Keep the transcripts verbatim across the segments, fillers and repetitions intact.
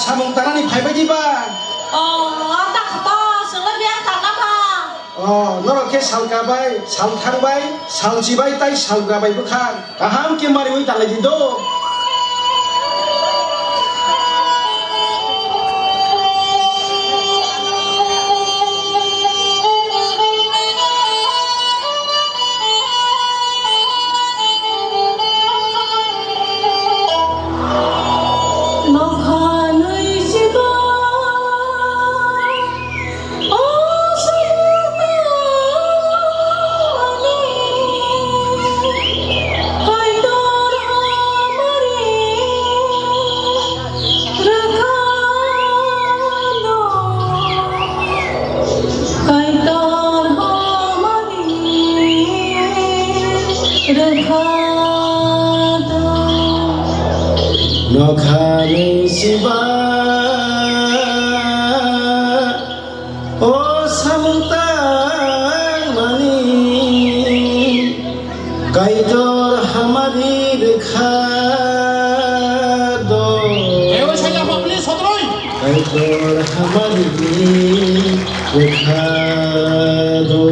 Samung tanani phaibai di ba? O, ta khato, chwngno biyang tanna pha. O, norok khe salka bai, salthang bai, salchi bai tai salgra bai bwkha. Kaham khe mariwi tanglai di do. Kaitor hamari rwkha do. Nokha ni siba o samung tangmani. Kaitor hamari rwkha do. Ewa saya apa please sotroi. Kaitor hamari rwkha do.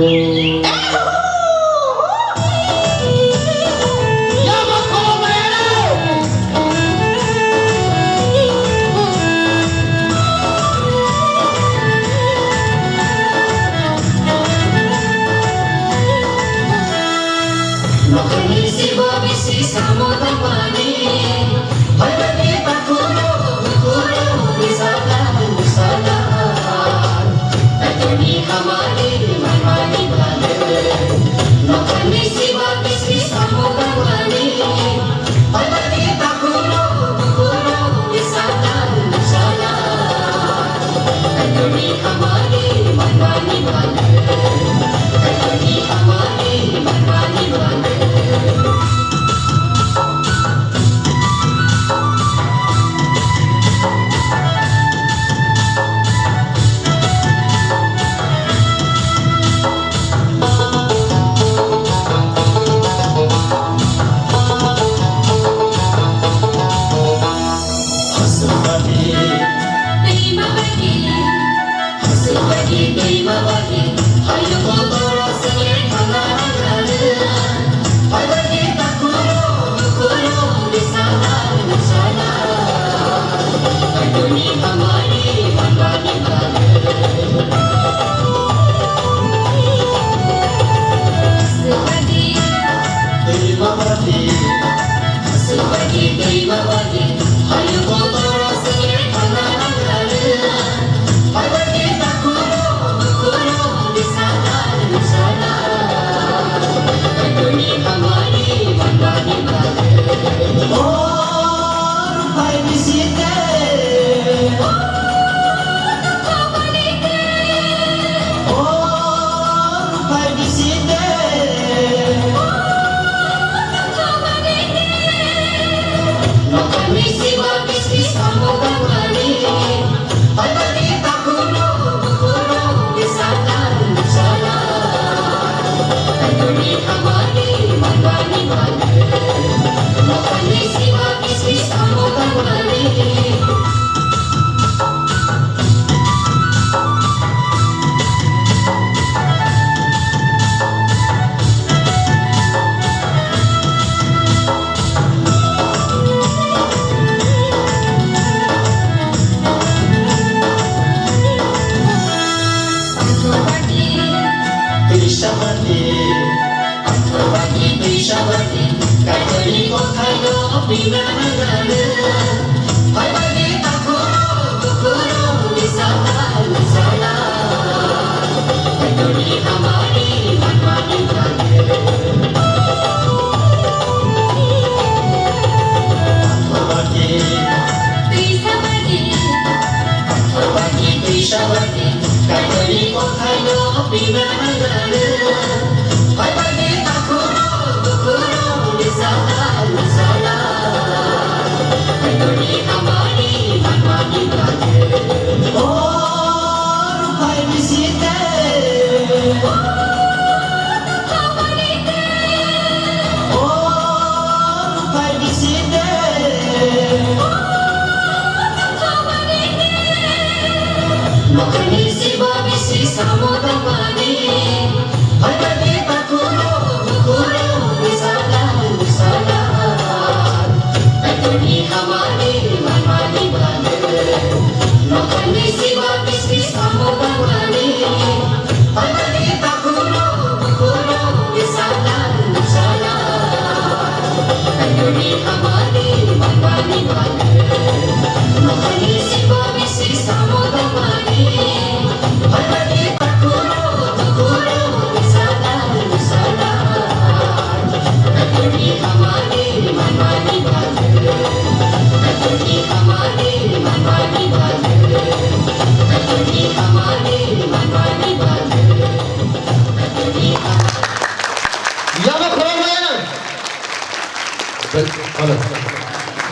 Yapha khoroknwi.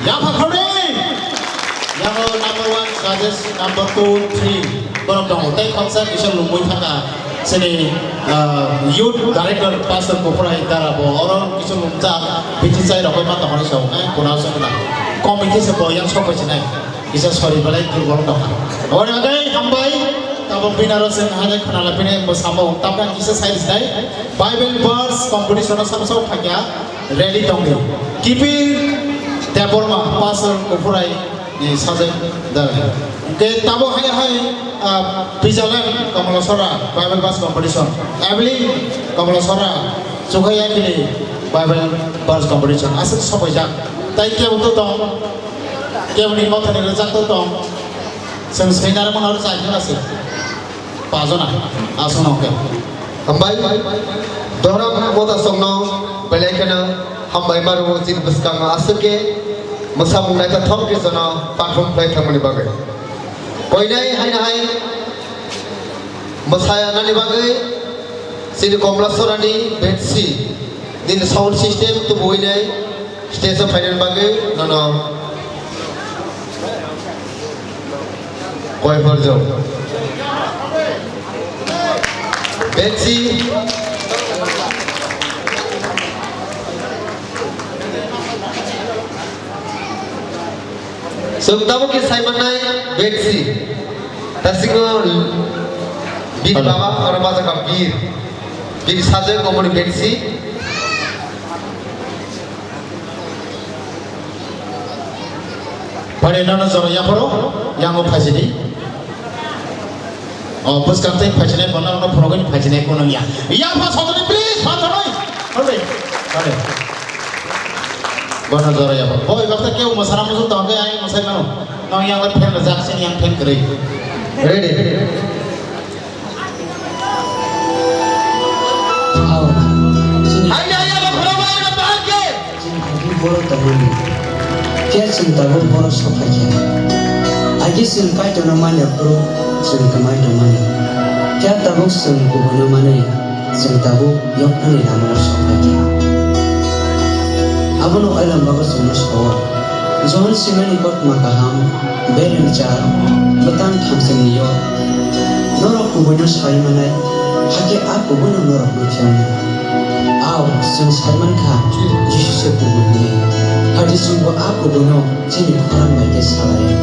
Yapha khoroknwi. Yago number one suggest, number two, three. Borok tongo. Tei khoroksa kisa lungwi thangkha. Chini, ah, youth director Pastor Kuphrai Dara bo oro kisa lungcha bithi chai rokoi ma tongmani sao. Eh, kuna sao kuna. Kom kisa bo yang sok bai chinai. Kisa sorry belai durbol tongkha. Oro hwnkhe hambai. Tabuk bini aro chwng haino khwnala bini bo samo. Tabuk kisa sai sinai. Bible verse competition o samo sao thangya. Ready tongdi. Kipir Debbarma, Pastor Kuphrai ni sajak dal. Hwnkhe tabuk hai hai, ah, Pijalan Kamalachara Bible verse competition. Evelyn Kamalachara Chukhaya Kili Bible verse competition. Aswk sopaijak. Tai kebo to tong, kebo ni mothani rwjak to tong. Chwng sainar mano rwjak aswk. Pajona, aswkno hwnkhe. Hambai, Dohram Motasongno belai kheno hambai ma rwo chini bwskango aswk khe mwsamung naithothok khe jono perform khlai thangmani bagwi. Koinai haino hai mwsayanani bagwi chini Komlasorani Betsi nini sound system tubuwi nai. Stage o phainani bagwi nono koi horjak. Betsi. Chwng tabuk khe sai mannai Betsi. Tasingo Bir Hello. Baba, oro ma jaga Bir. Bir sajak omoni Betsi. Pare nono jora yapharo, yango phaisidi. O, bwskang tei phaisinai bono ono phorogwi phaisinai kono ya. Yapha sotoni, please, phan thonoi. Hode, hode. Bono jora yapharo. Boi, bakta keu masara musu tongke ai masai mano. Nong yang le phen rajak sin yang phen kere. Ready. Aw, chini Hai, hai, hai, hai, hai, hai, hai. Chini agee borok tongmani. Phiya chwng tabuk borok sok phaikha. Agee chwng Kaitorno manya phuru chwng kwmai tongmani. Phiya tabuk chwng kubuino manwi chwng tabuk yoknani lamao sok phaikha. Abono Oilam Bago chwngno sao. Johon Simeoni kothoma kaham, bereng cha, bwtang thamsingni yok. Norok kubuino sai manai, hakhe a kubuino norokno phiyoknai. Ao, chwng sai mankha, Jisu se kubui hwnwi. Hakhe chwngbo a kubuino chini khorang bai khe salaio.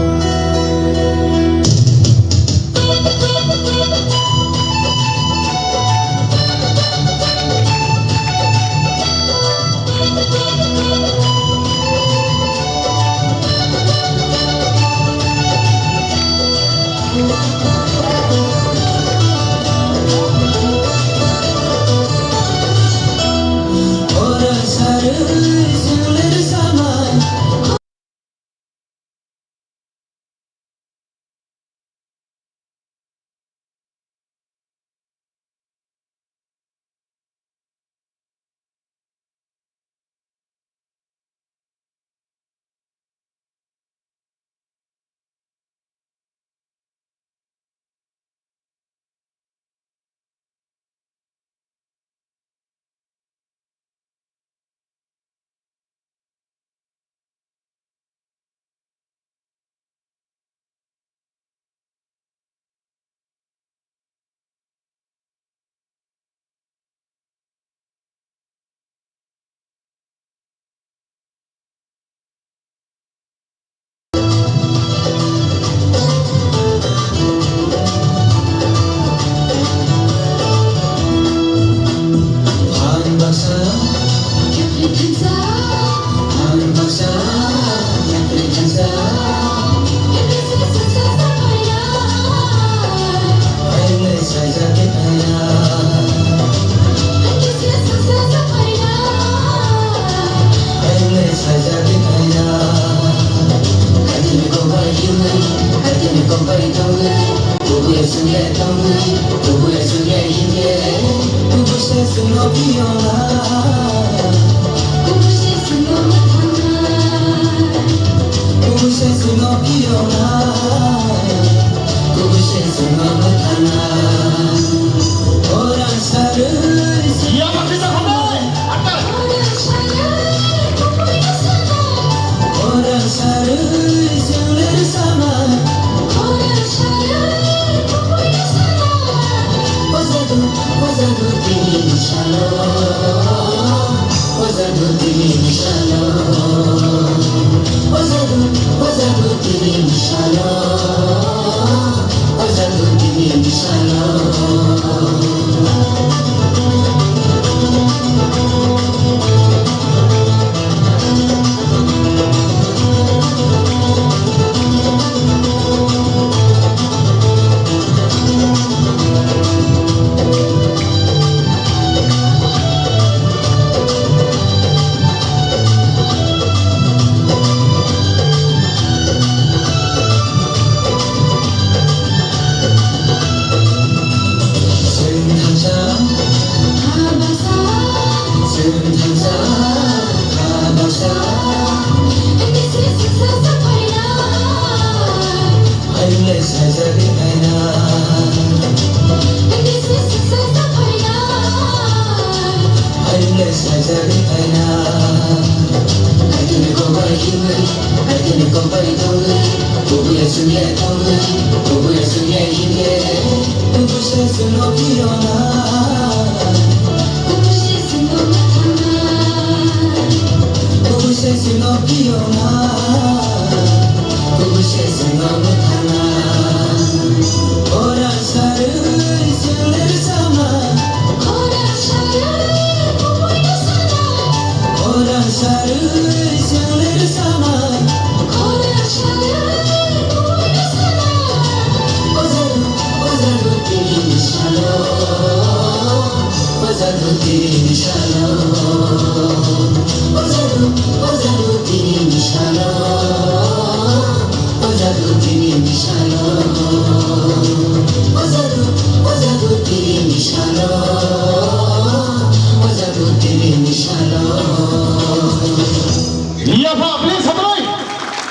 Yapha, please, hambai.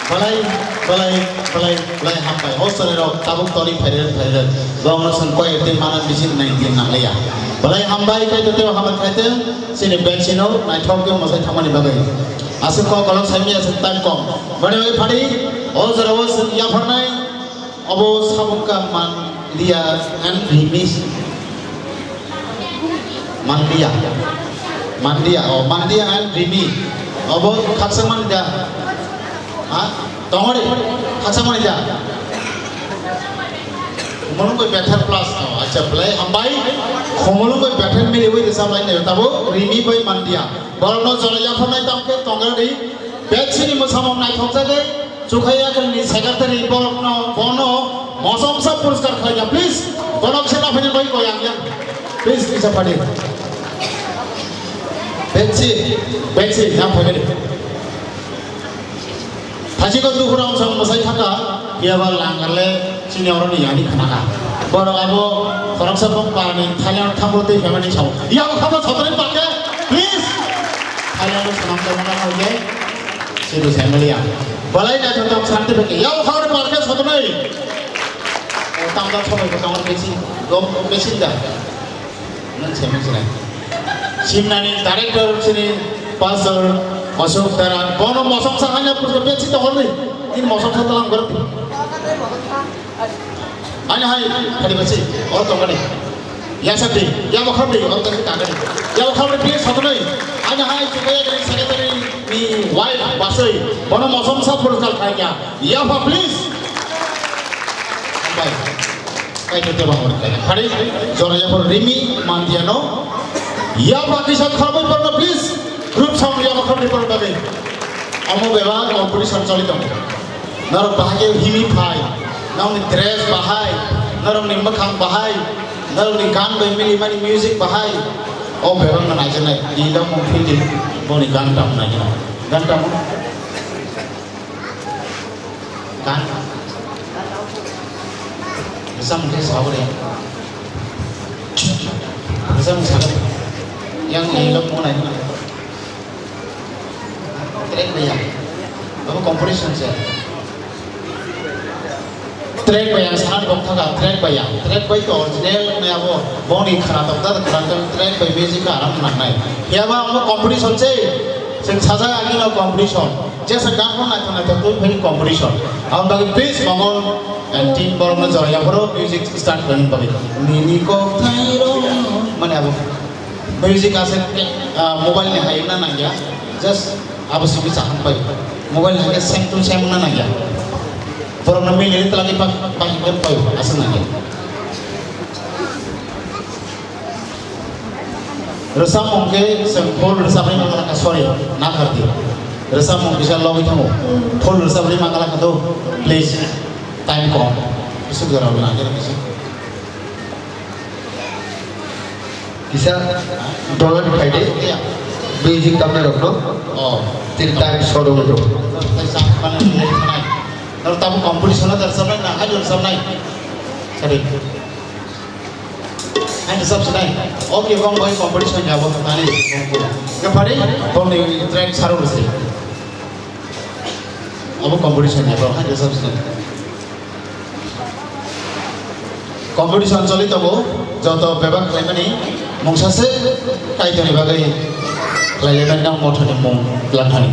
Balai, balai, balai, balai, hambai. Hostel rok tabuk tori phairel, phairel. Bong no song koi tin mana bisin nai tin nang leya. Balai hambai, kai to teo hambai kai te. Sini bench no, nai thok ke mosai thamani bagai. Asuk ko kolok sami asuk time kom. Bani bai phadi, o jora o yapharnai. Obo samung ka Mandiya and Rimi. Mandiya. Mandiya, oh, Mandiya and Rimi. Obo khaksa mani da. Ha? Tongori, khaksa mani da. Khumulung bai Bethel plus. Oh, acha, belai hambai. Khumulung bai Bethel mili bai risa bai ne. Tabo Rimi bai Mandiya. Borok no jora yapharnai tamkhe tongari. Betsini mwsamung naithokjagwi Chukhai Akhilni secretary borokno bono mosomsa puriskar khlaina, please. Borok se naphani bai koi ang yang. Please, isa phadi. Betsi, betsi, yang phagani. Thajiko duhura wngsong mwsai thaka, phiya ba langarle chini oroni yani khnaka. Borok abo khoroksa bok parani Thailand thambo tei family sao. Yabo khabo sotoni pake, please. Thailand sanam tongmana hoye. Sidu family ya. Balai na jotok santi beke. Yabo khabo parke sotoni. O tamda sobai ko tamar besi. Gom besi da. Nang semi sinai. Simnani director sini Pastor Ashok Dara. Bono mosomsa hanya purto besi to horni. Tin mosomsa talang gorti. Ani hai, khali basi, oro tongani. Ya sabdi, ya bokhamdi, oro tongani tangani. Ya bokhamdi, please, sotonai. Ani hai, Chukhai Akhilni secretary ni wife, basai, bono mosomsa purkar khaikya. Ya pha, please. Bye. Kai to teba hor kai. Khali, jora ya por Rimi, Mandiano. Ya pha, kisa khambai porno, please. Group sound ya bokhamdi porno, please. Amo beba, competition choli tongo. Norok bahai khe himwi phai, norokni dress bahai, norokni mwkhang bahai, norokni gan bai milimani music bahai, o bebak no naijaknai, tini no mung phildi boni gan tam naijaknai, gan tamo? Gan? Bwsa mung khe sabo de. Bwsa mung sago. Yang ni lok mo nai. Track bai yang. Abo competition se. Track bai yang sana bok thaga, track bai yang. Track bai to original nai abo. Boni khana to da khana to track bai music ka aram nang nai. Ya ba abo competition se. Sing saja agi no competition. Jesa gan ko nai to nai to tu phai competition. Abo bagi please Mongol and team borok no jora ya boro music start kani bagi. Nini kok thai ro. Mane abo. Music ase, ah, mobile ni hai na nangya, just abo simi chaham pai. Mobile ni hai same to same na nangya. Borok no mili ni twlangwi pa, pa himden pai, ase nangya. Rwchapmung khe chwng full rwchapnai manglakha, sorry, na khardi. Rwchapmung kisa logwi thango. Full rwchapnai manglakha to, please, time kom. Bisuk jora na khe kisa. Kisa donate khai de, music tamnai rok no. Oh. Tin time short rok. Nor tabu competition na dar sabnai na, hai dar sabnai. Sorry. Hai dar sabnai. Okay, bong bai competition ya bo tani. Ke pare, bong ni track saru se. Abo competition ya bo, hai dar sabnai. Competition choli tongo, joto bebak khlaimani mungsa se Kaitorni bagwi khlailaimani nang mothani mung langthani.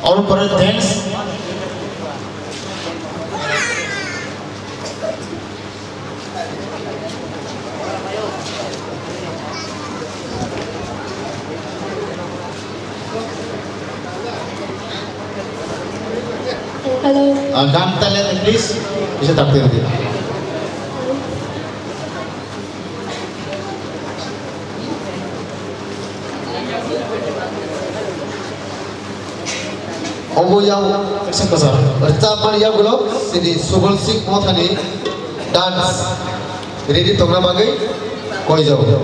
All for a dance. Hello. Ah, gan talent, please. Bisa takdir dia. Omo yang rwchapmani yagulo sini Subal Singh Mothani dance ready tongna bagwi koijago.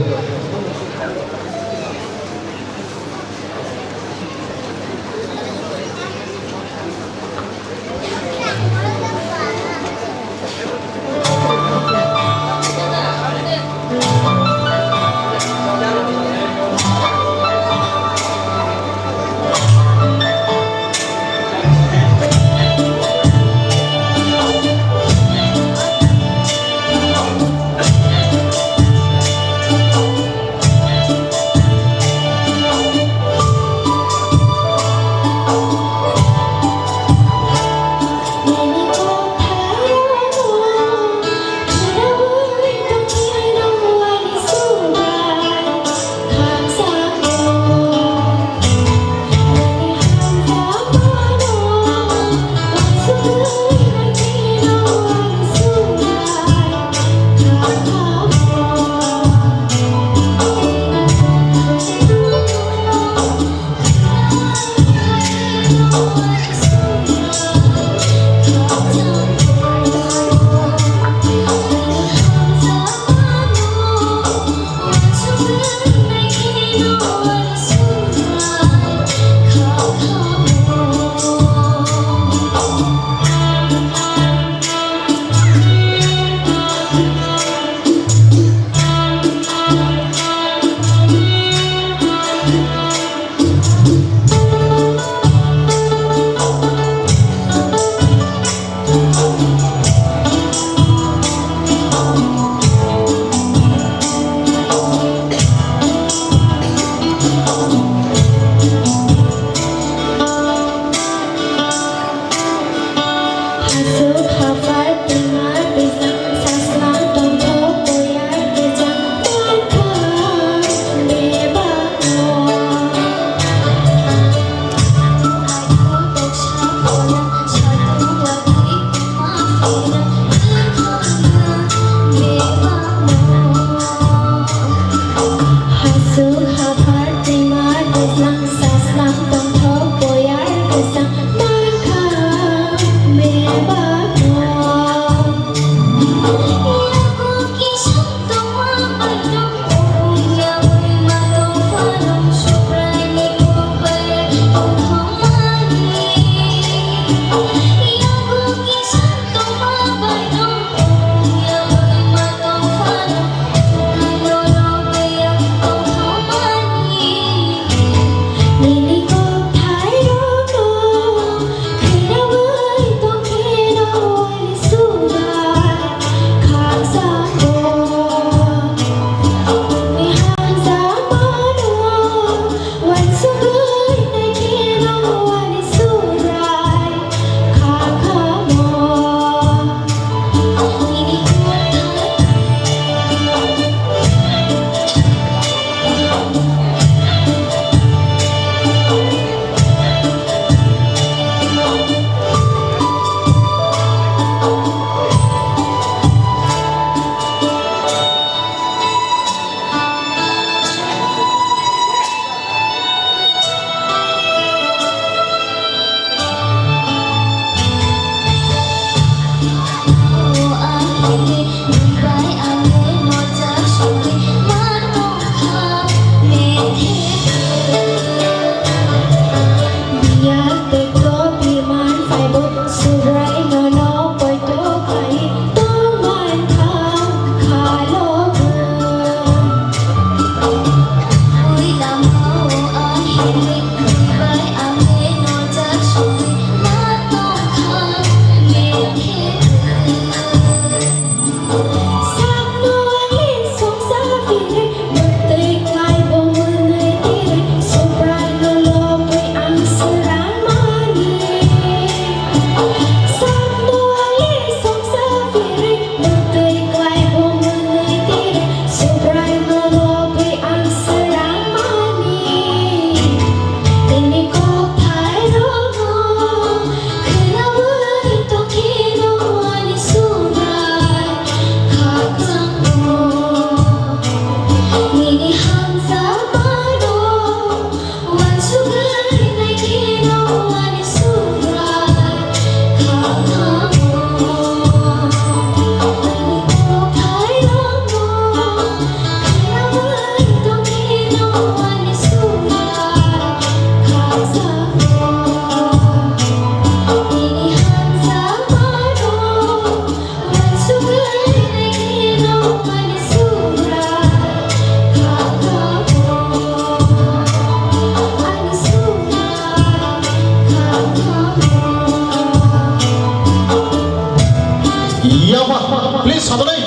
Please, sadolai.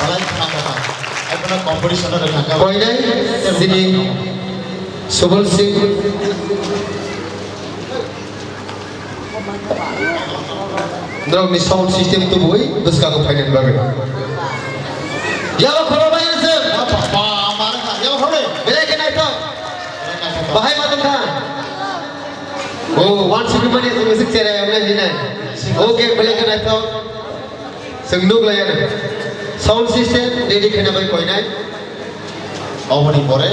Balai thangkha. Ai bono competition o thangkha. Koinai sini Subal Singh. Norokni sound system tubui bwskango phainani bagwi. Yabo khoroknai se. Ba, ba, ba, mar kha. Yabo khoroknai. Belai khe naithok. Bahai ma tongkha. Oh, one sixty mani music chere amne hinai. Okay, belai khe naithok. Chwng nuk lai ano. Sound system ready khaina bai koinai. Oboni pore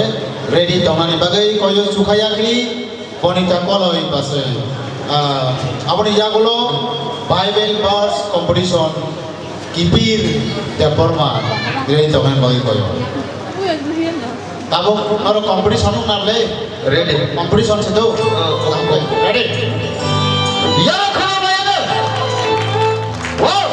ready tongnani bagwi koiyo chukha yakli Bonita Koloi base. Ah, aboni yagulo Bible verse competition Kipir Debbarma ready tongnani bagwi koiyo. Tabuk norok competition wng nang le? Ready. Competition se do. Oh, okay. Ready? Yaro khana bayar. Wow.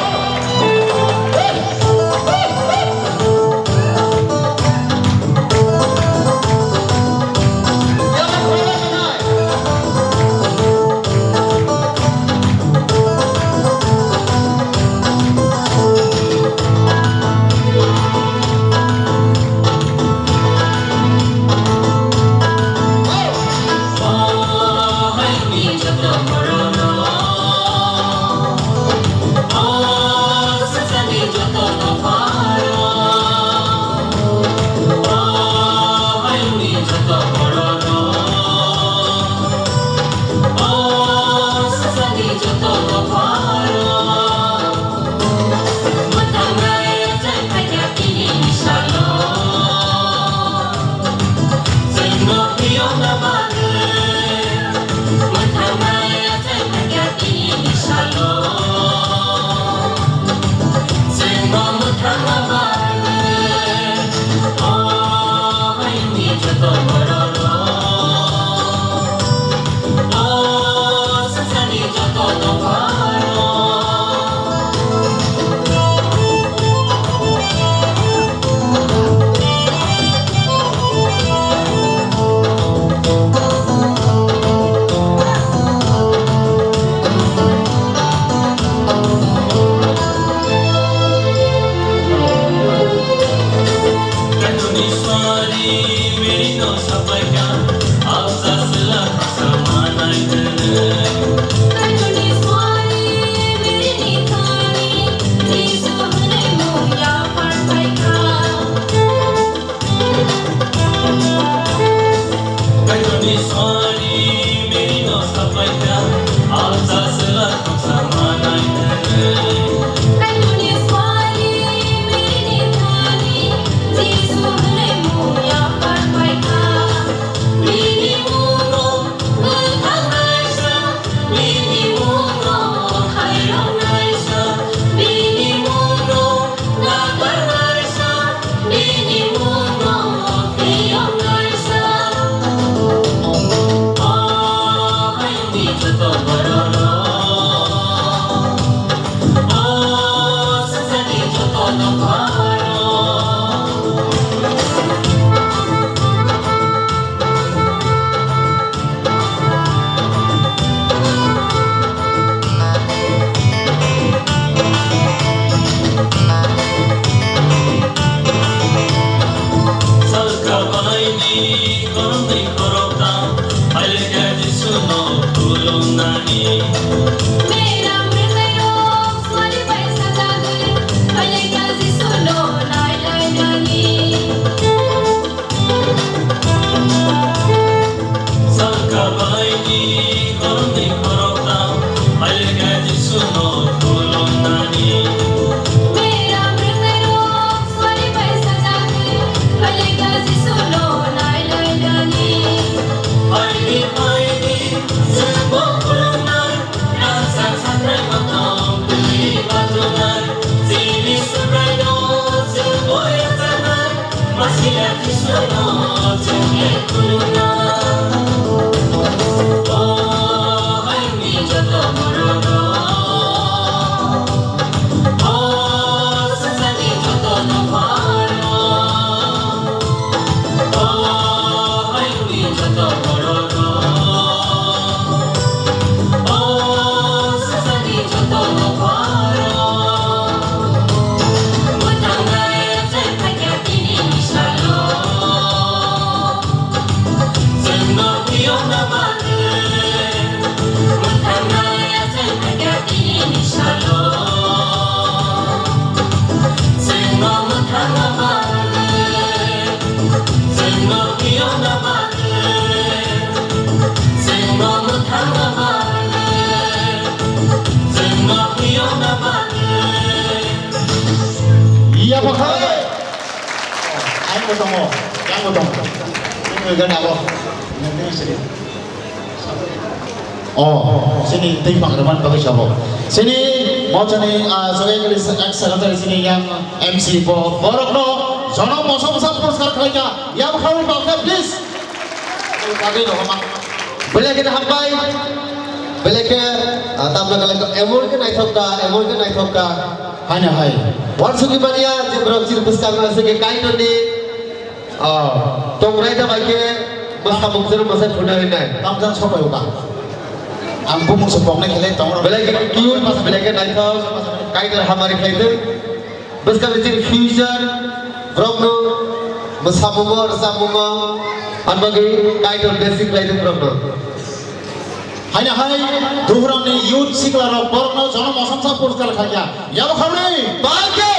Ai mo tongo, yang mo tongo. Ini gana abo. Ini sini. Oh, sini tei pang reman bagwi sabo. Sini mo chani, ah, jogai kali ek secretary sini yang M C bo borok no jono moso moso puruskar khlaika. Yang khawi bakha please. Belai khe hambai. Belai khe, ah, tamna kala emon khe naithok ka, emon khe naithok ka. Haino hai. Wansukhi manya, je borok chini bwskang no aswk khe Kaitorni, ah, tongrai da bai khe bwskang mung jero mwsai phunai rinai. Tamjang sopai uka. Ang bumung se poknai khelai tongrok. Belai khe cute, belai khe naithok. Kaitor hamari khlai thung. Bwskang ni chini future, borokno mwsamungo, rwchapmungo, ani bagwi Kaitor blessing khlai thung borokno. Haino hai, Duhuram ni youth sikla rok borokno jonom osomsa puruskar khaikha. Yabo khamni, balke!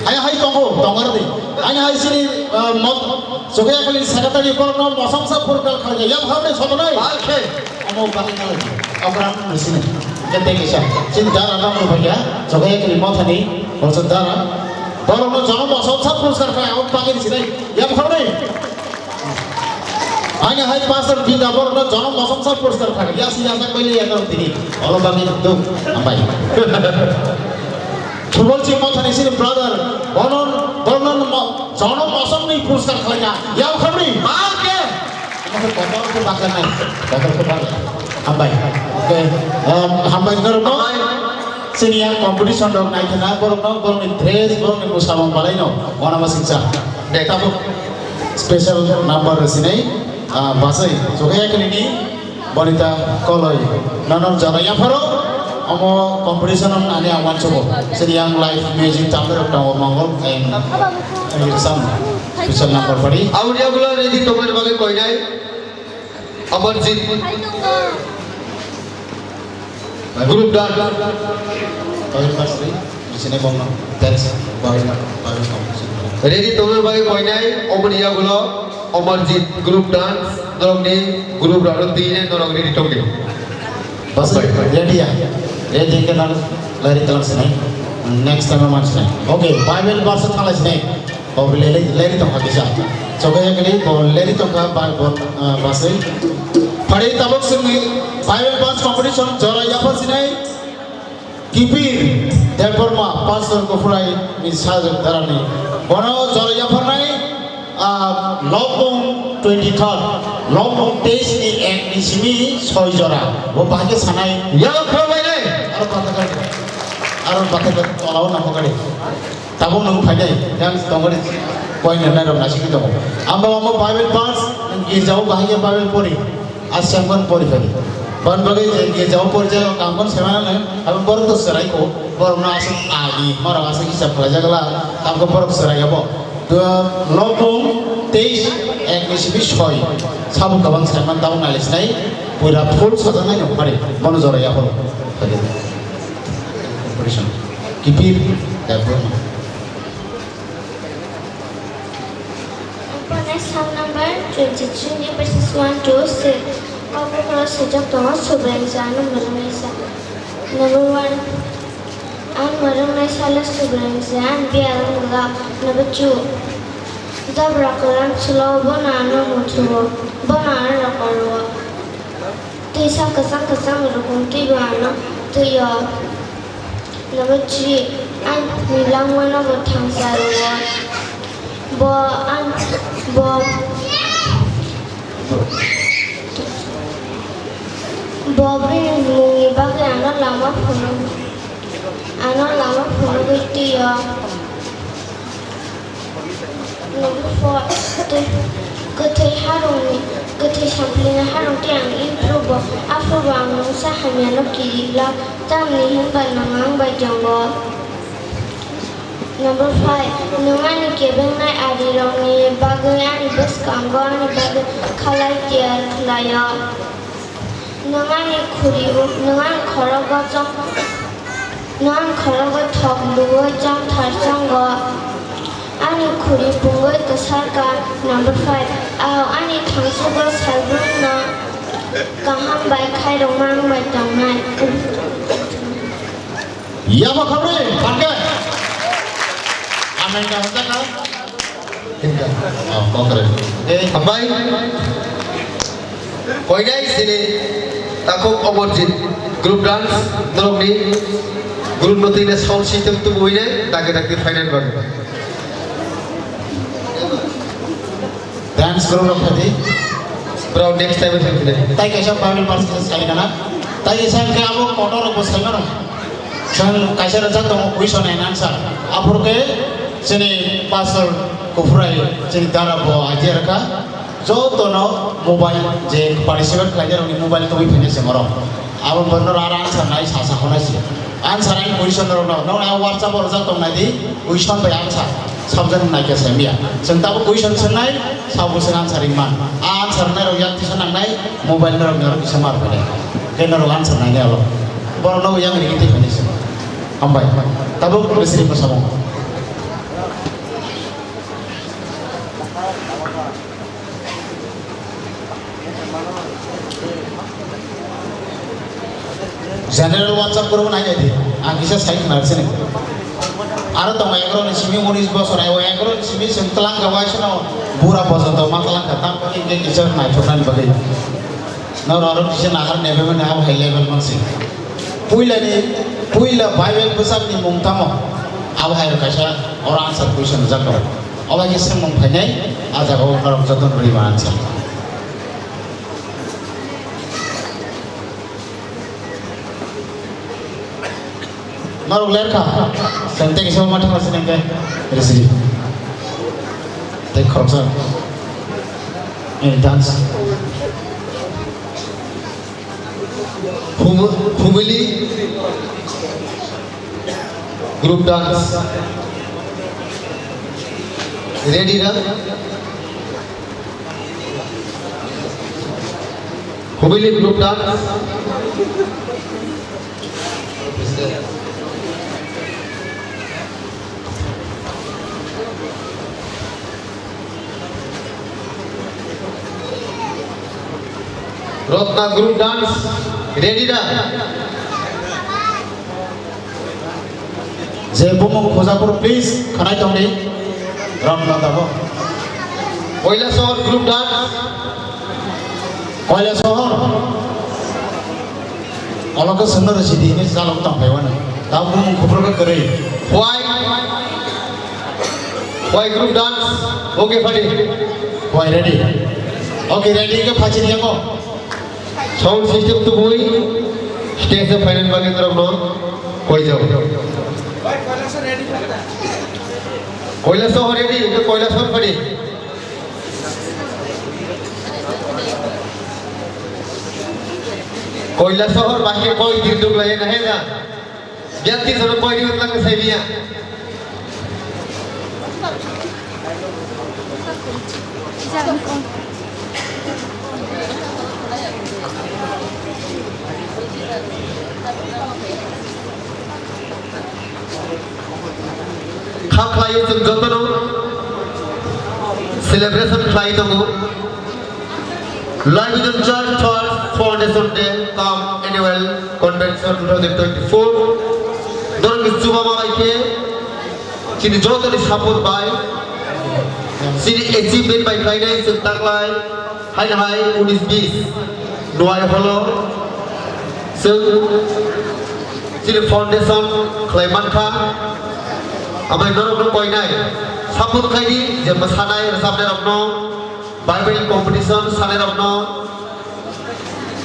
Haino hai tongo, tongo rwdi. Haino hai chini, uh, mot-, Chokya Kali secretary borokno osomsa puruskar khaikha. Yabo khamni, sotonai? Balke! Omo bagwi nang okra ang sini. Kete kisa. Sini dara nang rupaya. Jogai kiri mothani. Bolsa dara. Borok no jonom osomsa puruskar khlai. Omo bagwi sini. Yang khorni. Ani hai pastor bida borok no jonom osomsa puruskar khlai. Ya si ya sak beli ya no tini. Olo bagwi duk. Ambai. Thubol si mothani sini brother. Bonon, bonon mo-, jonom osomni puruskar khlai ya. Yang khorni. Balke. Kotor khe bakar nai, kotor khe bakar. Hambai. Okay. Um, hambai norok no. Hambai. Sini yang competition rok nai khna borok no, borok ni dress, borok ni musamung balai no. Wana masingsa. De tabuk special number sinai, ah, basai. Jogai kini ni Bonita Koloi. Nono jora yapharo. Omo competition ani awan chobo. Sini yang live music chamber rok tongo Mongol and, and some special number pari. Audio gulo ready tongmani bagwi koinai. Amarjit. Group dance. Bawin Masri, bisine bongno dance, bawin, bawin competition. Ready tongna bagwi koinai, omoni yagulo, Amarjit group dance, norokni group rano tine norok ready tongdi. Bas, ready ya? Ready ke nang lari talang sinai. Next time man sinai. Okay, Bible verse thalai sinai. Bo leri, leri tongkha kisa. Chokya kali bo leri tongkha ba, bo, ah, baswi. Phari tabuk sini Bible verse competition jora yaphar sinai. Kipir Debbarma Pastor Kofurai ni sajak darani. Bono jora yapharnai, ah, Lopung twenty third, Lopung teis ni ek ni simi soi jora. Bo bahai khe sanai. Yalo khorok bai nai. Aro pathakar, aro pathakar tolao nangkukari. Tabuk nwng phainai, yang tongori point rwnai rok naisingwi tongo. Amba omo Bible verse, girjao bahai khe Bible pori, aswk pori phai. Boni bagwi je girjao pori jaga, kam kon semana nang, abo borok to chwrai kho, borok no aswk agi, borok aswk hisab khlai jaga la, kam ko borok chwrai abo. To Lopung teis, ek ni simi soi, sabo kabang saiman tabuk nailisnai, pura full sajaknai nokphari, bono jora yapharo. Kipir Debbarma. Ang phanai sal number twenty-three ni verses one to six. Kokborok swijak tongo, Subraiyung je ano mwrwngnaisa. Number one, ang mwrwngnaisa le Subraiyung je ani biyal wng glak. Number two, jabra kwran chwla-o bono ano muthung-o, bono ano rokorwo. Twisa kwchang kwchang rukung twibo ano twi-o. Number three, ani langmano bo thangsa rwo. Bo ani, bo, bo bini mungni bagwi ano lama phunuk, ano lama phunugwi twi-o. Number four, tei kwthwi harungni, kwthwi samplini harung tei ang improve bo, aphuru bo ang mungsa hamyano kiri glak, tamni hwnba nwng ang bai tongo. Number five, nwng ani kebengnai arirokni bagwi ani bwskango ani bagwi khalai tiyar khlaio. Nwng ani khuri, nwng ani khorogo chong, nwng ani khorogo thok luwi chongthar chongo. Ani khuri pungwi kwsar ka. Number five, ao ani thangsugo salbrumno kaham bai khairokma wng bai tongnai. Yama khamri, phanke. Amai ka hojak ka? Hinka. Oh, kokre. Eh, hambai. Koinai sini takhuk Omorjit group dance norokni group no tine sound system tubuine dagi dagi final bagi. Dance group rok thadi. Bro, next time thadi. Tai kaisa final match khe sai kana. Tai kaisa khe abo kotor rok bo sai mano. Chwng kaisa rwjak tongo question and answer. Aphuru khe chini pastor Kufurai chini dara bo idea rwkha. Jotono mobile je participate khlainai rokni mobile tubui phainai se borok. Abo borno aro answer nai sa sa hwnai se. Answer ai question rok no, no ai WhatsApp o rwjak tong nai di, question bai answer. Subject nai khe se miya. Chwng tabuk question swngnai, sabo se answer ringman. A answer nai rok yak tisa nangnai, mobile norok norok kisa mar phainai. Khe norok answer nai nai alo. Borok no yang ring twi phainai se. Hambai. Tabuk Misri Mosamung. General WhatsApp group nai nai di. Ang kisa sai khna sini. Aro tongo egaroh ni simi unis bosor, egaroh ni simi chwng twlang kha, waisa no bura bojonto ma twlang kha, tam khe kisa naithoknani bagwi. Noro aro kisa nahar nebe mani abo hai level mansi. Puila ni, puila Bible bwsakni mung tamo? Abo hai kaisa oro answer question rijak tongo. Obo khe swngmung phainai, a jaga o norok jotono rwi ma answer. Norok ler kha. Sentence o ma thangna sinengkhe. Risi. Tei khoroksa. Eh, dance. Fam-, family group dance. Ready na? Family group dance. Rotna group dance, ready da? Je bumung khojaphuru, please, khwnai tongdi. Rotna dabo. Koilasohor group dance. Koilasohor. Olo khe swngno rw sidi hinwi chalok tong phai uanw. Tabuk bumung kuphur khe kwrwi. Why? Why group dance? Okay, phaidi. Why ready? Okay, ready khe phaidi yango. Sound system tubui stage o phainani bagwi norokno koi jao. Koilasohor ready, Koilasohor phaidi. Koilasohor bahai koi din duk lai na he na. Biar ti sono koi din lang sai biya. Kha khlaiwi chwng jotono celebration khlai tongo. Life Vision Church Foundation Day cum Annual Convention two thousand twenty-four. Norokni chubama bai khe chini jotoni support bai chini achievement bai khlainai chwng taklai. Haino hai unis bis Nuai Holo chwng chini foundation khlai mankha. Amai norokno koinai support khlaidi, je mwsanai rwchapnai rokno, Bible competition sanai rokno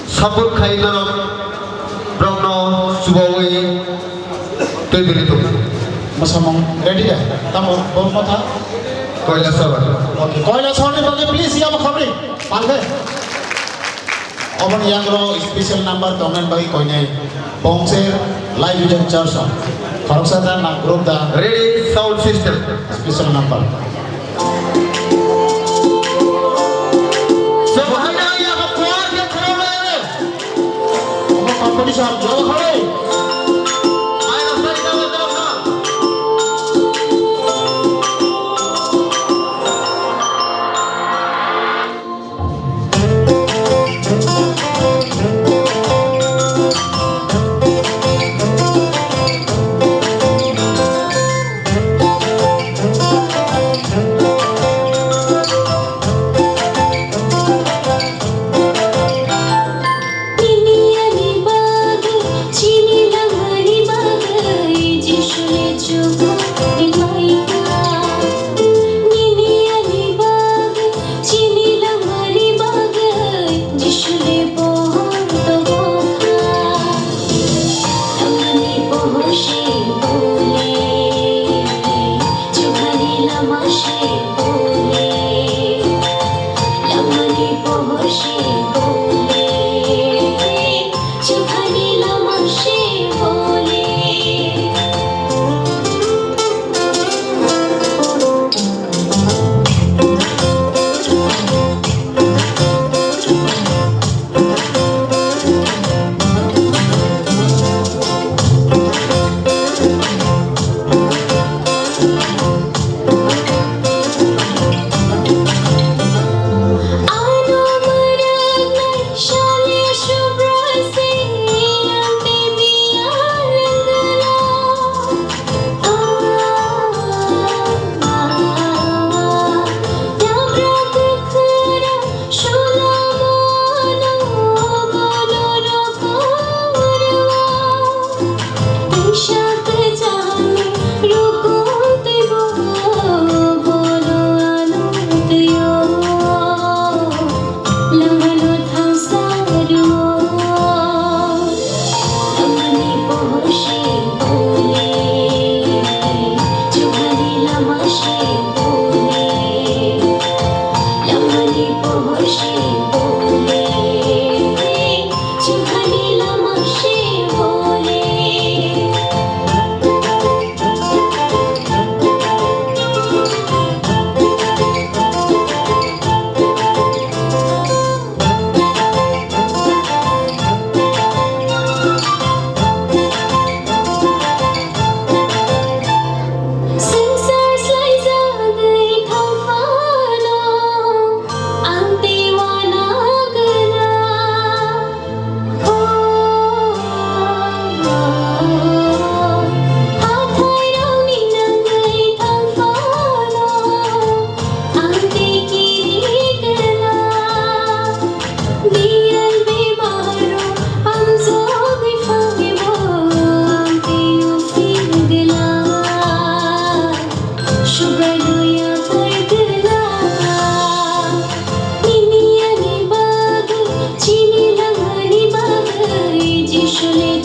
support khai norok, borokno chubawi twi bini tongo. Mwsamung ready da? Tamo bo motha? Koilasohor. Okay, Koilasohorni bagwi please yama khamri. Palde. Oboni yangro special number tongmani bagwi koinai. Bongse Life Vision Church o. Khoroksa da na group da? Ready, sound system. Special number. Omo competition, jol khare.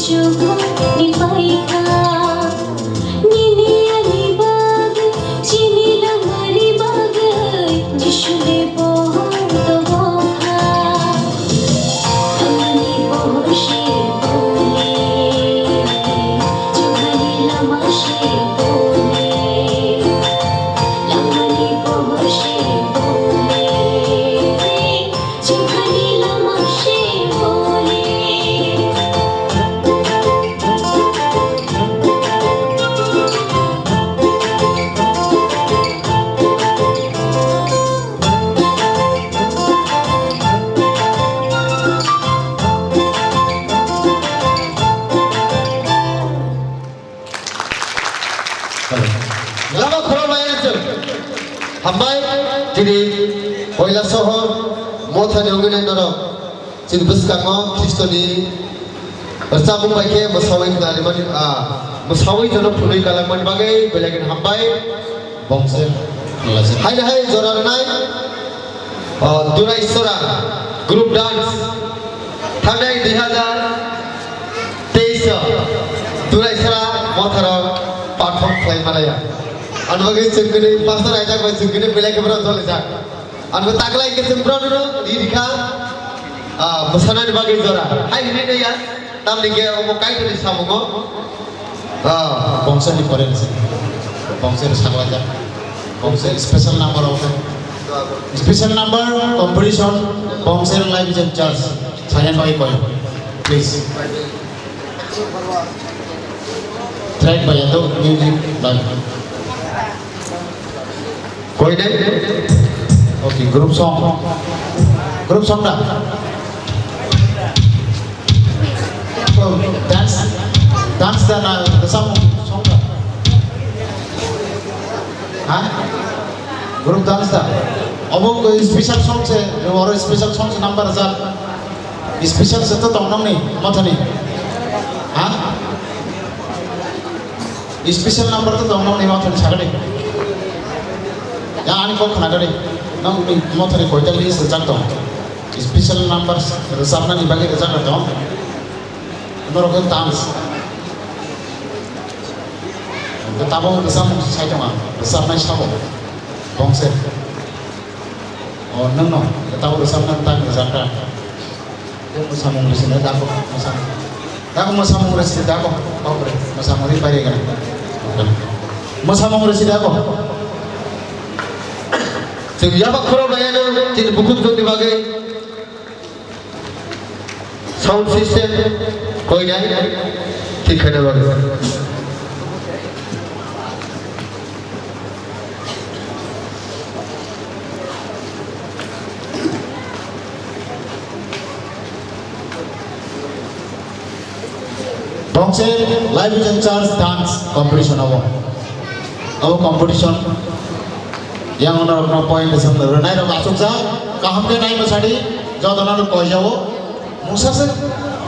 Ni paikha, nini ani bagwi, chini langmani bagwi, Jisuni pohor tobokha. Langmani pohor se bole, chonghani lama se bole, langmani pohor se bole. Chonghani lama se bole. Lama khoroknai chwng. Hambai, tini Koilasohor mothani wngwi norok chini bwskango Khristoni rwchapmung bai khe mwsawi khnarimani, ah, mwsawi jono phunwi kalangmani bagwi belai kheno hambai. Bongse, Bongse. Haino hai jora rwnai. O, Durai Sora group dance thangnai dui hazar teis o Durai Sora motharo perform khlai manaya. Ani bagwi chwng kwnwi pastor aijak bai chwng kwnwi belai khe borok jolijak. Ani taklai khe chwng borok no ri rikha, ah, mwsanani bagwi jora. Hai hwnwi naiya. Tamni khe omo Kaitorni samungo, ah, Bongse ni pore se. Bongse ni saklaijak. Bongse special number of special number competition, Bongse Live Vision Church. Silent bai koi. Please. Track by Yato, music by. Koi dai? Okay, group song. Group song da? Dance, dance da na, da song, song da? Ha? Group dance da? Obo koi special song se, oro special song se number jat. Special se to tong nang ni, mothani. Ha? Special number to tong nang ni mothani sagadi. Ya ani kok khna gadi. Nang ni mothani koita list rwjak tong. Special number rwjak nani bagwi rwjak tong. Norok khe dance. Tabuk rwjak sai tong ang. Rwjak nai sabo. Bongse. O nang no. Tabuk rwjak nang tang rwjak ta. Tei mwsamung rwsino dago, mwsamung. Dago mwsamung rwsi dago, kokre, mwsamung ri pai gana. Mwsamung rwsi dago. Chwng yaba khoro bayano, chini bukhuk jotni bagwi sound system koi nai, thik khaina bagwi. Bongse Live Vision Church Dance Competition abo. Abo competition yang ono rokno point sam rwnai rok asukjak, kaham khe nai mwsadi, jotono rok koijao. Mungsa se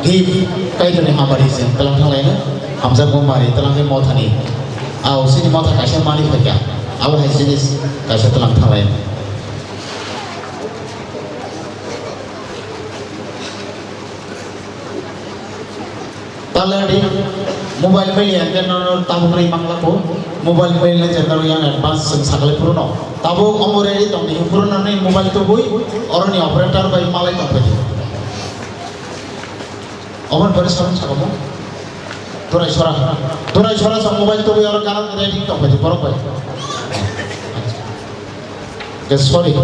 gift Kaitorni hamari se tlang thanglaino, hamjakgo mari tlang khe mothani. Ao sini motha kaisa mani phaikha, abo hai jinis kaisa tlang thanglaino. Taladi mobile meli yang kena tabuk ri mangla ko, mobile meli yang kena yang advance sing sakali puruno. Tabuk omo ready tong di puruno ni mobile tu bui, oroni operator bai malai tong pedi. Oman pore sabun sakamu. Durai sora. Durai sora sa mobile tu oro kana ready tong pai borok bai. Ke sorry.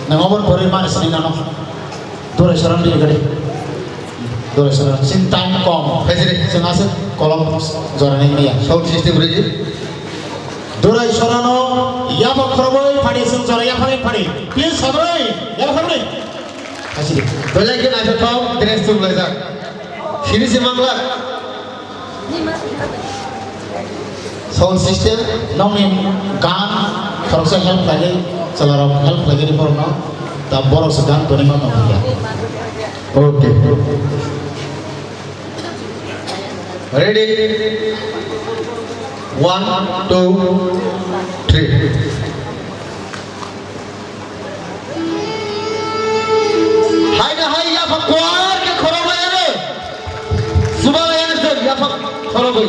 Nang oman pore mani sini nano. Durai sora ni gari. Durai sora. Sin time kom. Hai sini. Sing asik kolom jora ni ya. Sound system ready. Durai sora no ya ba khoroboi phani sing jora ya phani phani. Please sabrai ya phani. Asidi. Belai khe naithothok dress chumlaijak. Sini se mangla. Sound system. Nokni gan khoroksa help khlaidi, chwlarok help khlaidi borokno. Ta borok se gan tonwi ma tongkha. Okay. Ready? One, two, three. Hai na hai ya pha kwar ke khorok lai ane. Suba lai ane se Khorokwi.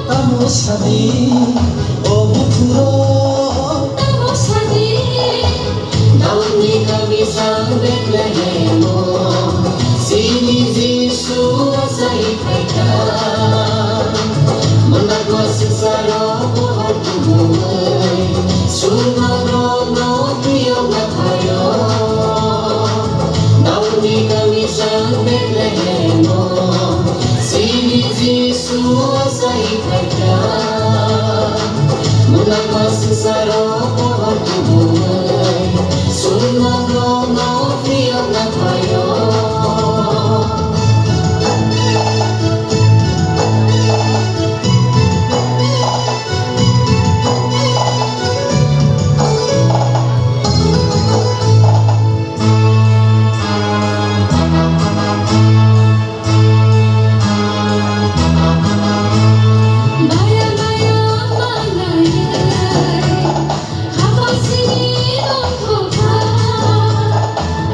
Tamo sadi, o bukhurok. Tamo sadi, Daudni kamisang Bethlehemo, chini Jisu achai phaikha. Mwnakma swngcharo pohor kubui, chwng norokno phiyokna phaio. Daudni kamisang Bethlehemo, chini Jisu achai phaikha. Mwnakma swngcharo pohor kubui, chwng norokno phiyokna phaio.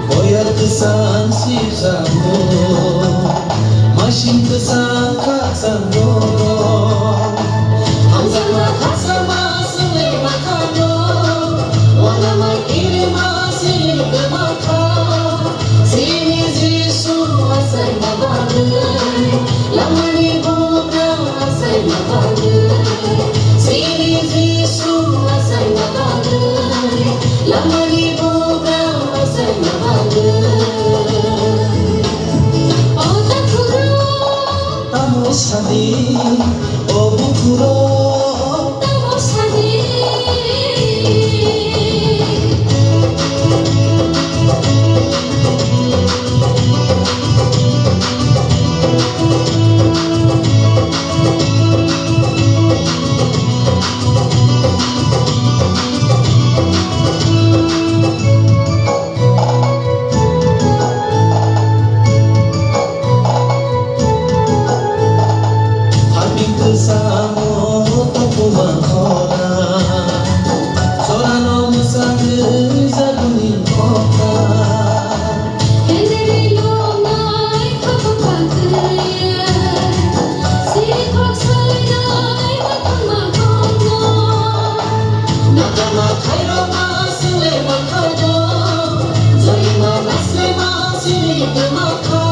Boyar kwchang sibsago, masing kwchang khakchangbo. Hamjakma khakchangma swngwi mankha no, uanama kirima sini kwmakha. Chini Jisu achaima bagwi, lamani bugra achaima bagwi. Chini Jisu achaima bagwi, lamani bugra achaima bagwi. O takhurok. Tamo sadi, o bukhurok. Tamo sadi. Ani kwchamo tongkuma khora, chorano mwchangwi jaguni nokha. Henry lonai khakha khakhwlwi, siri khoroksa rinai makhangma khorokno. Nakama khairokma swngwi mankha do, joima naslema sini kwmakha.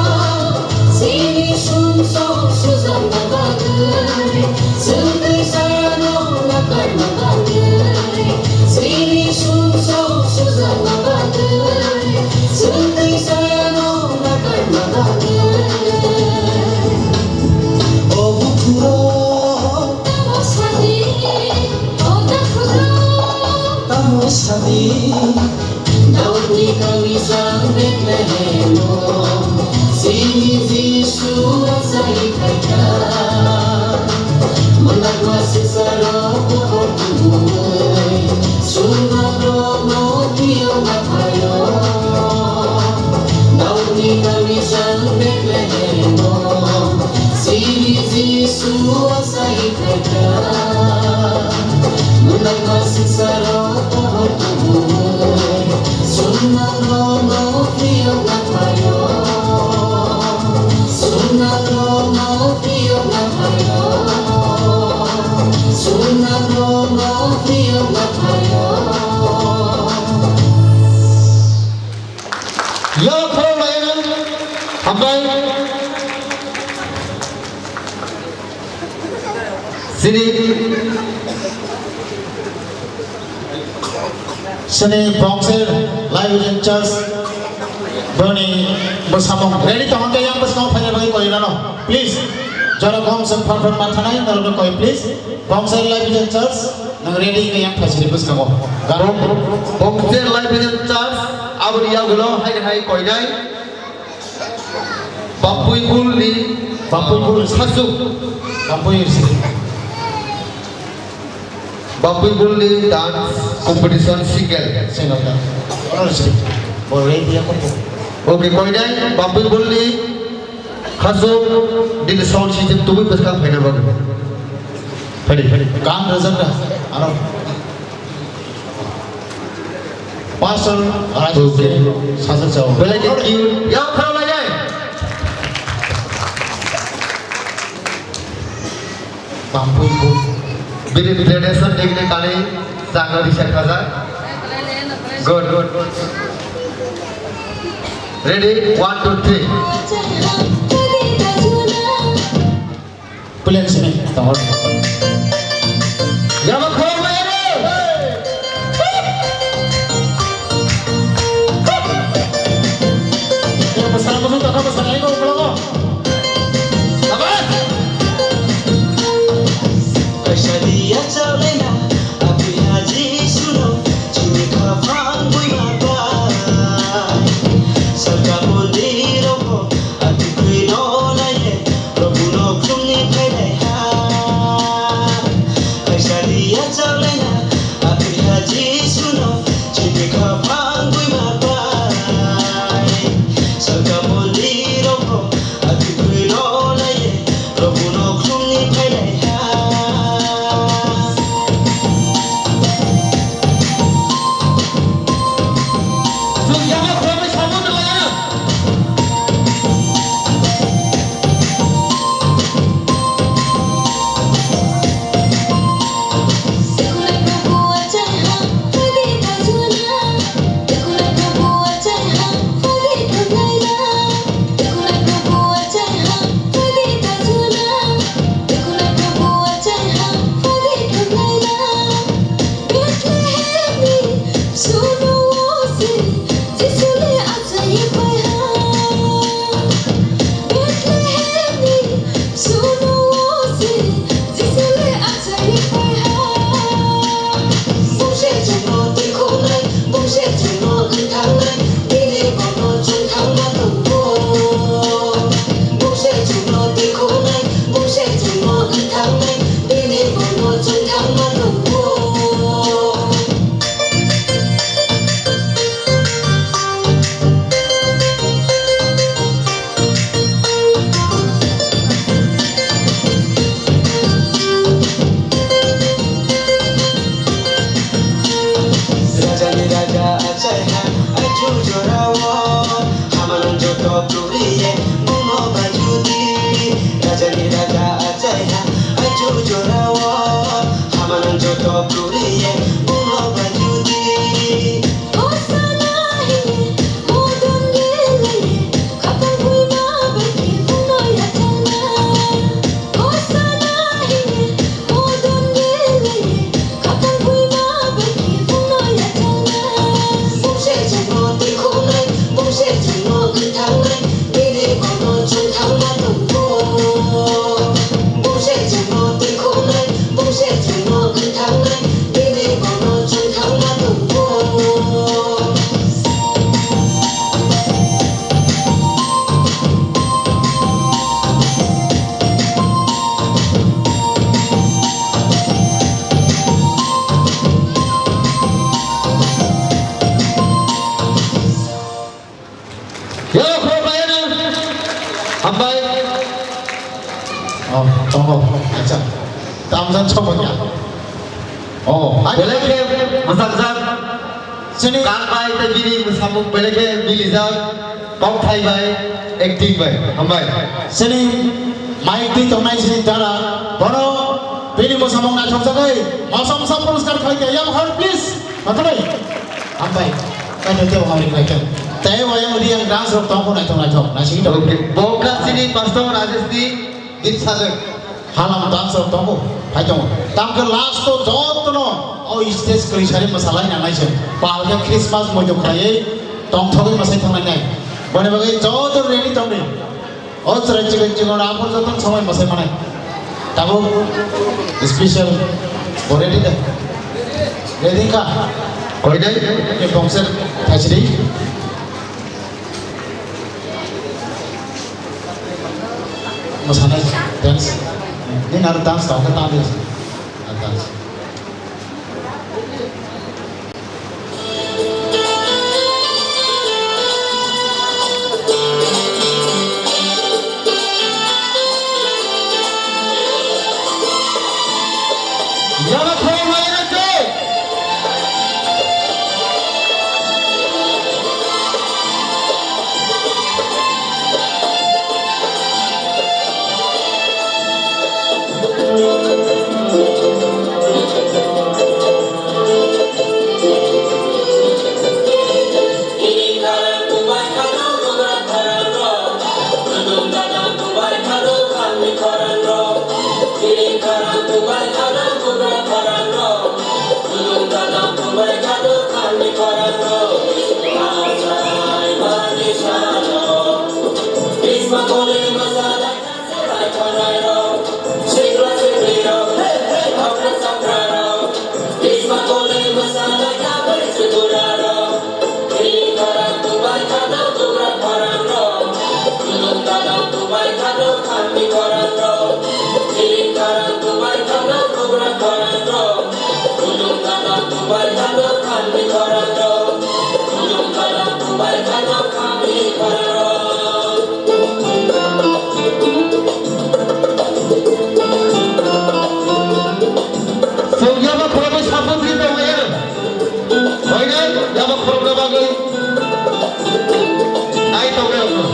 Chini sumsok sujakna bagwi, chwng twi sayano nakarna bagwi. Chini sumsok sujakna bagwi, chwng twi sayano nakarna bagwi. O bukhurok. Tamo sadi, o takhurok. Tamo sadi. Daudni kamisang Bethlehemo, chini Jisu achai phaikha. Mwnakma swngcharo pohor kubui, chwng norokno phiyokna phaio. Daudni kamisang Bethlehemo, chini Jisu achai phaikha. Mwnakma swngcharo pohor kubui, chwng norokno phiyokna phaio. Chwng norokno phiyokna phaio. Chwng norokno phiyokna phaio. Yo, khoroknwi hambai. Chini Sini Bongser Life Vision Church boni bwsamung ready tongkha yang bwskango phaina bagwi koi rano. Please, jora gom song phar phar mathanai norok koi, please. Bongser Life Vision Church, nang ready khe yang phaisiri bwskango. Bong-, Bongser Life Vision Church, aboni yagulo hai hai koinai. Bapui Bul ni Bapui Bul. Sasuk. Bapui Bul. Bapui Bul ni dance competition single. Single dance. Honor stage. Bo ready ya ko. Okay, koinai Bapui Bul ni khasu din sound system tubui bwskang phaina bagwi. Phadi, phadi. Gan rajak da. Aro. Pastor Rajesh. Okay. Sasuk chao. Belai ke cute. Yang khara lai jai. Bapui Bul. Bini tradition day ni kali sangal di serkaza. Good, good. Ready? One, two, three. Pulen sini, tawar. Yama khorok bayar. Yang besar musuh tak besar lagi kau pulang kau. Kaisa dia chawlaina, abui haji suno, chini khaphang bui ma bai. Salka mondir rokho, atwkwi no naiye, Prabhu no khumni phailai ha. Kaisa dia chawlaina, atwkha Jisuno chini khaphang bui ma bai. Salka mondir rokho atwkwi no naiye, Prabhu no khumni phailai ha. Aswk yama khoroknwi samung nang lai ano. Bethlehemni suno o se Jisu le achai phai ha. Bethlehemni suno o se Jisu le achai phai ha. Bungse chwngno twikhonai, bungse chwngno wngthangnai, bini borno chwng thangma tongo. Bungse chwngno twikhonai, bungse chwngno wngthangnai, bini borno chwng thangma tongo. Rajani raja achaiha achu jorao, hamanang joto puriye bungno bajudi. Rajani raja achaiha achu jorao, hamanang joto puriye bungno bajudi. Hosana hiye modon gelaye, khaphang bui ma bai khe bungno yachana. Hosana hiye modon gelaye, khaphang bui ma bai khe bungno yachana. Bungse chwngno twikhonai, bungse chwngno wngthangnai, bini borno chwng thangma tongo. Bungse chwngno twikhonai, bungse chwngno wngthangnai, bini borno chwng thangma tongo. Yo, kho bayana. Hambai. Oh, tongo. Acha. Tamjan chobanya. Oh, belai khe mwchajak. Chini kal bai tei bini mwsamung belai khe milijak. Tongthai bai, acting bai. Hambai. Chini mic twi tongnai chini dara. Bono bini mwsamung naithokjagwi mosom sam puruskar khlai kha. Yang hor, please. Mathai. Hambai. Kaito tei hamri khlai kha. Tei wayang ri yang dance rok tongo naithok naithok. Naisingwi tongo. Okay. Bo kha chini pastor Rajesh ni git sajak. Halam dance rok tongo. Phai tongo. Tamkhe last o jotono o stage kwrwi sari mwsalai nangnai se. Pal khe Christmas moido khlaiwi tongthogwi mwsai thangnai nai. Boni bagwi joto ready tongdi. O chwrai chikon chikon aphuru jotono samai mwsai manai. Tabuk special bo ready de. Ready kha? Koi dai? Ke bongser thaisidi. Mwsanai dance. Nini aro dance tong khe ta di. Aro dance. Chwng yaba khoroknwi support khe tongmaya. Hoinai yaba khorokna bagwi nai tongnai rokno.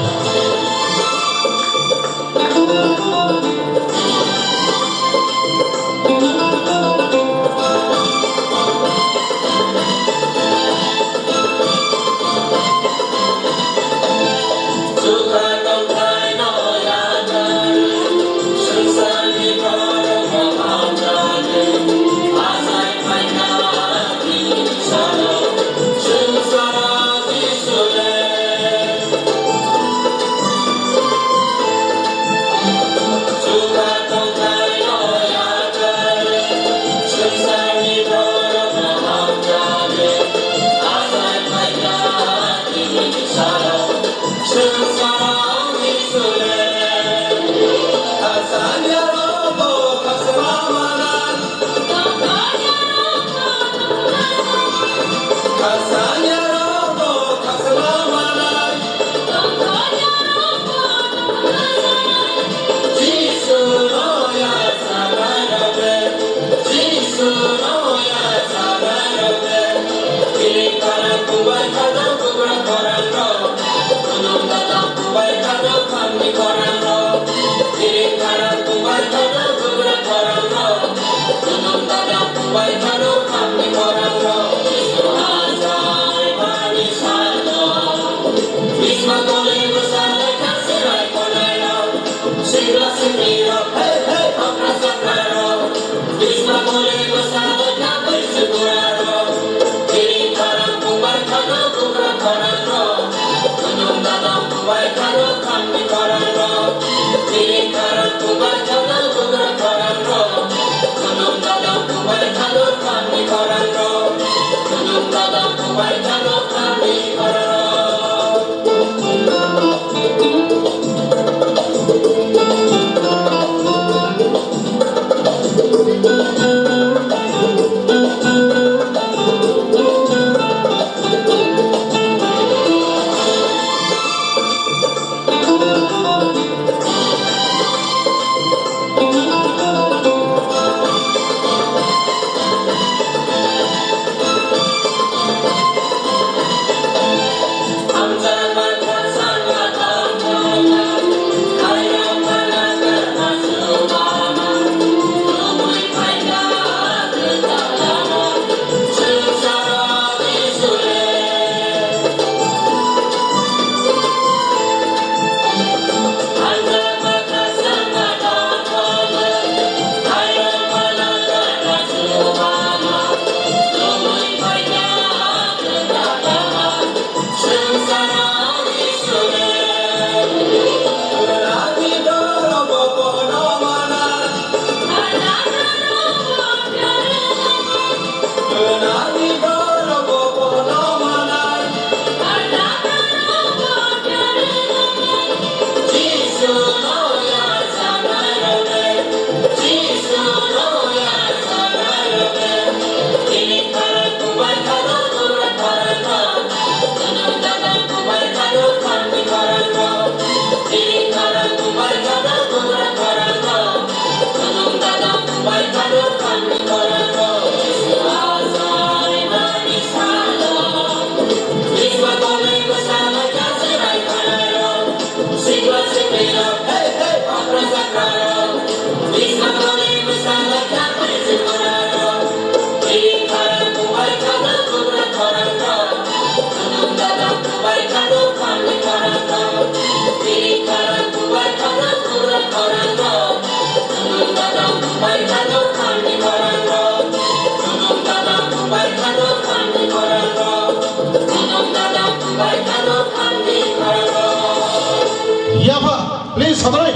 Yapha, please, Sadrai.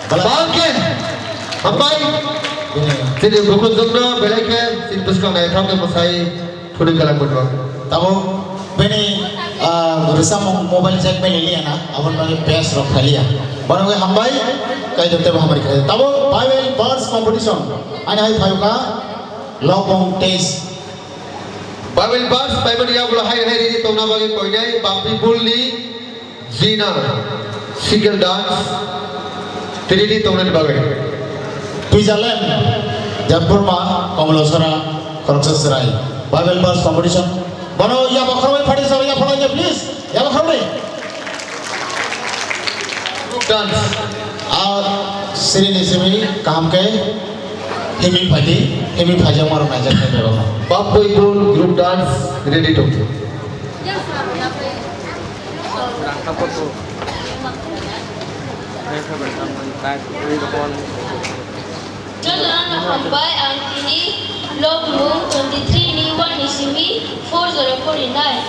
Bangke, hambai. Chini bukhuk jokno belai khe chini bwskang naithok khe mwsai phunui kalang bwtwng. Tabuk bini, ah, rwchapmung mobile jack bai liya na, aboni bagwi best rok phai liya. Bono bagwi hambai, kaitor tebo hambai khlai. Tabuk Bible verse competition. Ani hai phai kha Lobong teis. Bible verse phai mani yagulo hai hai rini tongna bagwi koinai bapri bulni Jina, single dance, three D tongnani bagwi. Pizalem, Debbarma, Komolosora, Khoroksa Chwrai, Bible verse competition. Bono yaba khoroknwi party sabo yapharlaiya, please. Yaba khoroknwi. Group dance. Ar sirini simi kaham khe himwi phaidi, himwi phaijak maro naijak khe bebak. Bapoi bol group dance ready to. Jotono hambai, ang tini lobmung twenty three ni one ni simi four jora porinai.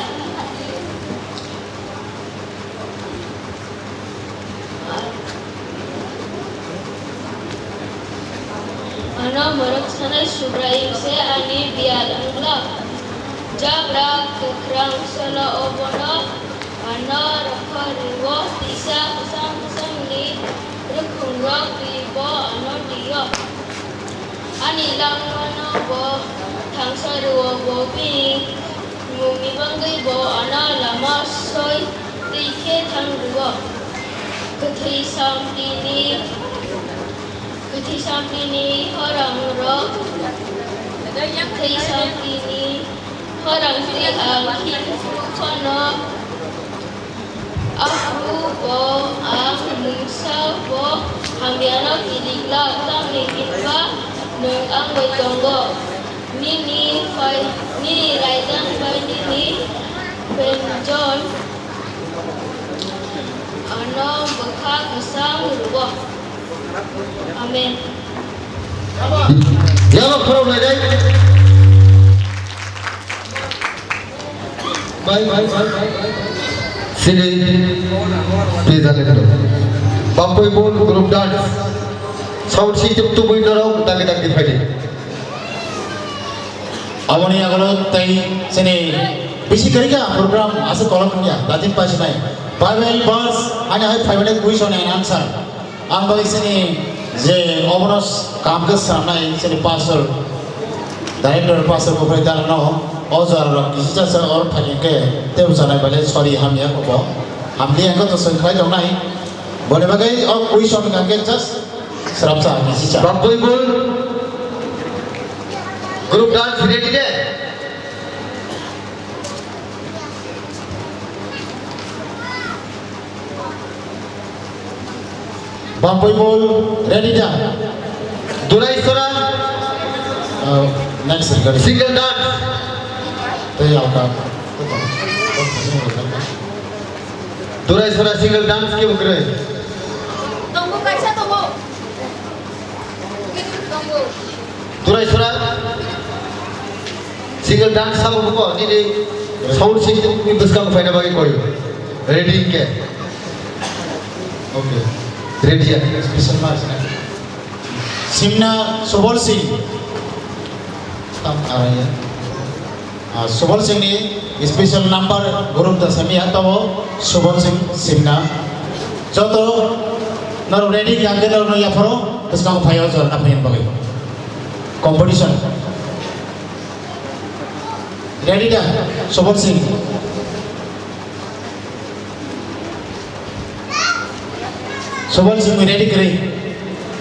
Ano mwrwk sanai Subraiyung se ani biyal wng glak. Jabra kwkhrang salo obono ano rwkha rwo, tisa kwchang kwchangni rwkhwngrok twibo ano twiyo. Ani langmano bo thangsa rwo, bo bini mungni bagwi bo ano lama soi twi khe thang rwo. Kwthwi samtini, kwthwi samtini horangrok, kwthwi samtini horang twi ang himphru phano. Aphuru bo ang mungsa bo hamyano kiriklak, tamni hwnba nwng ang bai tongo. Nini phai, nini laijak bai nini benjon ano bwkha kwchang rwo. Amen. Yaba khorok nainai. Bai, bai, bai, bai, bai. Sini pizza lekto. Bapoi bol group dance. Sound system tubui norok dagi dagi phaidi. Aboni agolo tei sini bisi karika program asa kolok wngya, datin pasinai. Bible verse, ani hai five hundred question and answer. Ang bai sini je obono kam ke sanai sini pastor, director pastor ko bai dal no, o jora rok kisi jasa or thani ke teu sanai bale sorry hamya ko bo. Hamdi ang ko to sengkhlai dong nai. Bole bagai o question kan ke just Srapsa, misi cha. Bapoi bol. Group dance ready de? Bapoi bol ready da? Durai sora. Uh, next record. Single dance. Tei alka. Durai sora single dance ke bukre. Tongo kaisa tongo. Durai sora single dance sabo buko nini sound system ni bwskang phaina bagwi koi. Ready ke? Okay. Ready ya? Special march na. Simna Subol Singh. Tam araya. Ah, Subol Singh ni special number group da sami ya tabo Subol Singh Simna. Joto norok ready kangke norok no yapharo bwskang phaio jorna phaina bagwi. Competition. Ready da Subol Singh. Sobal simi ready kri.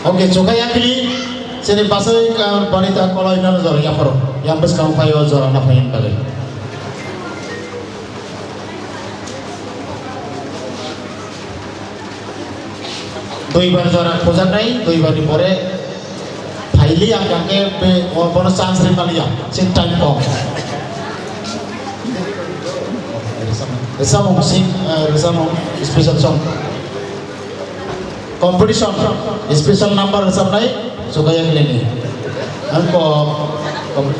Okay, choka yakli. Sini pasai ka bonita koloi no jor yapharo. Yang bwskang phaio jora na phain bagwi. Duibar jora khojaknai, duibar ni pore phaili ang khe be o bono chance ri maliya. Sin time kom. Rwchapmung sing, eh, rwchapmung special song. Competition, special number rwchapnai Sugaiya Khleni. Ang ko, kom-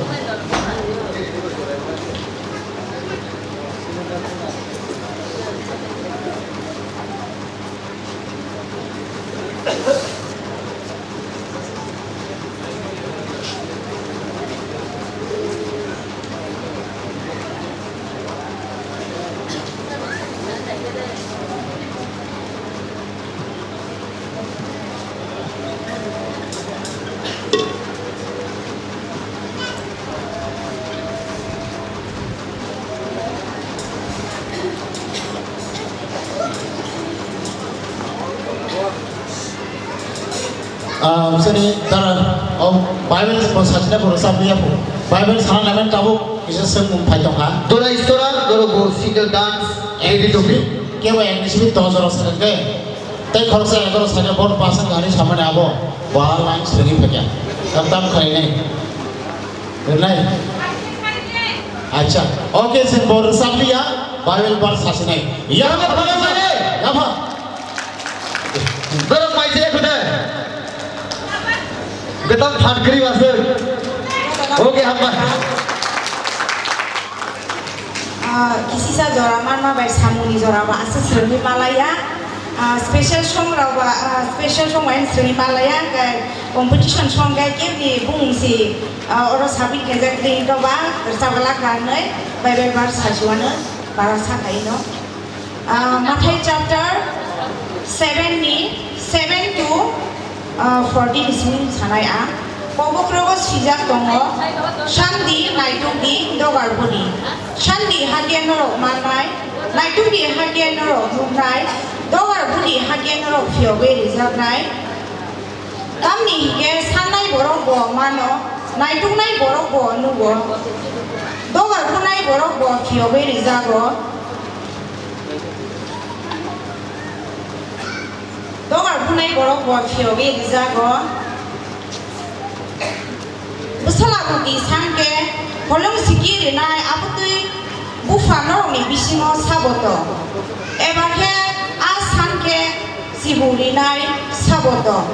Ah, sini tara, oh, Bible ko sajna pura sabiya po. Bible sana namen tabuk kisa sengmung phai tongkha. Dora istora, dora bo single dance, ready to be. Kewa English bi tong jora sakhe. Tei khoroksa egaroh sakhe bor pasang gari samani abo. Ba line segi phakya. Tam tam khai nai. Nai. Acha. Okay, sen bor sabiya. Bible bar sasinai. Ya, ya, ya, ya. Borok paisa ya khuda. Gatam phat gri wasuk. Okay, hamba. Ah, kisisa jora manma bai samungni jora ba aswk swrwngwi malaya. Ah, special song rok ba, ah, special song bai swrwngwi malaya. Hwnkhe competition song khe kebni bumung si, ah, oro submit khaijak ri to ba rwchapglak kha hwnwi bai bai bar sajuano bara sakhaino. Ah, Mathai chapter seven ni seven to, ah, fourteen ni simi sanai ang. Kokbokhorogo swijak tongo, "Sandi, naitukdi, dogar budi. Sandi, hakhe norok mannai, naitukdi, hakhe norok nuknai, dogar budi, hakhe norok phiyogwi rijaknai." Tamni hinkhe sannai borok bo mano, naituknai borok bo nugo, dogar bunai borok bo phiyogwi rijago. Dogar bunai borok bo phiyogwi rijago. Bwsala budi sankhe holong siki rinai abotwi bupha norokni bisingo sabo tong. Eba khe a sankhe chibuk rinai sabo tong.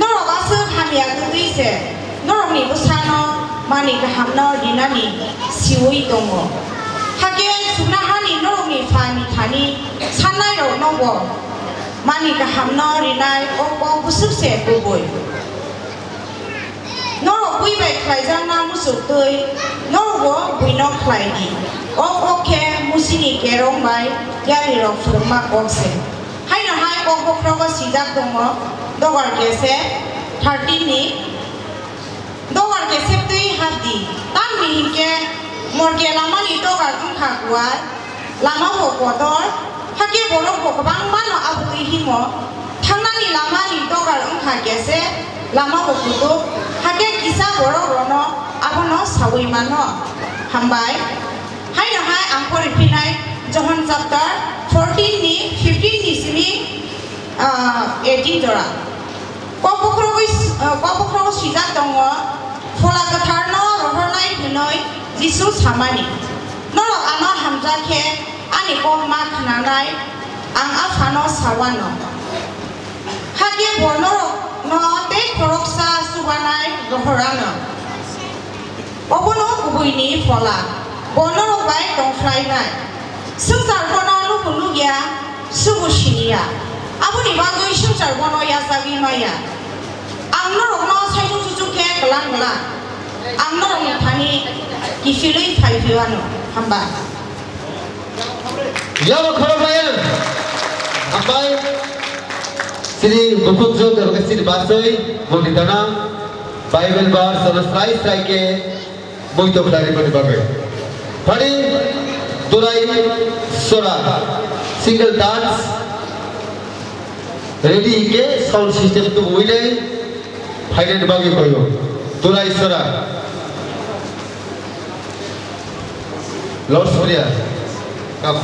Norok aswk hamya kwtwi se norokni bwsano manwi kahamno rinani siui tongo. Hakhe chuknohani norokni pha ni thani sannairokno bo manwi kahamno rinai o kok bwswk se kubui. Norok bui bai khlaijakna muchuk twi, norokbo buino khlai di. O kok khe Musini kerong bai yarirok phwrwngma kok se. Haino hai kokbokhorogo swijak tongo, Dogar kesep thirteen ni, Dogar kesep twi hap di, tamni hinkhe morke lamani dogar wngkha kuar, lama bo kotor, hakhe borok bo kwbangma no abotwi himo, thangnani lamani dogar wngkha kesep, lama bo kutuk, hakhe kisa borok rokno abono saui mano. Hambai. Haino hai ang pori phinai Johon chapter fourteen ni fifteen ni simi, ah, eighteen jora. Kokbokhorogwi, ah, kokbokhorogo swijak tongo, Phola Kwtharno rohornai hwnwi Jisu samani. Norok ano hamjak khe ani kok ma khnanai, ang Aphano sawano. Hakhe bo norokno tei khoroksa chubanai rohorano. Obono kubuini phola, bo norok bai tongphlainai. Swngchar bono nukhung nukya, subo siniya. Aboni bagwi swngchar bono yachagwi maya. Ang norokno saichung chuchuk khe kwlang kwlang. Ang norokni thani kiphilwi phai phiwano. Hamba. Yabo khoroknai ang. Hambai. Chini bukhuk jwk eba khe chini bachwi, boni dana, Bible verse ano srai srai khe muito khlai rwmani bagwi. Phani Durai Sora single dance ready hinkhe sound system tubuwi nai phainani bagwi koyo. Durai Sora. Lord Surya, come.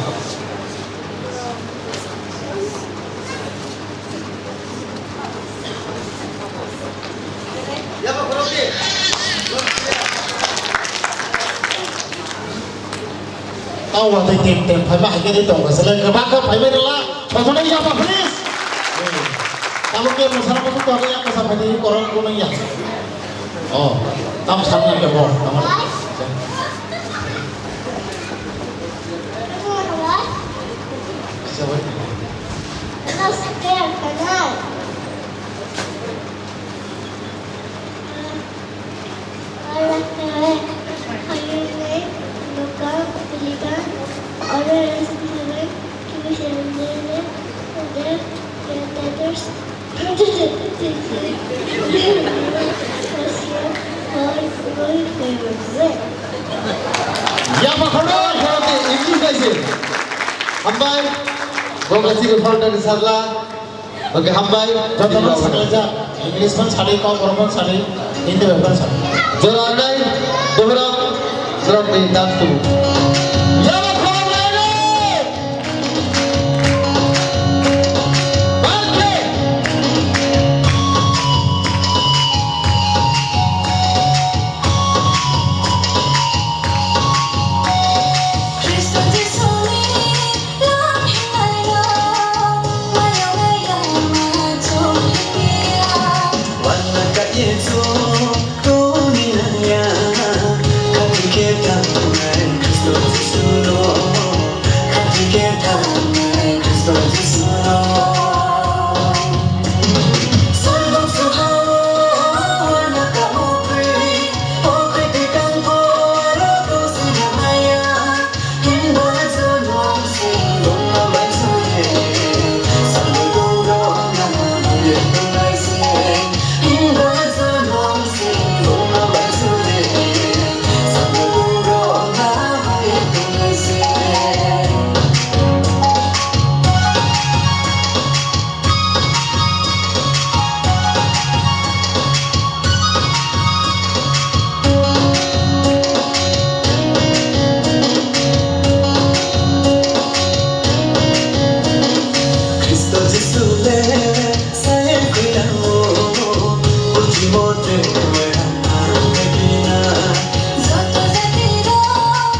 O watwi tem tem phaima hai khe tong kha, seleng kwbang khe phaimai rwla, sosonai yapa please. Tamo khe mwsarok khe tong ya, kwsa phaidi korok kunang ya. O, tamo sakna khe bo, tamo. Yapa khorok khorok English bai se. Hambai. Bo kasi ko phone tadi sabla. Oke, hambai. Jotono saklaijak. English phan sadi, Kokborok phan sadi, Hindi bai phan sadi. Jora nai, bohrok, borok ni dance tubu. Yaba khorok lai re! Bangke! Khristo Jisuni Khristo Jisu le sai khuirango, ultimo te wera ang kebina. Joto jati rok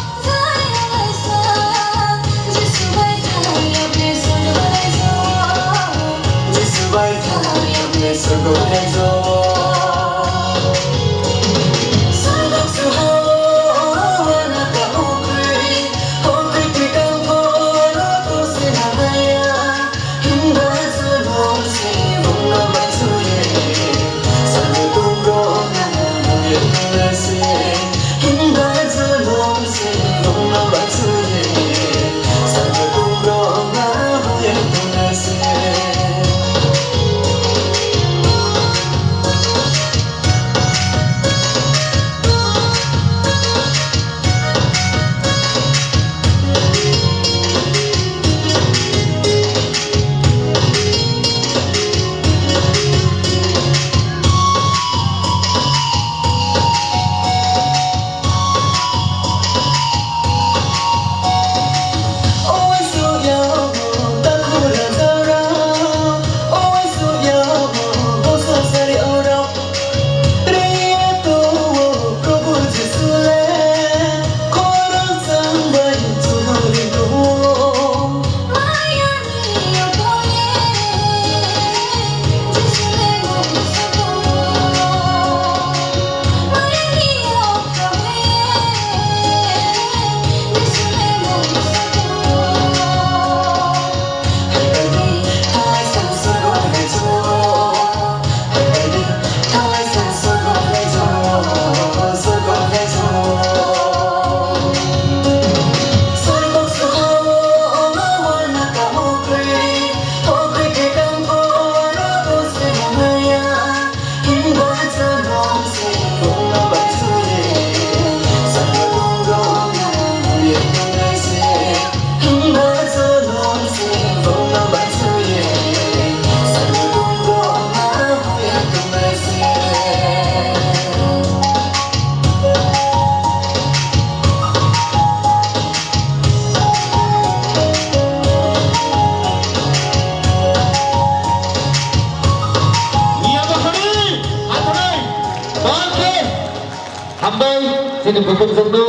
Hambai, chini bukhuk jokno,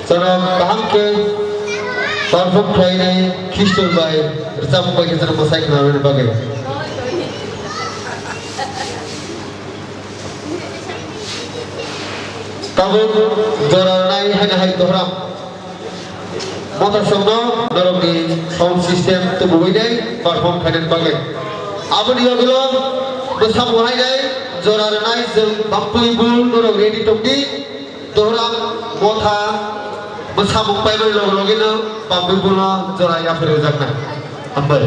chwng kaham khe Perform khlainai Khristol bai rwchapmung bai khe chwng mwsai khwnarwini bagwi. Tabuk jora rwnai haino hai Dohram Motha songno norokni sound system tubuwi nai perform khainani bagwi. Aboni yagulo bwsamung hainai jora rwnai chwng Bampui Bul norok ready tongdi. Dohram Motha bwsamung paimani loge logeno Bampui Bulno jora yapharwi rwjaknai. Hambai.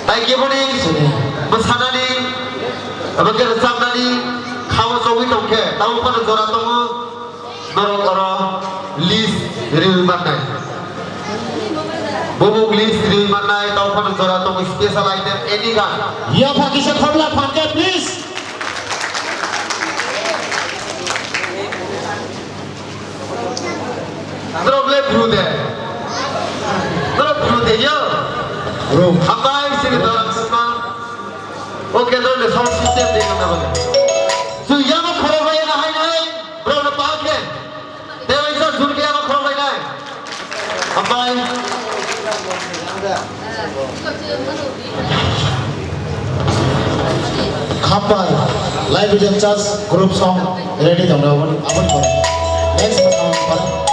Tai keboni bwsanani abo khe rwchapnani khao chogwi tongkhe, tamo phano jora tongo, norok oro list riwi mannai. Bumung list riwi mannai, tamo phano jora tongo special item any gan. Yapha kisa khobla phankhe, please. Norok le bru de. Norok bru de yo. Bru. Hambai sini dorang sima. Oke, norok le sound system de kama bale. Su yama khoro bai na hai nai. Bro na pa ke. Te wai sa sun ke yama khoro bai nai. Hambai. Khampai, live video church group song ready tongna aboni, aboni pore. Next song pore.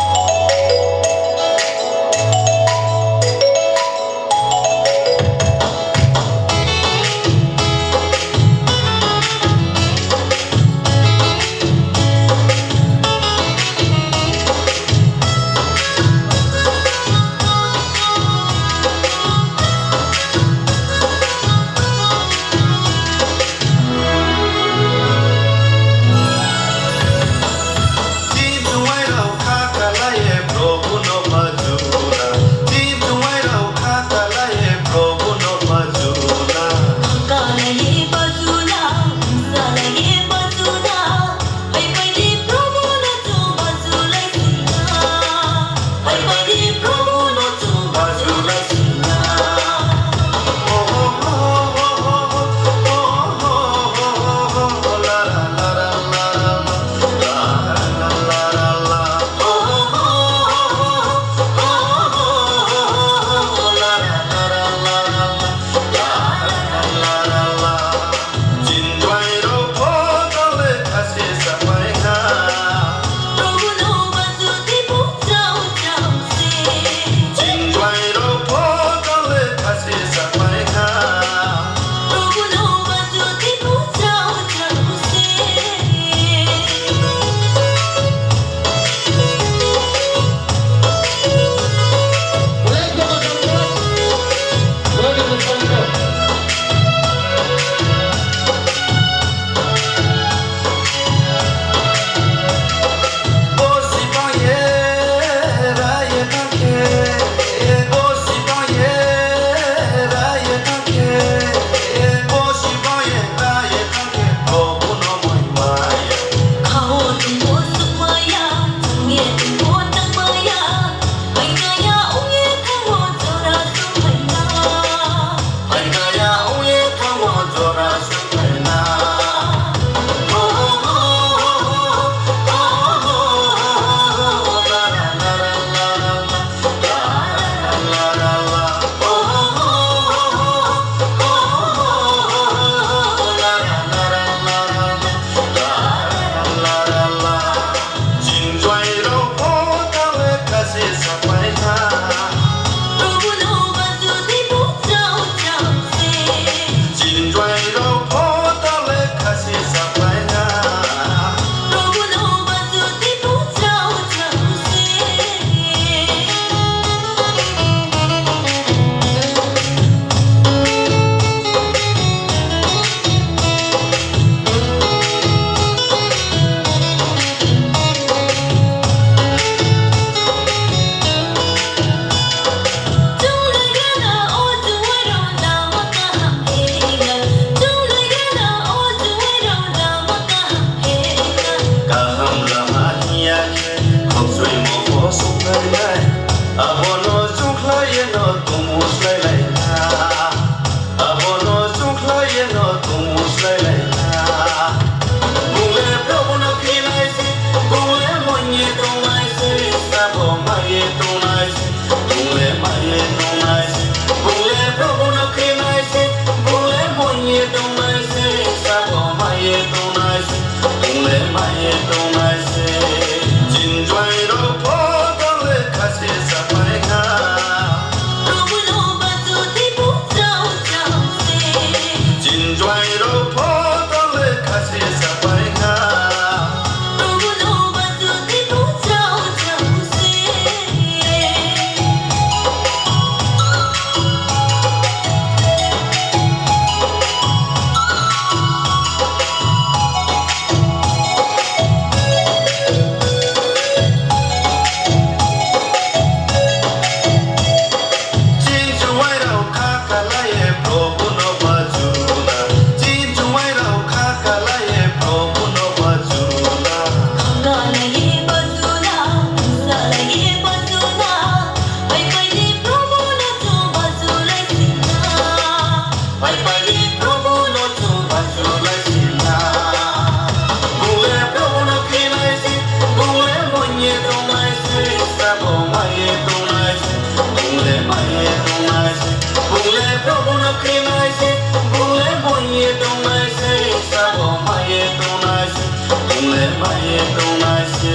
Khe nai se, bung le moi ye tong nai se, sabo mai ye tong nai se, bung le mai ye tong nai se.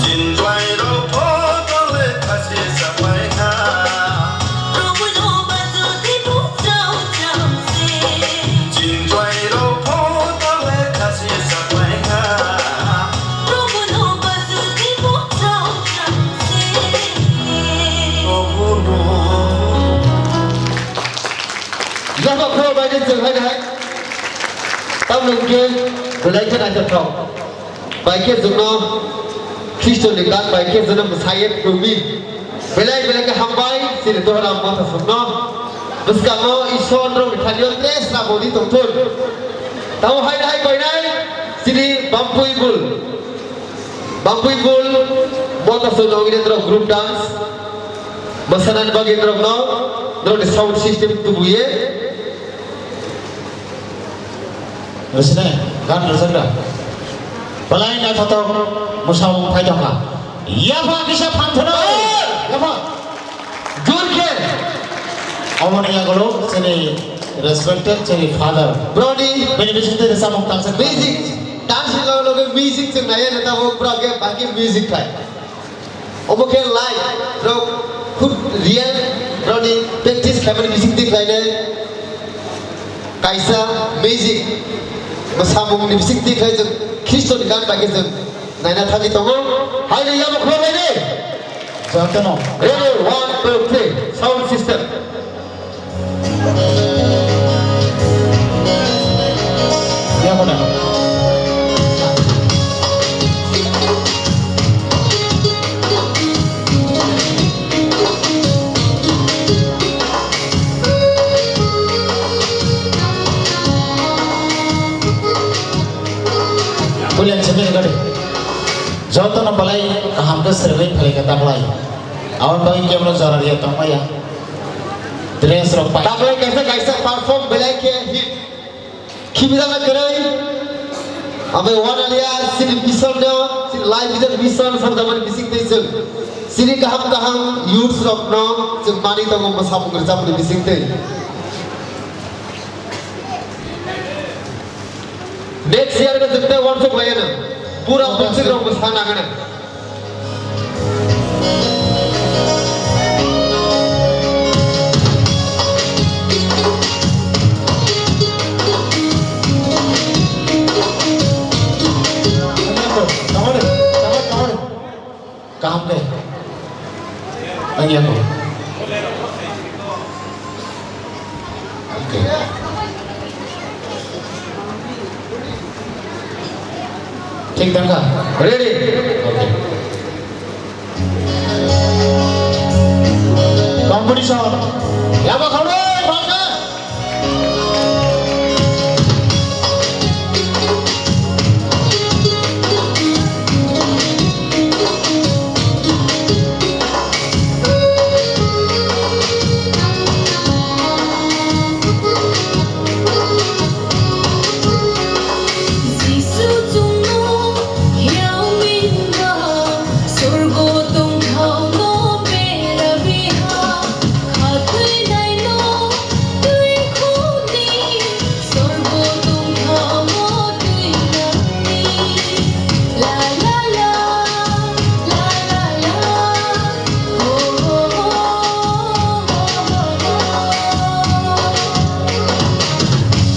Chinjwai rok pho tole khasi sapai kha. Rubui no bazu di bu chau cham se. Chinjwai rok pho tole khasi sapai kha. Rubui no bazu di bu chau cham se. Rubui no. Yaba khoro bai de jeng hai hai. Tamni hwnkhe belai khe naithothok. Bai khe jwngno Khristoni gan bai khe jwngno mwsai ye phunukdi. Belai belai khe hambai chini Dohram Mothasongno. Bwskango Ishwar norokni thani o tres rabo di tongthun. Tamo hai hai koinai chini Bampui Bul. Bampui Bul Mothasongno wngwi norok group dance. Mwsanani bagwi norokno norokni sound system tubuye. Rwchini gan rwjakra. Belai naithothok mwsamung phai tongkha. Yapha kisa phan thano. Yapha. Jor khe. Omoni yagulo chini respected chini father. Broni. Bini bisingtwi rwchapmung tangsa music. Dancing loge loge music chwng naiya neta bo bro khe baki music khai. Omo khe live, borok khub real, borokni practice khlaimani bisingtwi khlainai kaisa music, mwsamungni bisingtwi khlai chwng Khristoni gan bai khe chwng naina thangwi tongo. Haino yabo khulumlaidi. Jotono. Ready, one, two, three, sound system. Jotono belai kaham khe swrwngwi phaikha taklai. Aboni bagwi kebono jora riya tongmaya. Dress rok pai. Taklai kaisa kaisa perform belai khe hit. Khibijak kwrwi. Abo wanalia chini mission no, chini live video mission samjamani bisingtwi chwng. Chini kaham kaham youths rokno chwng manwi tongo mwsamung rwchapmani bisingtwi. Next year khe jwkte wansuk laiyano. Pura bwswk rok bwsa nangani. Kaham de. Ang yako. Okay. Thik tangkha? Ready? Okay. Competition. Yaba khawdai, bangkha. Jisu chwngno hiao minba, sorgo tongthao no bera biha, khathwinaino twi khuni, sorgo tongthao no twi nangni. La la la, la la la, ho ho ho, ho ho ho.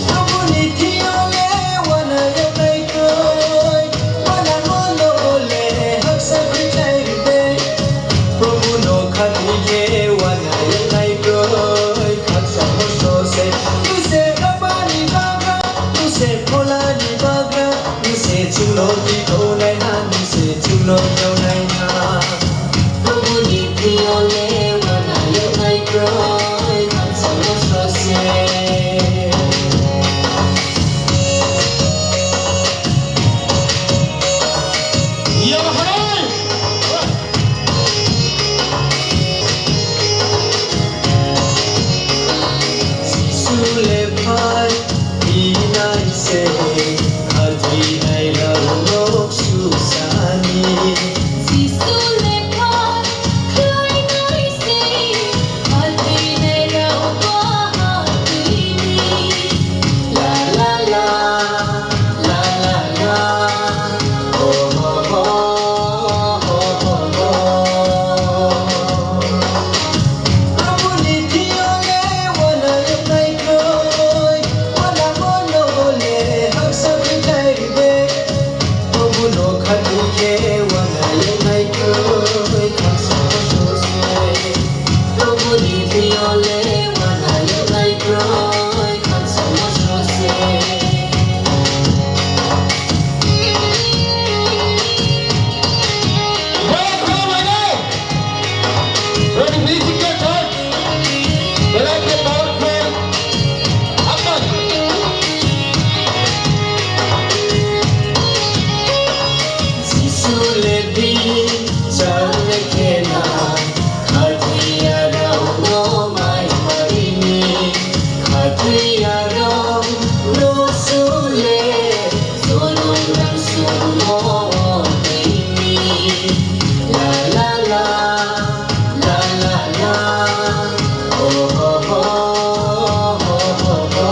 Prabhuni thiyole wana yawnai kroi, wana mono le haksa kwchai ride. Prabhu no khati le wana yawnai kroi, haksa moso se. Tuse rabani bagra, tuse pholani bagra, tuse chulo tito nai ha, tuse chulo yawnai ha. Prabhuni thiyole wana yawnai kroi, haksa moso se. Jisu le phai, hinai se, khathwinai rok susani. Chale khena khatwi arokno mai marini, khatwi arokno sule, solong rang sumo tini. La la la, la la la, oh ho ho, oh ho ho.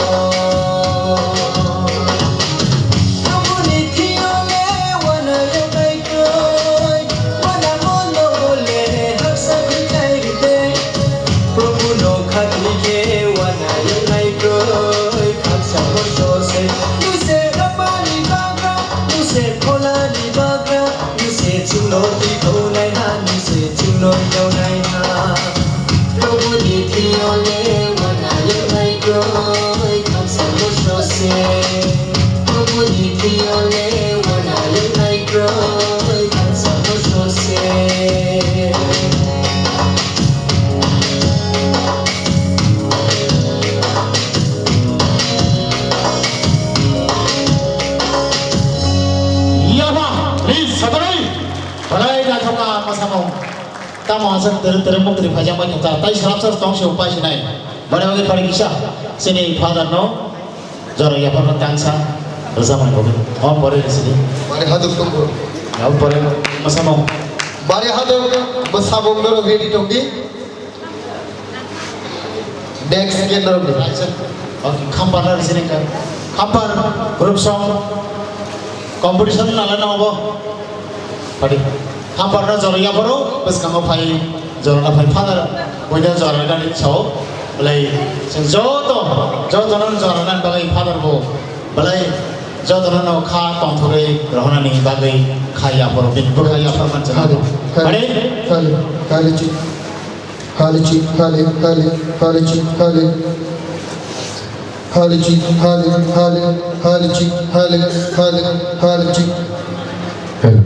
Prabhuni thiyole wanayok nai kroi, wana mono bole haksa khwlai rite. Prabhu no khatwi khe wanayok nai kroi, haksa moso se. Nuse rapani bagra, nuse pholani bagra, nuse chwngno twi thonai ha, nuse chwngno yawnai ha. Prabhuni thiyole wanayok nai kroi, khamsa moso se. Prabhuni thiyole wanayok nai kroi, khamsa moso se. Yaba, please, satanai. Belai naithokma mwsamung. Tamo aswk twrwk twrwk mukri phaijak bai tongkha. Tai swrapsa tong se upai sinai. Bari bagwi pari kisa. Chini father no jora yapharma tangsa rwchapmani bagwi. Om pore sidi. Bari haduk tongbo. Om pore mwsamung. Bari haduk mwsamung no ready tongdi. Next kendro ni. Acha. Okay, khampar na sini kan. Khampar group song competition na lana obo. Padi. Khampar na jora yapharo, bwskango phai, jora na phai father, boina jora na ni sao. Belai, sing joto, joto no jora na bagwi father bo. Belai, joto no kha tongthorwi rohona ni bagwi kha yapharo, bin bo kha yapharo man jana. Kali, kali, Padi. Kali, kali chi. Hali chi, hali, hali, hali chi, hali. Hali chi, hali, hali, hali chi, hali, hali, hali chi. Hali.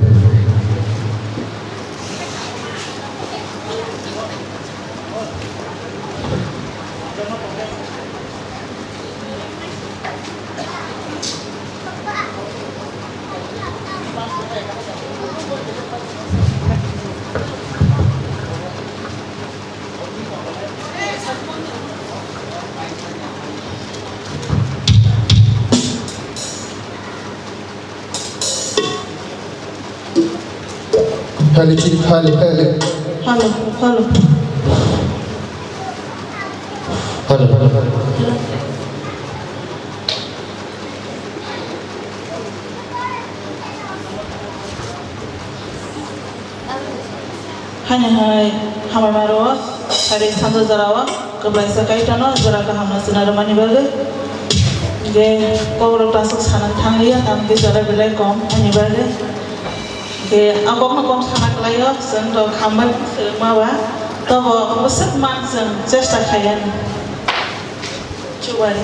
Hali chi, hali, hali. Halo, halo. Halo, halo, halo. Haini hai hambai maro, hari sanjo jora o, kwplaisa Kaitorno jora kaham no chwna rwmani bagwi. Ge kok rok tasuk sana thang liya, tamni jora belai kom, haini bagwi. Ge a kok no kom sana kwlai o, chwng rok hambai swrwngma ba, tobo bwswk man chwng chesta khaiyani. Chubaidi.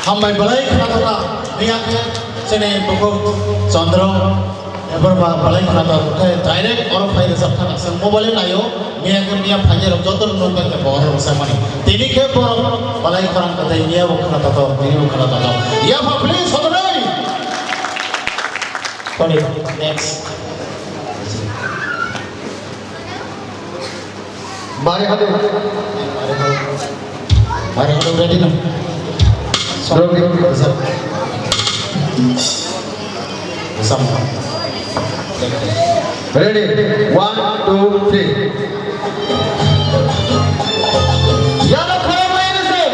Hambai belai khna thokna, niyakhe chini bukhuk Chandra. Borok ba balai khwnatok khe direct oro phai rwchap thang aswk mobile naio, miya khe miya phainai rok joto no nokbar khe bo oro rwchapmani. Tini khe borok balai khorang kwtwi miya bo khwnatok, tini bo khwnatok. Yapha please, hodonai. Sorry, next. Mari hadu. Mari hadu ready no? Ready. Bisa. Bisa. Ready. One, two, three. Yada khara main se.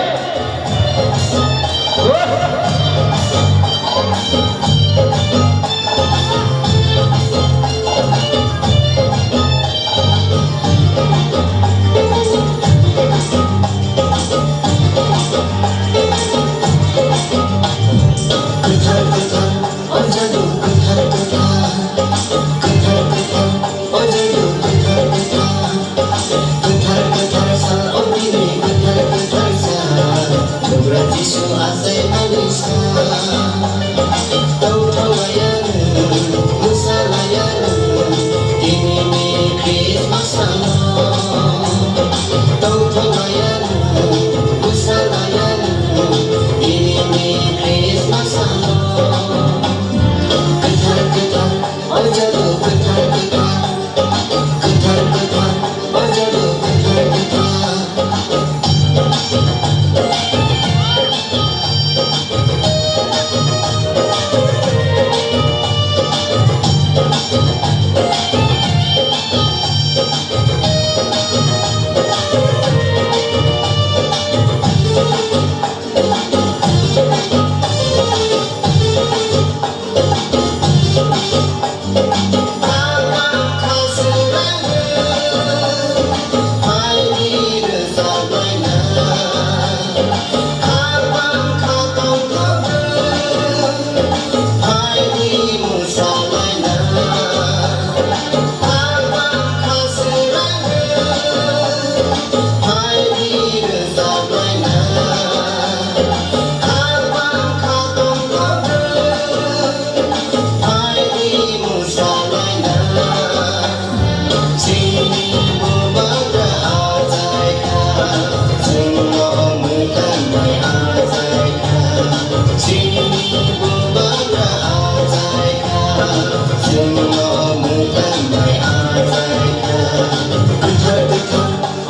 Kwthar, kwthar, o jaga kwthar, kwthar. Kwthar, kwthar sa, o bini kwthar, kwthar sa. Bugra Jisu achai mani sa. Tongthok laiya nwng, mwsa laiya nwng, tini ni Christmas salo. Tongthok laiya nwng, mwsa laiya nwng, tini ni Christmas salo. Kwthar, kwthar, o jaga kwthar, kwthar. Kwthar, kwthar, o jaga kwthar, kwthar.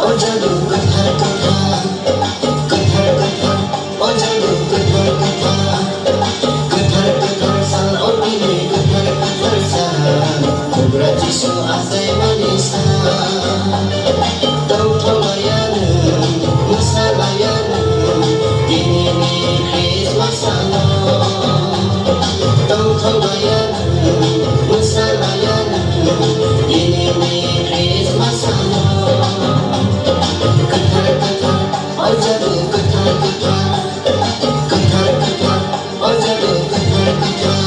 O jaga kwthar, kwthar, kwthar, kwthar. O jaga kwthar, kwthar, kwthar, kwthar sal, o bini kwthar, kwthar sal. Bugra Jisu achai mani sal. Tongthok laiya nwng, mwsa laiya nwng, tini ni Christmas salo. Tongthok laiya nwng, mwsa laiya nwng, tini ni Christmas salo. Kwthar, kwthar, o jaga kwthar, kwthar, kwthar, kwthar, o jaga kwthar, kwthar.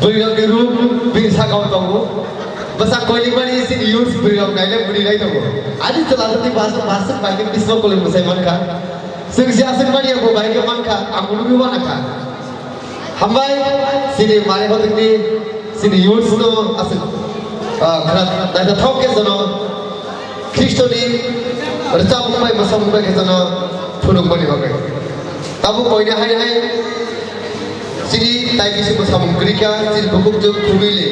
Bwrwirokni room bini sakao tongo. Bwsa koilikmani chini youths bwrwirok naile bwrwi nai tongo. Ani chwla jati bus, bus bai khe bismo kolwi mwsai mankha. Chwng se aswk mani bo bai khe mankha, ang bo nugwi uanakha. Hambai, chini mari hotekni, chini youths no aswk, ah, khna naithothok khe jono Khristoni rwchapmung bai mwsamung bai khe jono phunukmani bagwi. Tabuk koine hai hai chini tai bisi mwsamung kwrwi kha, chini bukhuk jwng khubui le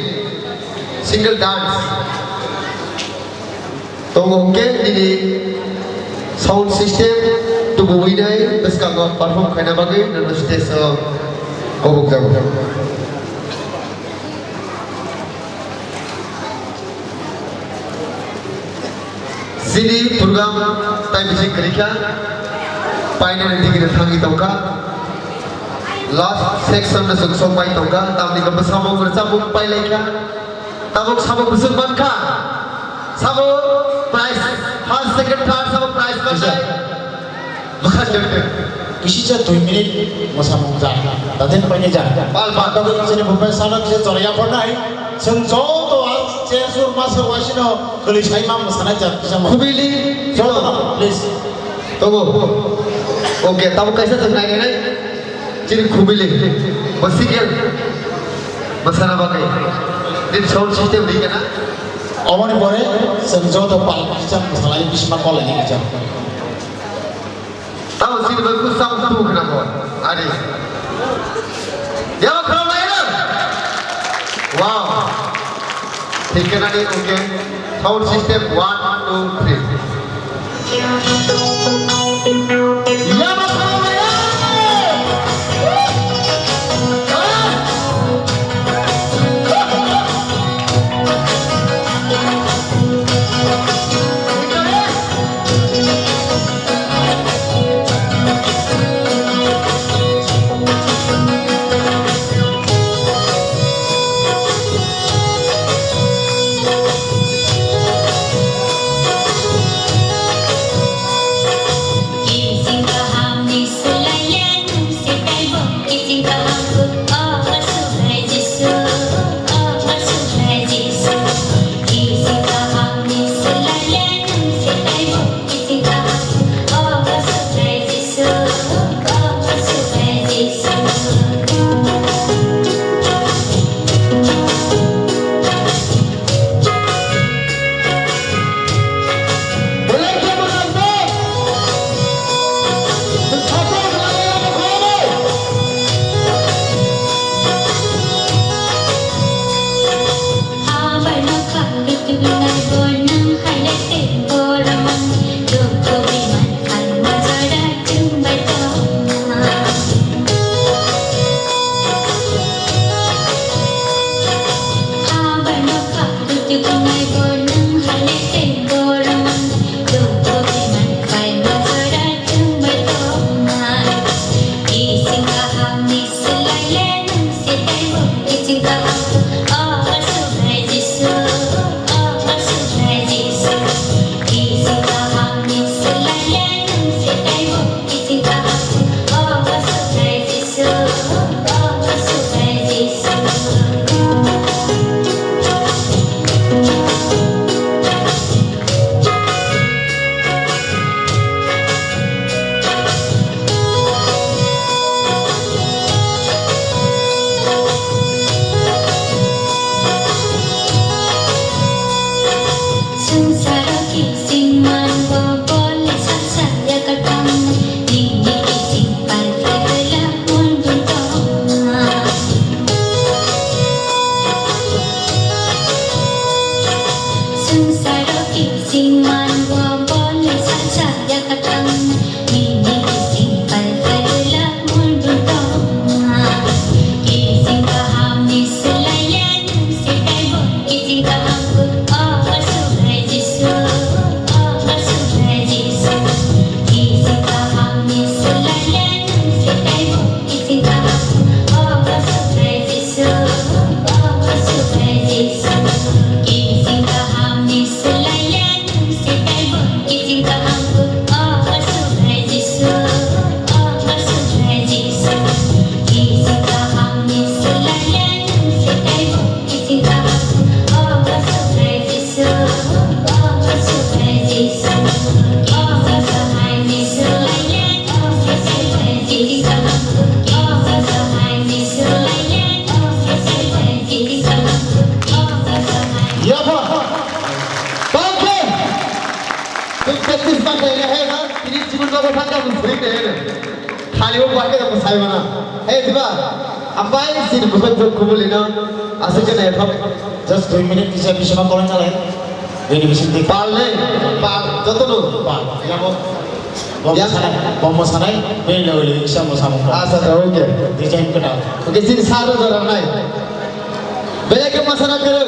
single dance. Tongo hwnkhe nini sound system tubuwi nai bwskango perform khaina bagwi nono stage o kobok jago. Chini program tai bisi kwrwi kha, painani digini thangwi tongkha. Last section no chwng sok pai tongkha, tamni khe bwsamung rwchapmung pai lai kha. Tabuk sabo bwswk mankha? Sabo prize, first, second, third sabo prize manai. Bwkha jempe. Kisi cha dui minute mwsamung ja. Daten paine ja. Pal, pal. Tabuk chini bupe sana kisa chorya pornai. Chwng joto a chensur masa wasino kwlwi sai ma mwsanai ja kisa ma. Khubili. Joto, please. Tongo. Okay, tabuk kaisa chwng nai nai. Chini khubili. Bo single. Masana bagwi. Din sound system ri kana? Omoni pore, chwng joto pal kicham salai bisma kolai ni kicham. Tamo sini bai kusam tu khna ko. Ari. Yawa khna lai na. Wow. Thik kana ni, okay. Sound system one, two, three. Thani o bakhe ko sai mana. Hey, diba? Apai sin bukan jok kubuli na. Asik ke na thok. Just dui minute kisa bisma koran chalai. Bini bising di. Pal nei, pal, joto no. Pal, ya bo. Bom Ya. Sanai, bom sanai, bini lo lo isa mo samung. Asa, asa, okay. Design kena. Okay, sini saro jara nai. Belai ke masana kere.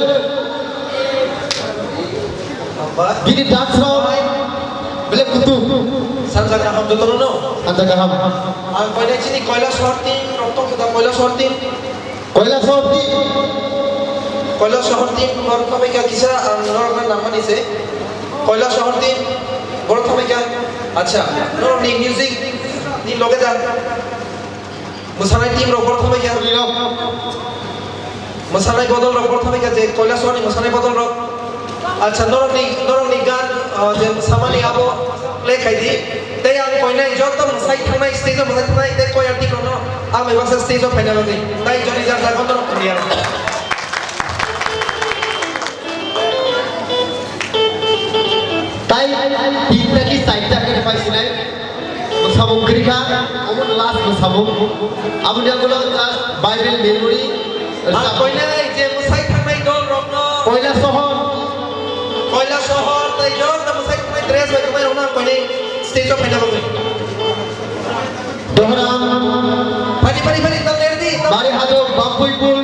Bini dance rok belai kutu. Sanja kaham joto no. Sanja kaham. Ang koine chini Koila Sohor team, rok tong kita Koila Sohor team. Koila Sohor team. Koila Sohor team, norok no baikha kisa, ang norok no nangmani se. Koila Sohor team, borok thabaikha. Acha, norok ni music ni loge da. Mwsanai team rok borok thabaikha. Mwsanai bodol rok borok thabaikha je Koila Sohor ni mwsanai bodol rok. Acha, norok ni, norok ni gan, ah, je mwsamani abo play khai di. Tei ang koinai joto mwsai thangnai, stage o mwsai thangnai, tei choir team rokno ang bai baksa stage o phaina bagwi. Tai joni jar jaga norok tongya. Tai tinta ki chaita khe pai sinai. Mwsamung kwrwi kha, omo last mwsamung. Aboni ulo just Bible memory. Ang koinai je mwsai thangnai dol rokno. Koila Sohor. Koila Sohor, tei joto mwsai thangnai dress bai tongmai rokno ang koinai stage o phaina bagwi. Dohram. Phani, phani, phani, tal lerdi. Bari Hajok, Bampuipul.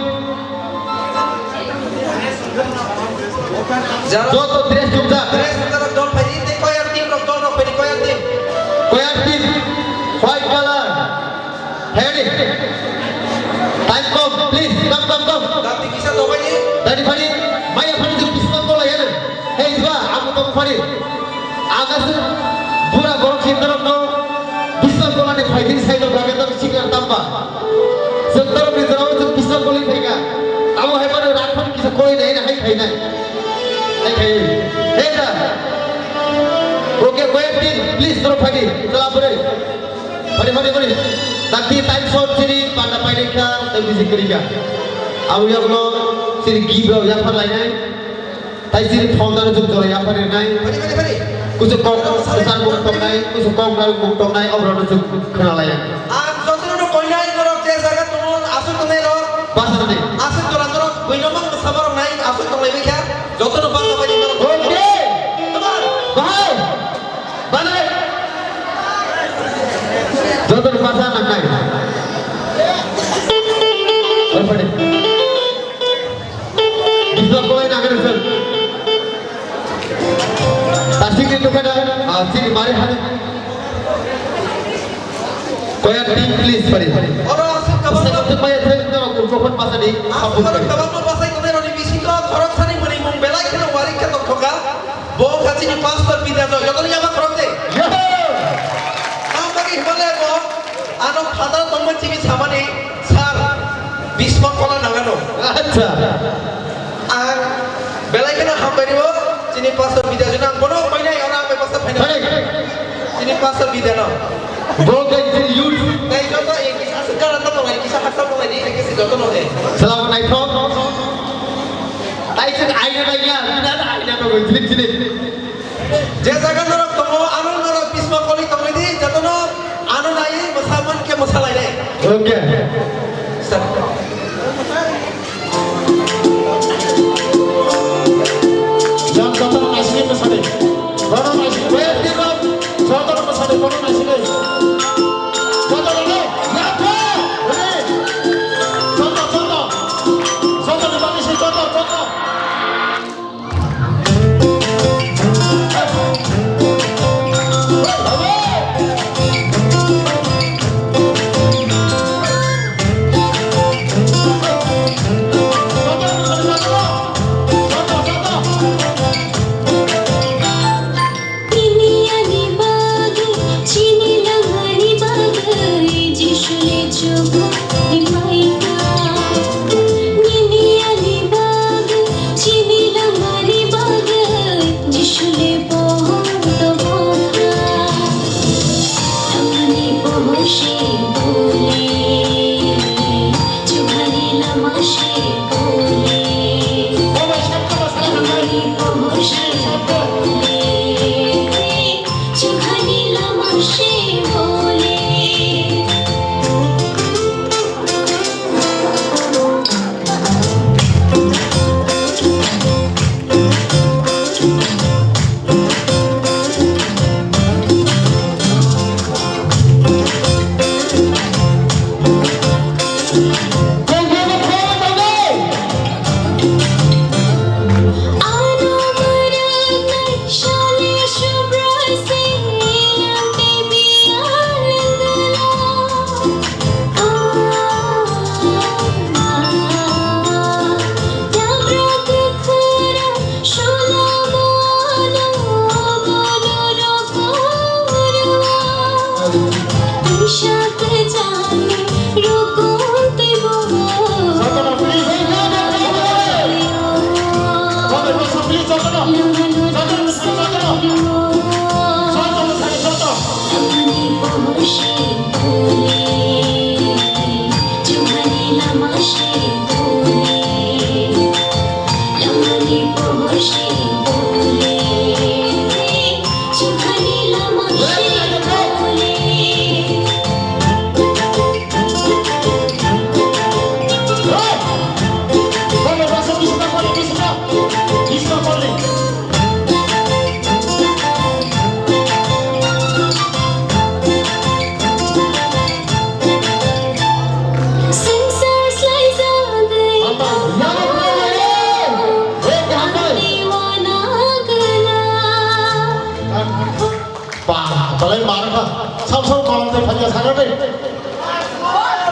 Jara joto dress chumjak. Dress chumjak dol phaidi, tei choir team rok dol rok phaidi, choir team. Choir team, white color. Ready? Time come, please, come, come, come. Dati kisa dobaidi. Dati phani, maya phani jwk bismillah kola yere. Hey, jwa, aku tong phani. Aga se, pura borok hindarokno, bismillah kola ni phaidi side o gaga tong sikar tamba. Jwk torok ni jora o jwk bismillah kola phaika. Abo hai mano rak phani kisa koi nai, hai khai nai. Hai khai. Hey, da. Okay, choir team, please, toro phani. Chala pore. Bari, bari, bari. Dakti time short chini, panda pairikha, tei bisi kwrwikha. Abo yagulo chini gift rok yaphar lainai. Tai chini founder rok jora yaphar rinai. Bari, bari, bari. Kusu kok, kusu kok mung tongnai, kusu kok mung tongnai, obrok no chuk khna laiya. Ang jotono no koinai norok je jaga tongo, aswk tongnai rok. Basa ni. Aswk jora norok, buino mang bwsa borok nai, aswk tonglai bikha. Jotono basa bai norok. Okay. Come on. Bahai. Bale. Joto ni basa nangnai. Open. Biswa kolai nangnai sir. Tasik ni tukada, ah, sini mari hanu. Koya team please pari. Oro aswk kabang. Sir, tuk maya thai no kurko phone basa di. Aswk kabang no basai tongnai roni bisingo khorok sani muni mung belai kheno warik khe tongthoka. Bo kha chini pastor Bidya Joy, joto ni yama khorok de. Yoho! Ang bagi himale bo, ano khata tongma chini samani sir, bisma kola nangano. Acha. Ang belai kheno hambai ribo, chini pastor Bidya Joy nang bono koinai ora ang pastor phaina. Hai. Chini pastor Bidya no. Bo khe chini youth. Tai joto e kisa sukar ta tongai, kisa hasa tongai di, e kisa joto no de. Salam naithok. Tai chwng aina nangya, bini aina nangwi, chini, chini. Je jaga norok tongo, ano norok bisma koli tongwi di, jotono ano nai mwsa man khe mwsa lai de. Okay. Sir. Jang jotono naisini mwsadi. Bono naisini, boya di rok, jotono mwsadi, bono naisini. Jotono le, ya, ya, re. Joto, joto. Joto ni bagwi se, joto, joto.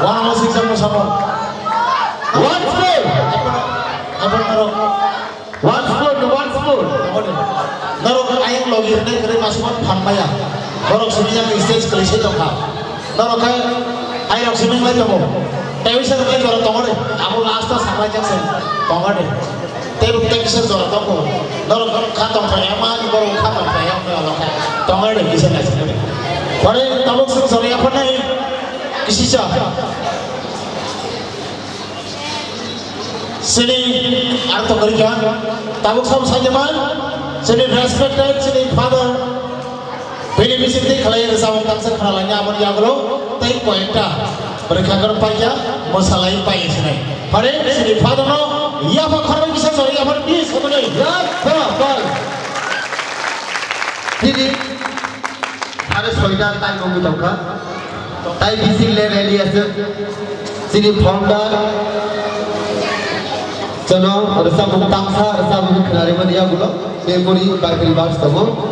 One oh six ang samo. One four. Apa, apa narok? One four, one four. Narok ayang logi rene kere masuk phan maya. Norok sini yang stage kali se tongkha. Norok kai ayang sini lai tongo. Tewi sa kai jora tongo de. Abo last to sanglai jak sen tongo de. Tei ruk tei kisa jora tongo. Norok norok kha tong kha ya ma ni borok kha tong kha ya ma la kha. Tongo de kisa na sini. Pare tabuk sung sari apa nai? Kisi cha. Sini ar to kari kha. Tabuk sam sajaman. Sini respected sini father. Bini bising twi khlai rwchapmung tangsa khna laina aboni yagulo tei koyekta bwrwi khakar paikha mwsalai pai sinai. Pare sini father no yapha khorbai kisa sori yapha please khoboni. Yapha bal. Sini are soida tai nongwi tongkha. Tai bising le rally aswk. Sini founder. Jono rwchapmung tangsa rwchapmung khna rimani yagulo. Memory Bible verse tongo.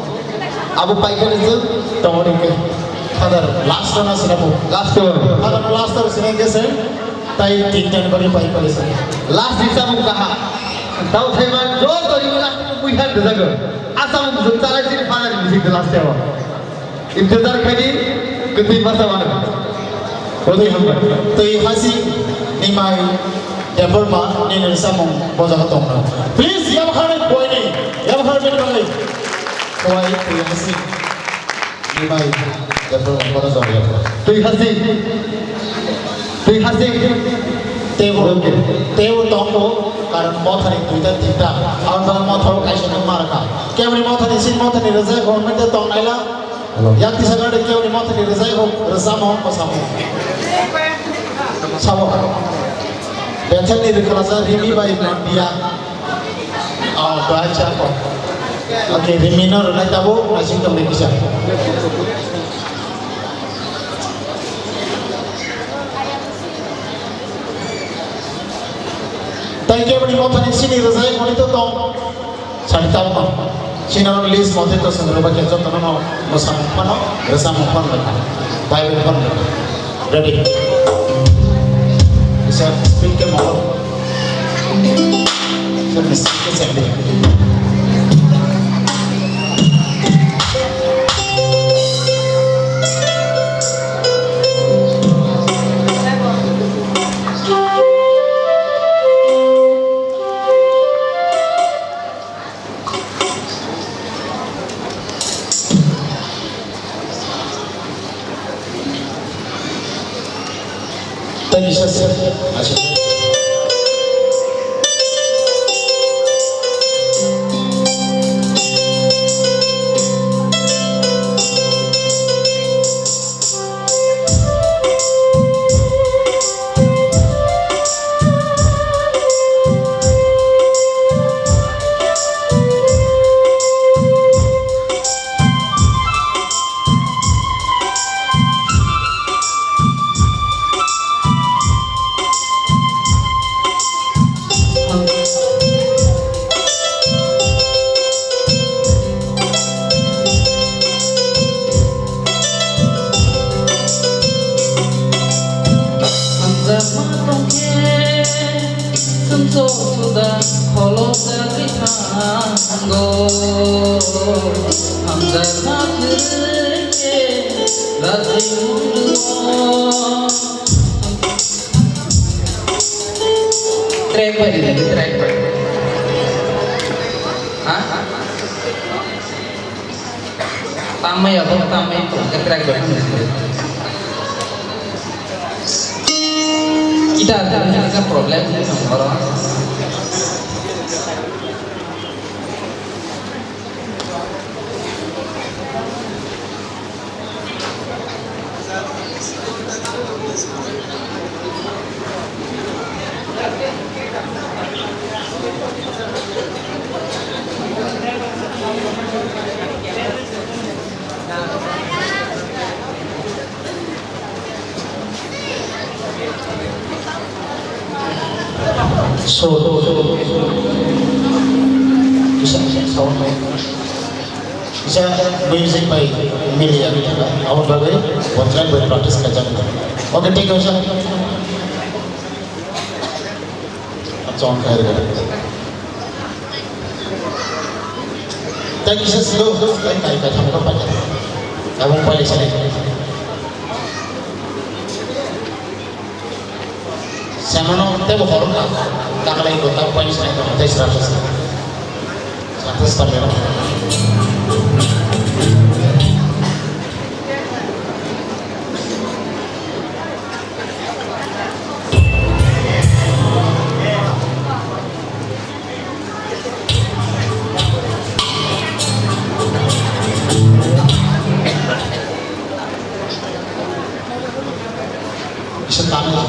Abo paikha ni jwng tongo ni ke. Father, last one asina bo. Last one. Father, last one sina ke se. Tai tin tan bari paikha ni se. Last ni samung kaha. Tau thaiman jo tori last ni buihan de jago. Asa mung jwng chalai sini father ni bising de last yawa. Intezar khaidi, kwtwi masa wano. Twi, twi hasi ni mai Debbarma nini samung bojago tongno. Please, yabkhar boyni, yabkhar bini bagwi. Boy, twi hasi ni mai Debbarma bono jogya. Twi hasi. Twi hasi. Tebo, okay. Tebo tongo, karon mothani duita tinta. Aboni bagwi mothao kaisa nang markha. Keboni mothani sin mothani rwjak, hwn mete tong naila. Hello. Yang tisa gari keboni mothani rwjak, hwn rwjamo, hwn samo. Samo. Bethelni rwkhlajak Rimi bai Mondia. Oh, doacha ko. Okay, Rimi no rwnai tabuk, naising tong ni kisa. Tai keboni mothani sini rwjai hwnwi to tong. Sani tamo. Sini no list mote to swngrwba khe jotono no mwsamung phano, rwchapmung phano, Bible phano. Ready? Isa speak ke mo. Isa speak ke sende. Thank you, sir. Hamjakma tongkhe sumsok suda kholopjagwi thango. Hamjakma kwrwikhe rajni mundugo. Track bai ri, track bai. Ha? Tamai abo, tamai to, track bai. Kita ada, ada problem ni orang. So, so, so, so. Bisa, bisa, sound. Kisa music bai mili ya, aboni bagwi bo track bai practice khaijak. Okay, thank you, sir. Achon khairga. Thank you, sir. Slow, slow, slow. Kai, kai, kai, thamo ka paja. Abang pai sini. Samano tebo khorok ka, taklai ko ta point sai ko tei seratus. Seratus ta mero. Kisa tamo.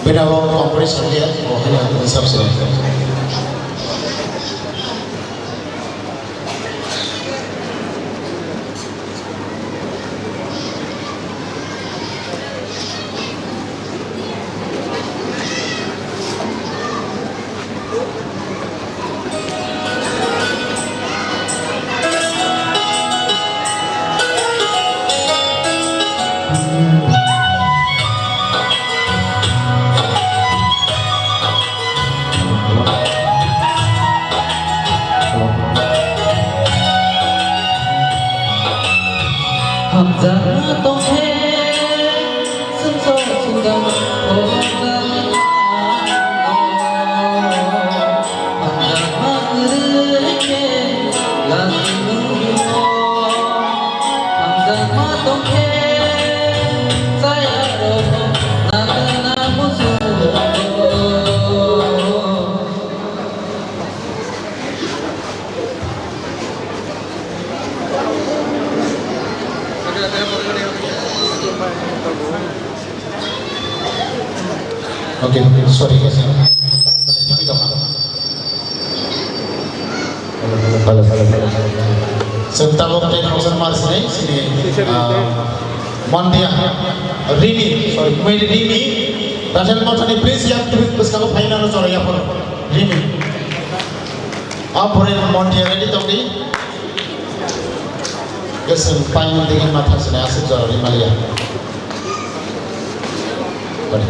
Bini abo competition dia, bo haino hisab se. Hamjakma tongkhe, sumsok sumjak tongjakma. Hamjakma kwrwi khe, lachimung rwo. Hamjakma tongkhe, chayarok nangkhe na muchungo. Okay, sorry, guys. Chwng tabuk ten thousand marks ni sini, ah, Mondia, Rimi, sorry, Mui Rimi, Rachel Mothani, please, yang tu bwskango phaina no choro yapor, Rimi. Ampore Mondia ready tongdi. Keseng paimung digi matha sini aswk jora ri maliya. Bari.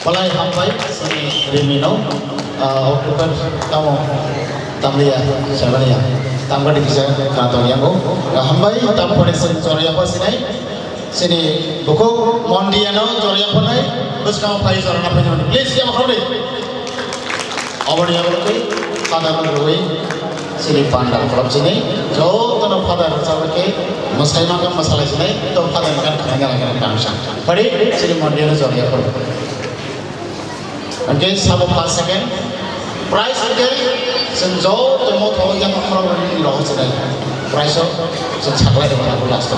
Belai hambai chini rimino, ah, occupied tamo tamliya, chalaniya, tamgadi kisa kha tongyango. Ah, hambai, tam phone chwng chorya phasinai, chini bukhuk Mondiano chorya phanai, bwskango phai chorana phainai. Please, yama khordi. Oboni yama khordi, father rwi, chini panda khorok chini, jotono father rwchapkhe, mwsai mangkha mwsalai sinai, to father ni gan khana gana gana kamsa. Phari, chini Mondiano chorya phanai. Hwnkhe sabo first, second. Prize hwnkhe chwng joto motho yang khorok rwni rohor chwnai. Prize o chwng saklai rwma nangkuk last o.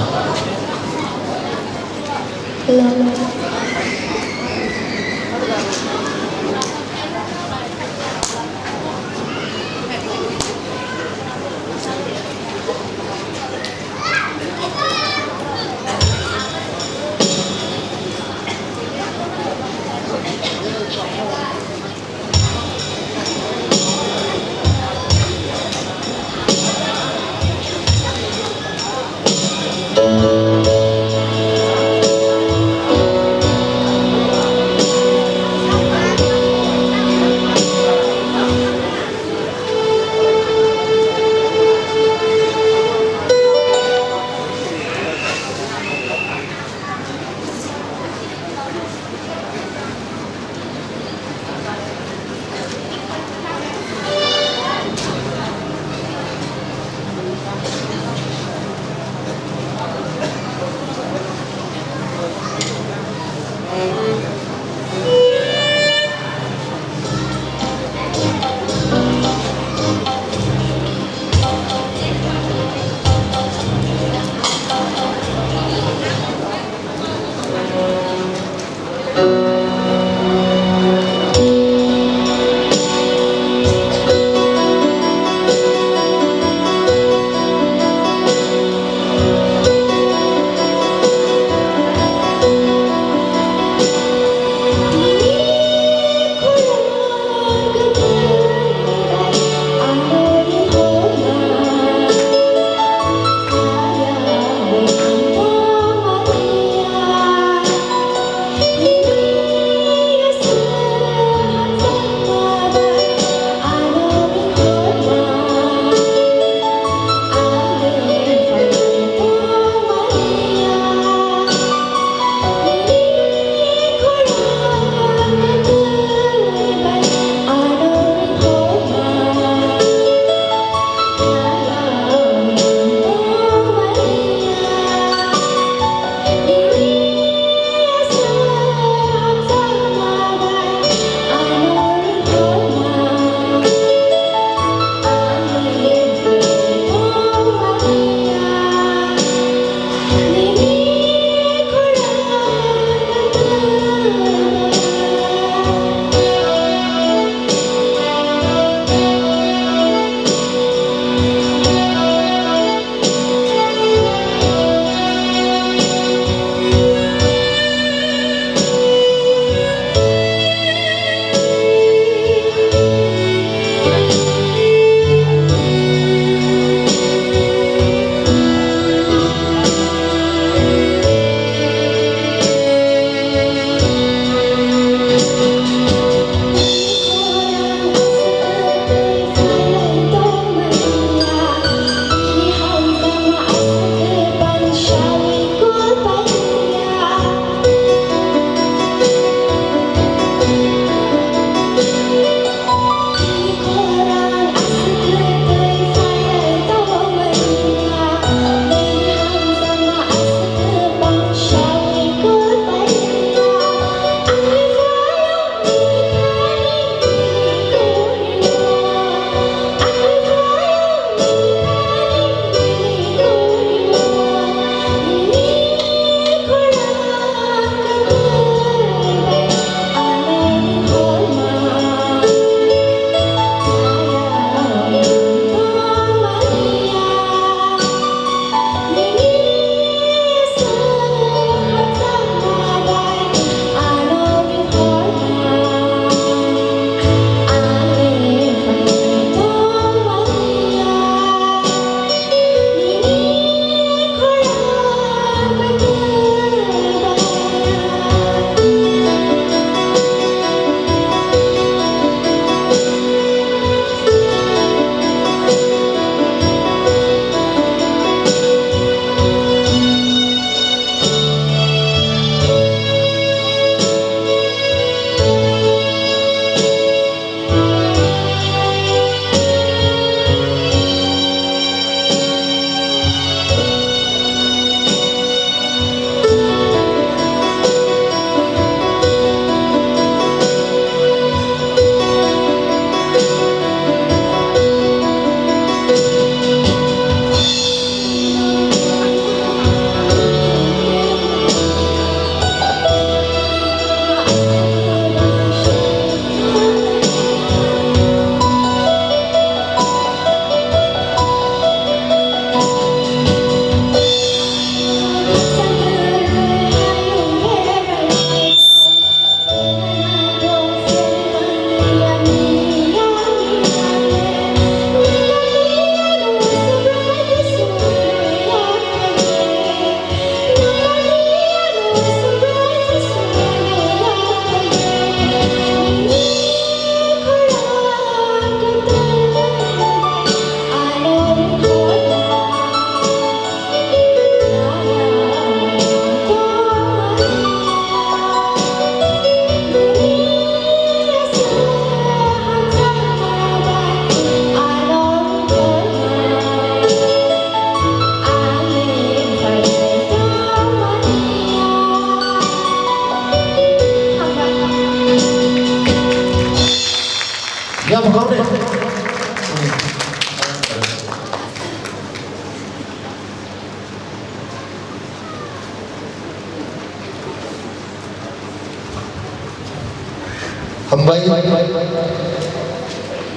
Hambai,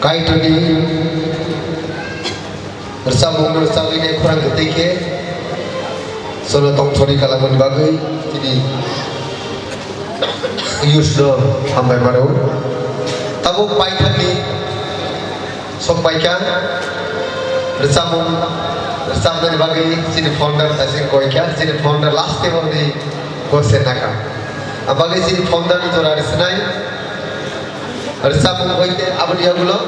Kaitorni rwchapmung rwchapwi nai khorang kwtwi khe chwla tongthorwi kalangmani bagwi chini youths no hambai mano. Tabuk paithakni Sok paikha, rwchapmung, rwchapnani bagwi chini founder kaisa koikha, chini founder last table ni bo se naka. Abagwi chini founder ni jora rwsnai, rwchapmung hoite aboni yagulo.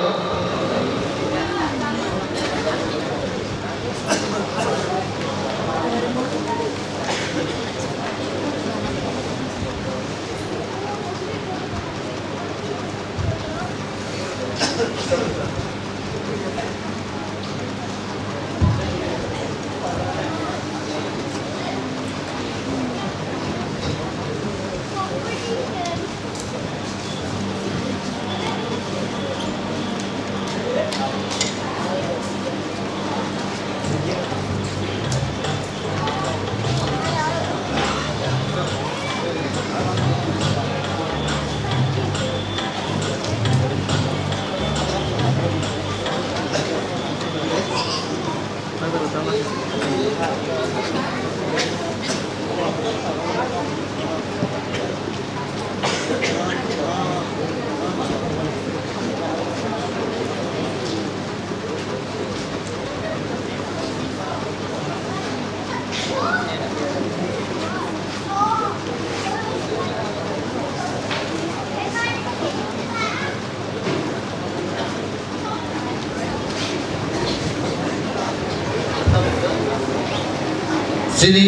Chini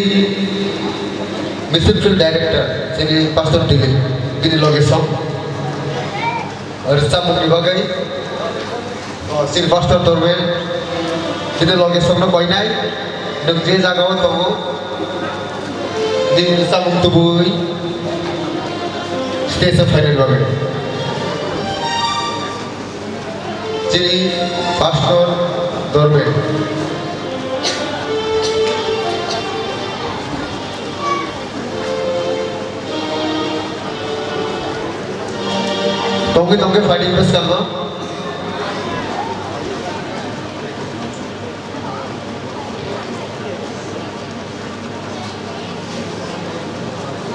Mission Field Director, chini Pastor Dilip, bini loge song. Rwchapmungni bagwi, o, chini Pastor Dormen, bini loge songno koinai, nwng je jagao tongo, nini rwchapmung tubui stage-o phainani bagwi. Chini Pastor Dormen. Tongwi tongwi phaidi bwskango.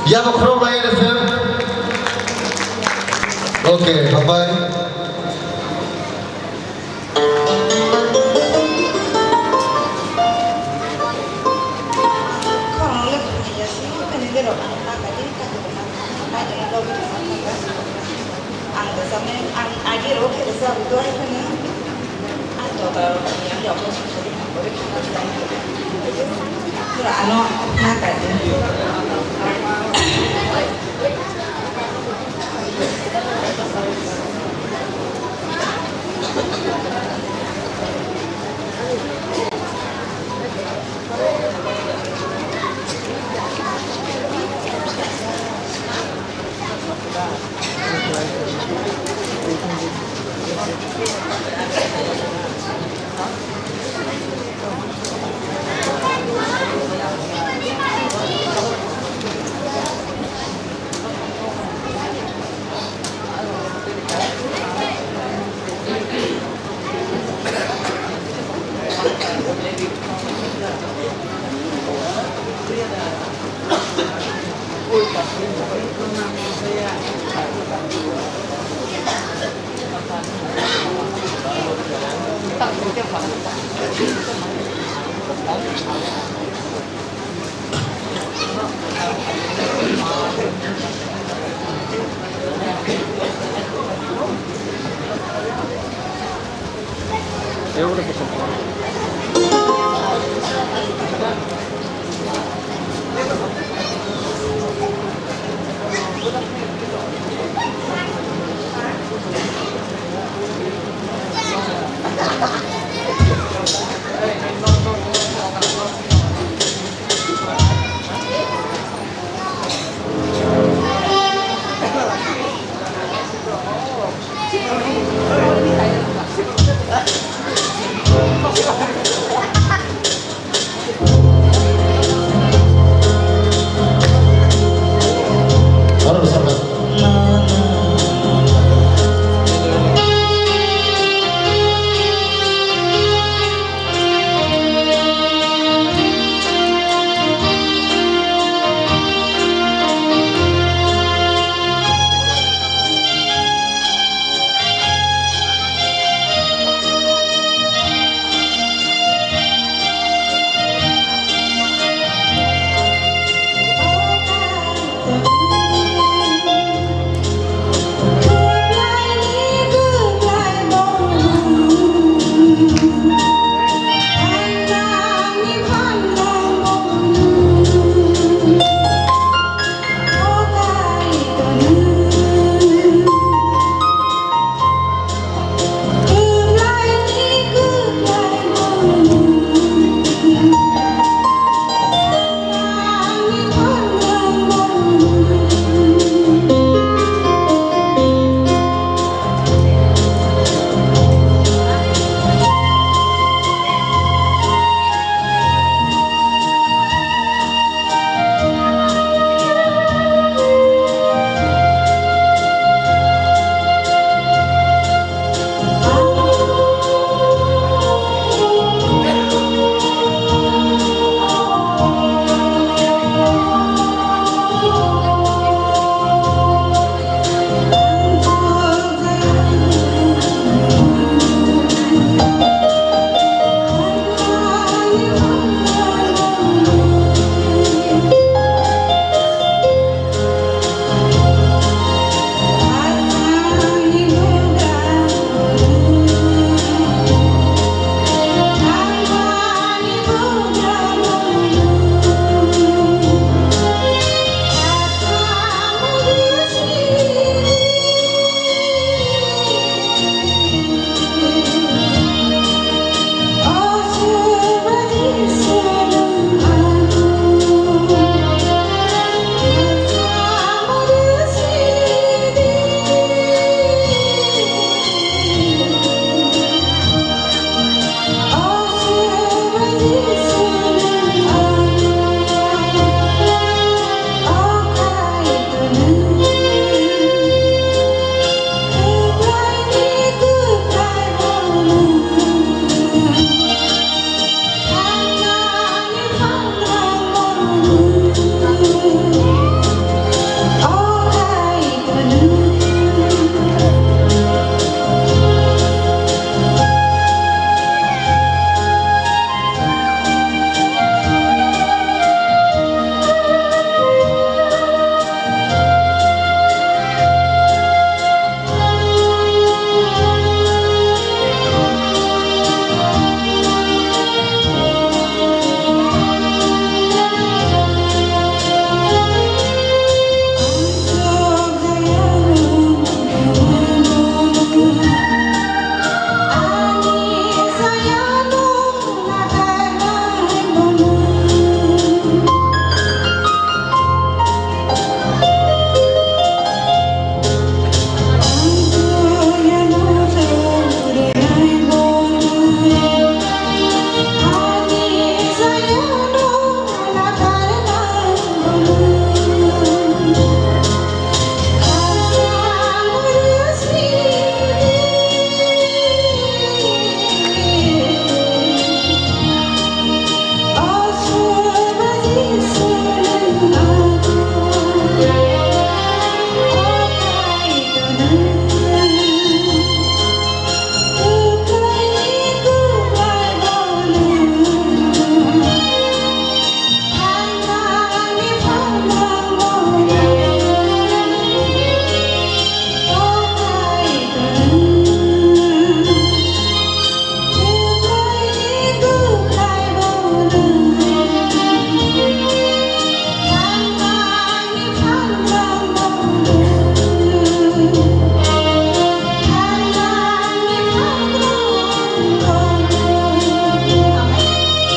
Yabo khorok bai rese. Okay, hambai. Ang rwchapnai, ang idea rok khe rwchap, dua hai phano ang joto yang joto song song kori khana jai. Pura ano na kai.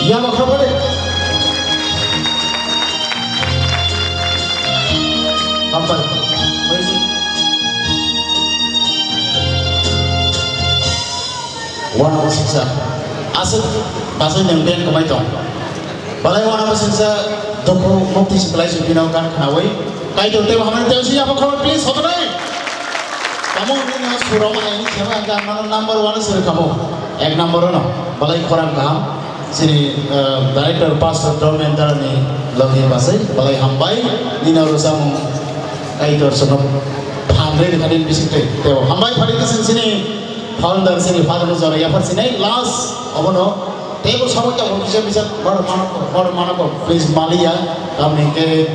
Yama khabari. Hambai. Wana bo siksa. Aswk basai nang beng kwmai tong. Balai wana bo siksa dukhu mukti siklai sukino kan khnawi. Kaitor tebo hamani tebo si yama khabari please hotanai. Tamo nini o surok aini khema ang mano number one sir kamo. Ek number no. Balai khorang kaham. Sini, eh, director pastor Don Mentor ni logi basai. Balai hambai. Nini o samung kaitor sono phandre ni khadin bisik tei. Tebo hambai phari kisin sini founder sini father no jora yaphar sinai last obono. Tebo samung ta bisa bisa bor mana bor mana ko please maliya. Kami ke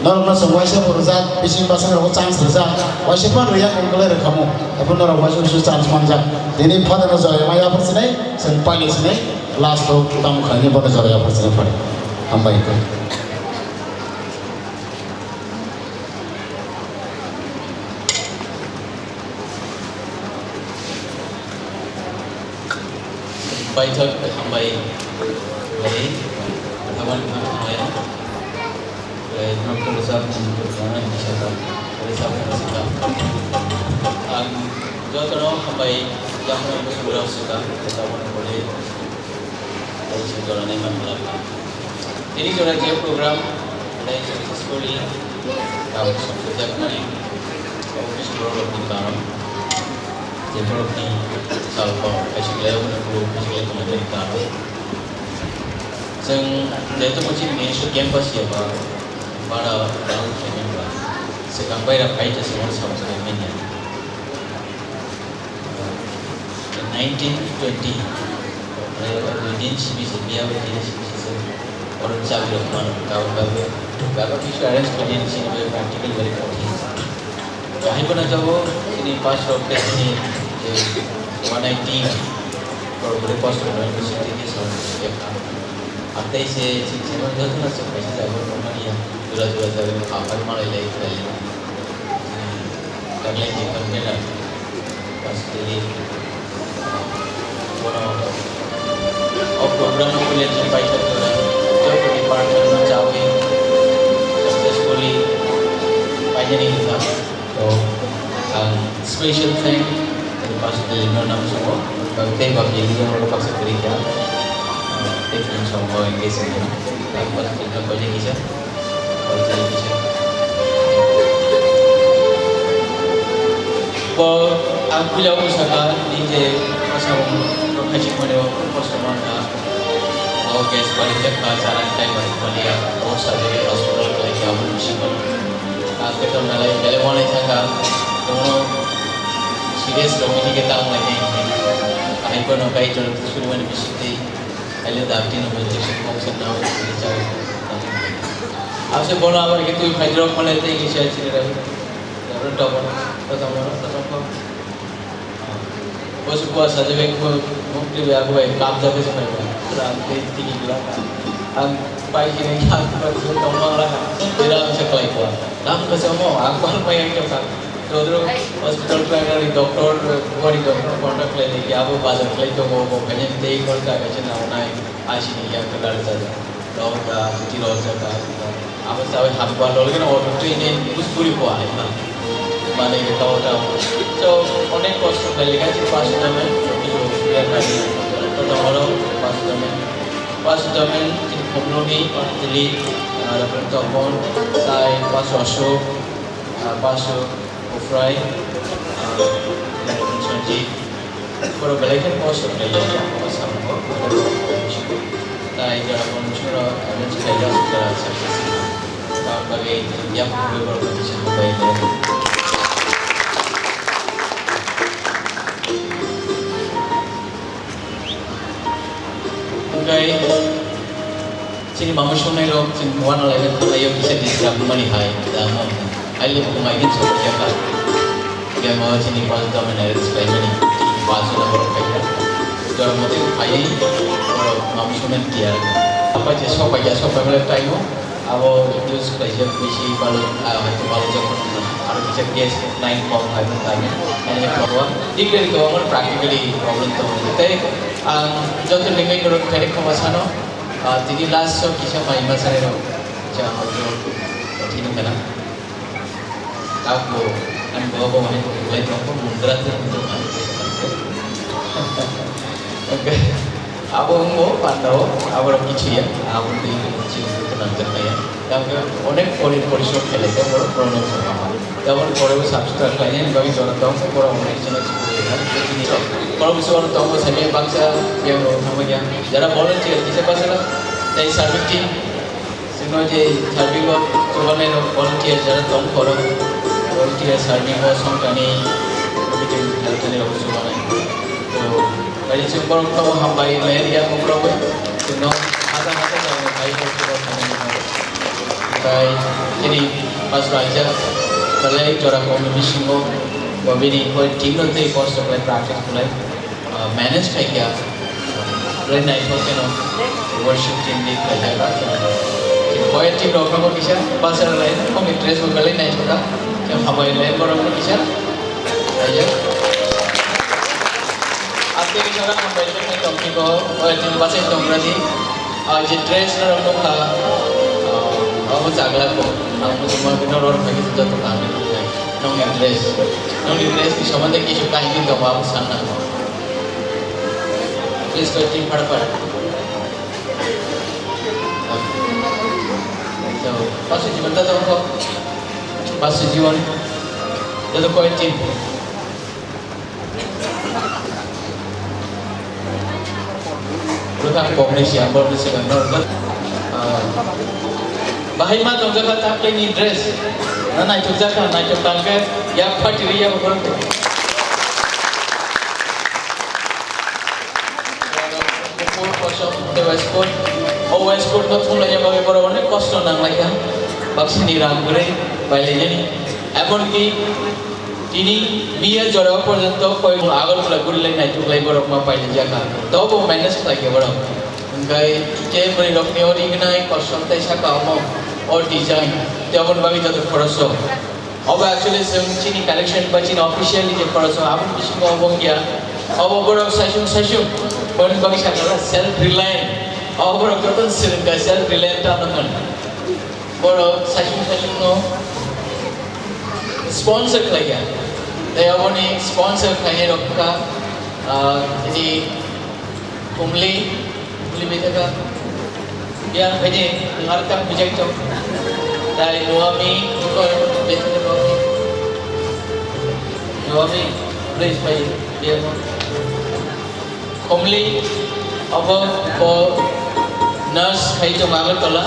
norok no song waisa purjak bising basang rok chance rijak waisa pan riya kong kale rekamu. Ebo norok waisa waisa chance manjak. Tini father no jora ma yaphar sinai sen paile sinai last o tamo khaini bono jora yaphar sinai phari. Hambai ko. Paithak hambai lai, thaban thaban hambai lai, norok rwchap mung rwchapnai kisa ta, rwchap mung rwchapnai. Ang jotono hambai yakno bwswk rwchapnai, rwchapmani bagwi tei se joranai manglak. Tini jora je program, tei successfully, tabuk sokjakmani, office borok ni karon, je borok ni salko, kaisa belai o borok kaisa belai tongmani karon. Chwng jehetu bo chini ministry campus ya ba, bara, bara khaimani ba, swkang bai ra phai ta se mani sabo khaimani ya. Nineteen twenty, eh, din simi se biya bai din simi se oro chabi rok mano, karon bagwi baba kisu arrange khainani sini bai practical very kothin. Bahai bono jabo sini pass rok tei sini, eh, one eighty rok bwrwi pass rok university ni sal ya kha. Atei se sini se joto na se kaisa jaga rok mani ya, jura jura jaga rok aphai malai lai khlai lai. Taglai ni convener, Pastor Lily, bono o program no puila je paithak jora, joto department no chawi successfully painani wngkha. To ang special thank Pastor Lily no nang sumo, tei bak Lily no baksa kwrwi kha, tei phone song bo engage wngkha, Pastor Lily no painani kisa. Bo ang puila o saka ni je masa rok khachi mani o kosto mankha. O gas bari jak ka chana kai bari bari ya. O surgery hospital kai kya mo mushkil. Ang keto nalai nalai wanai saka. Kono serious rok ni ke tang lai ni. Ai kono kai jor suru mani bisik tei. Aile dakti no bujui se kok se nao se chai. Ase bono abar ke tui phaidrok male tei ke chai chire rai. Aro tobon, tobon, tobon. Bos bua saje bek ko mukti be agu bai kam jabe se pai. Ram tei tiki gila. Ang pai kini kam ko tobon la. Ira se pai ko. Ram ko se mo, ang ko pai ang ko. Rodro hospital primary doctor, body doctor contact khlai di, abo bazar khlai tongo, bo khaini tei khorcha kaisa naonai, I C ni ya kwtal jaga. Rok da, buti rok jaga. Abo sabai hamkwa lolgeno auto train ni bus puri ko ai na. Mane ke tao tao. So, onek kosto khlai lega chi pas namen, to oro pas namen. Pas namen, chini khomloni, pas tili, ah, Reverend Topon, tai pas Ashok, ah, pas Ofrai, ah, Sanjeev, borok belai kheno kosto khlai ya, o samung o, tai jora bo nung soro, ah, nung swkang ya, success. Tamoni bagwi, ya, borok kisa hambai le. Hwnkhe, chini mama songnai rok, chini uanalainai thanglai o kisa disturb wngmani hai, da mo, aile bo mai khe chokya kha. Hwnkhe mo chini pas dominate khlaimani, pas no borok khaikha. Jora mote phaiwi borok mama songnai tiya. Apa je sok pai ya, sok pai male time o. Abo use khlaijak bisi balok, ah, hai balok jak phano aro kisa gas line kok hai phano tani, ani problem. Degree kwbangma practically problem tongo. Tei ang joto ni main road khaini khama sano, Ah, tini last show kisa mai ma sanai rok. Kisa audio thini kana. Ako, ani bawa bawa hai ko lai tong ko mundra te mundra mai. Okay. Abo mo pandao, abo rok kichu ya, abo tei kichu ko nang jak ya. Yang ke onek pori pori show khele ko boro problem sama. Jemon pore bo subscribe khlainani bagwi jora tong, pore online channel chukui kha. Pore bo sabo tong, bo sami baksa yang rok thangma ya. Jara volunteer kisa pasala, tei serving team, sino je serving o chubanai rok volunteer jara tong pore, volunteer serving o songkani, help ni rok chubanai. To, Bai chwng borok no hambai lai ya, borok bai chwng no hata hata jagao bai borok no hambai. Bai chini pastor aija belai jora kong ni bisingo bo bini koi team no tei kosto khlai practice khlai, ah, manage khai kya belai naithok keno worship team ni khlai jak. Koi team rok no kisa pastor lai no kong dress bo belai naithok kha. Hambai lai borok no kisa. Ayo. Ate ni sara hambai le tong ki ko, oi tin basa tong rani. Aw je dress na rok kha. Aw, aw chagla ko. Ang mo mo no ror phagi to to kami. Nong ni dress. Nong ni dress ni somande kisu kahini to ba sana. Please ko tin phar phar. So, pasu jiban ta to ko. Pasu jiban. Jado koi tin. Bwkhak koknwi siya, borokni swkang norok, ah, bahai ma tongjakha taklini dress. Na naithokjakha, naithok tangkhe yak phatiri ya borok. Kuphur kosom tei waistcoat. O waistcoat no thumlaina bagwi borok onek kosto nanglaikha. Baksini rang kwrwi bailainani. Emonki Tini miya jorao porjonto koi Agartala guri lai naituk lai borok ma pailai jaka. Tobo manage khlai khe borok. Hwnkhe khe bwrwi rokni o rignai kosom tei saka omo o design tei oboni bagwi joto khoroso. Obo actually chwng chini collection ba chini official ni je khoroso aboni bisingo obo wngya. Obo borok saisung saisung boni bagwi sakha self reliant. Obo borok joto swrwngkha self reliant ta wngkha. Borok saisung saisung no sponsor khlai ya. Tei aboni sponsor khlai rok kha, ah, tini Kumli, Kumli bithaka. Biang khaini ngarkang bijak chok. Tai Nuami, Nuami bithaka Nuami. Nuami, please, pai, biang. Khumli, obo bo nurse khai tongo Agartala.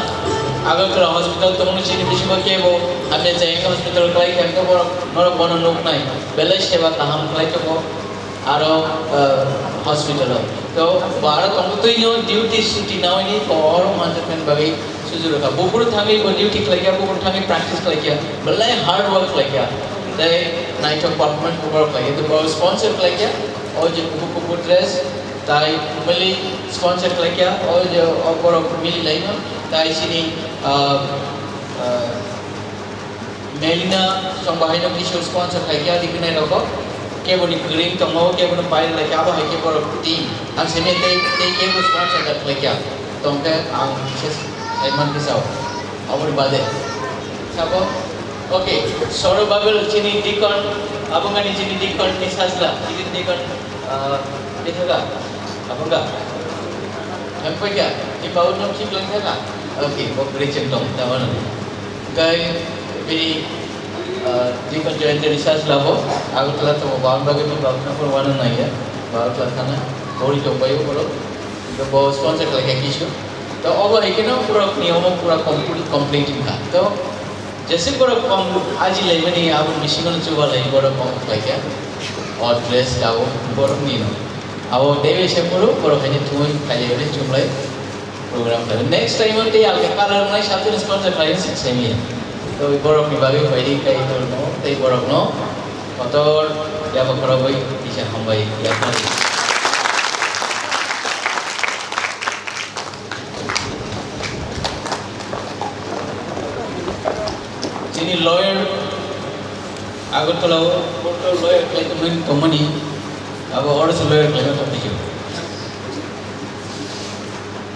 Agartala hospital tongo chini bisingo kebo hamya jayeng hospital khlai khe borok norok bono nuknai. Belai seba kaham khlai tongo aro, ah, hospital o. To bo aro tongo twino duty suti nawi ni bo oro manjakmani bagwi sujurokha. Buphuru thangwi bo duty khlai kha, buphuru thangwi practice khlai kha. Belai hard work khlai kha. Tei naithok performance bo borok khlai kha. To bo sponsor khlai kha. O je kubu kubu dress, tai mili sponsor khlai kha, o je o borok mili laino, tai chini, ah, ah, Melina song bahaino kisu sponsor khlai kha, dikinai rokbo keboni kwrwng tongo, keboni pair lai kha, abo hai khe borok team. Ang simi tei, tei kebo sponsor da khlai kha, tongkhe ang bises saiman khe sao. Aboni bade. Sabo, okay, Soro Babel chini deacon, abongani chini deacon ni sajla, chini deacon, ah, Bithaka, abongka. Yang paikha, ni bau nom chik lang thaka. Okay, bo beri cheng tong, tama nang. Kai, bini, ah, deacon join the research labo, Agartala to bang bagi pun bang pun wana nang ya, Agartala thana, bori tong bayu boro. To bo sponsor khlai kha kisu. To obo hai kheno pura niyom pura complete, complete wngkha. To jese borok kong aji laimani abo bisingo chuba lai borok kong khlai kha. O dress rao borok nino. Abo tei se puro borok haino thumui khlai lai chumlai program khlai. Next time o tei alka color wngnai satung sponsor khlai se semi. To borok ni bagwi bai di kai to no tei borok no kotor yaba khorok bai kisa hambai ya. Chini lawyer Agartala o court o lawyer khlai tongmani, tongmani abo oro se lawyer khlaima tongphio.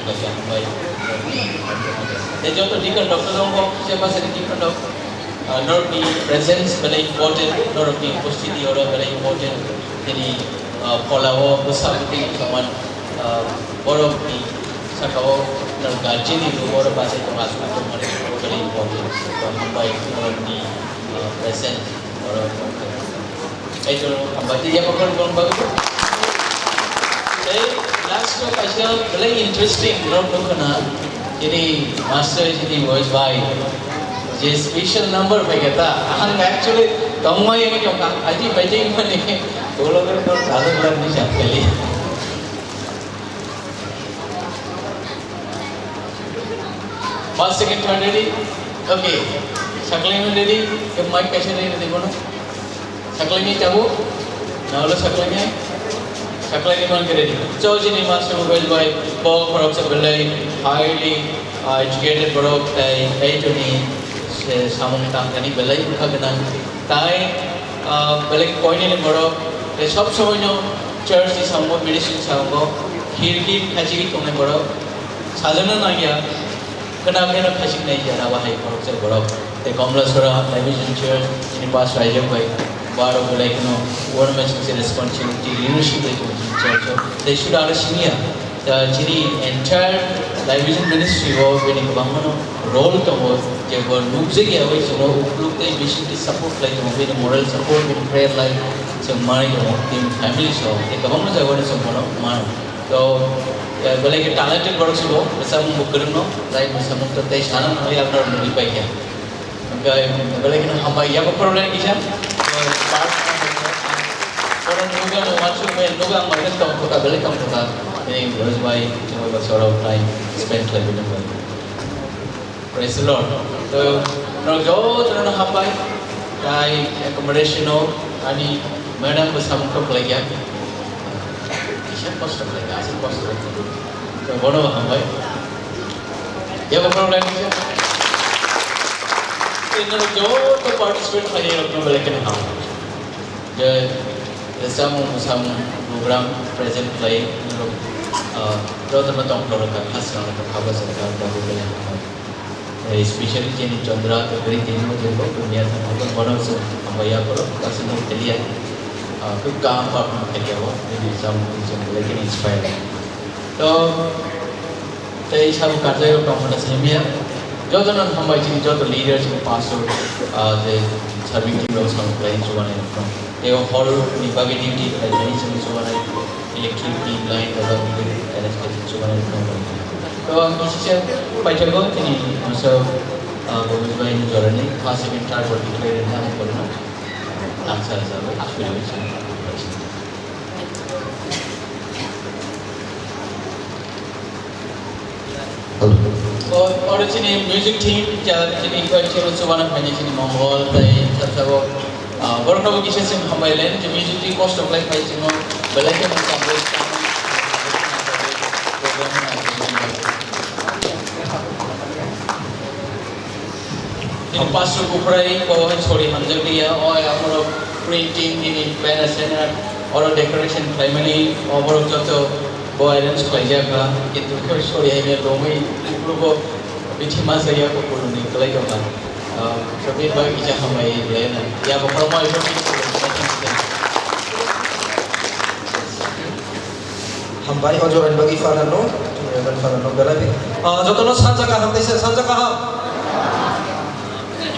kok kaisa hambai. Tei joto deacon rok tongo, se bwsani deacon rok, ah, norokni presence belai important, norokni upasthiti oro belai important. Tini, ah, phola o bwsa bwtwi tongmani, ah, borokni saka o norok guardian ni rw oro bachai tong aswk tongmani belai important. Hambai norokni, ah, presence oro. Tei jono hambai tei yapha khorokboni bagwi. Tei last o kaisa belai interesting norok nukha na, chini master chini Mohesh bhai je special number phaikha ta, ang actually tongmai wngwi tongkha, aji paijak mani ulo khe norok sajak lani sakali. First, second, third ready? Okay. Saklaimani ready? Ke mic kaisa ready, ready bono? Saklaimani tabuk? Na ulo saklaimani? Saklaimani man ke ready. So, chini master Mohesh bhai, bo khoroksa belai highly, uh, educated borok, tai, tai chini se samung tangkani belai bwkha gwnang. Tai, ah, belai koinini borok, tei sob somoino church ni samungo, ministry ni samungo, hirki khachigwi tongnai borok, sajana nangya, khna kheno khachik nai ya, abo hai borok se borok. Tei Komlasora Division Church, chini pastor Raijak bai, borok belai kheno, women responsibility, leadership bai tongo chini church o. Tei suda aro senior. Da chini entire television ministry o bini kwbangmano role tongo, je bo nukjakya bai chwngno ukluk tei bisingtwi support khlai tongo, bini moral support, bini prayer life chwng manwi tongo, bini family so tei kwbangma jagao chwng bono mano. To, eh, belai khe talented borok se bo, bwsakmung bo kwrwngno, tai bwsakmung to tei sana nangya, aboni nugwi paikha. Hwnkhe belai kheno hambai, yakho problem kisa. Oro nuga no wansuk bai nuga ang mankhe tongthokha, belai tongthokha. Tei Mohesh bhai, chwng bai sorok time spend khlai bini bai. Praise the Lord. To, norok jotono hambai, tai accommodation o ani madam bo samung kok khlai kha. Kisa kosto khlai kha, aswk kosto. To, bono bo hambai. Yakho problem kisa. Tei norok joto participate khlainai rokno belai kheno ham. Je, je samung samung program present khlai norok, ah, jotono tongthok rwkha, khasrang rwkha, kha bwsajak rwkha, belai ham. Tei specially chini Chandra, tei bwrwi tini bo je bo dunia thang bo bono se hambai ya borok, kaisa no clear. Ah, kok kaham ba khlai ya bo, bini samung twi chwng belai kheno inspire. To, tei sabo karjak rok tongmani simi ya. Jotono hambai chini joto leader, chini pastor, ah, je serving team rok samung khlai chubanai rok tong. Tei o hall ni bagwi duty khlai mani chini chubanai, electric, tube line, rok bagwi arrange khlai chubanai rok tong. To ang kisa se paithago chini masa, ah, Bobis bai ni jorani first, second, third bo declare ni ang korno. Ang sa sa bai, ah, suri bai chini. Hello. O, oro chini music team, ja, chini koi chero chubana phai chini Mongol, tai, sa, sa, o, ah, borok no bo kisa sim hambai len, je music team kosto khlai phai chini, belai khe mung tangwi, program, ah, Pastor Kuprai ko sori hamjak liya, o amoro printing nini banner sena, oro decoration khlaimani, o borok joto bo arrange khlaijak kha, kintu ko sori hai me lomwi, kupru bo bithi ma saya ko puruni khlai jok kha. Ah, sabi ba ija hambai le na. Ya bo ko mai ko. Hambai, o joraini bagwi Father no, Reverend Father no belai bi. Ah, jotono sanja kaham teisa, sanja kaham.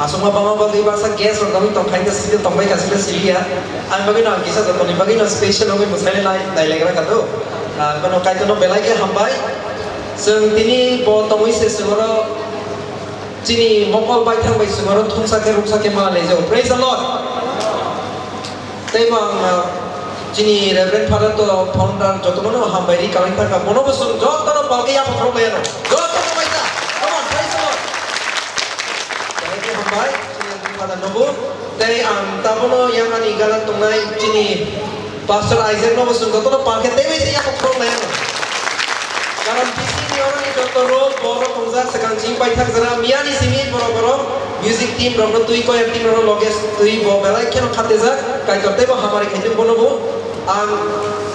Aswkma bangma bagwi baksa guest rok dami tongkha, hingke sidi tongbai ka sidi siliya. Ang bagwi no ang kisa jotoni bagwi no special wngwi mwsai lai, nai legra ka do. Ah, kono Kaitor no belai khe hambai. Chwng tini bo tongwi se chwng oro chini mokol baithang bai chwng oro thungsa khe ruksa khe ma laijago. Praise the Lord. Tei bo ang, ah, chini Reverend Father to founder jotono no hambai ri kalai thangkha. Bono bo chwng jotono palke yapha khorok lai ano. Jotono bai ta. Come on, praise the Lord. Thank you, hambai. Chini Reverend Father nobo. Tei ang tabono yang ani gana tongnai chini Pastor Isaac nobo chwng jotono palke tei bai se yapha khorok lai ano. Karon B C ni oroni doctor rok, borok tongjak, swkang chini paithak jora, miyani simi borok borok, music team rokno twi, choir team rokno loge twi, bo belai kheno khatijak, Kaitor teibo hamari khaijak bono bo. Ang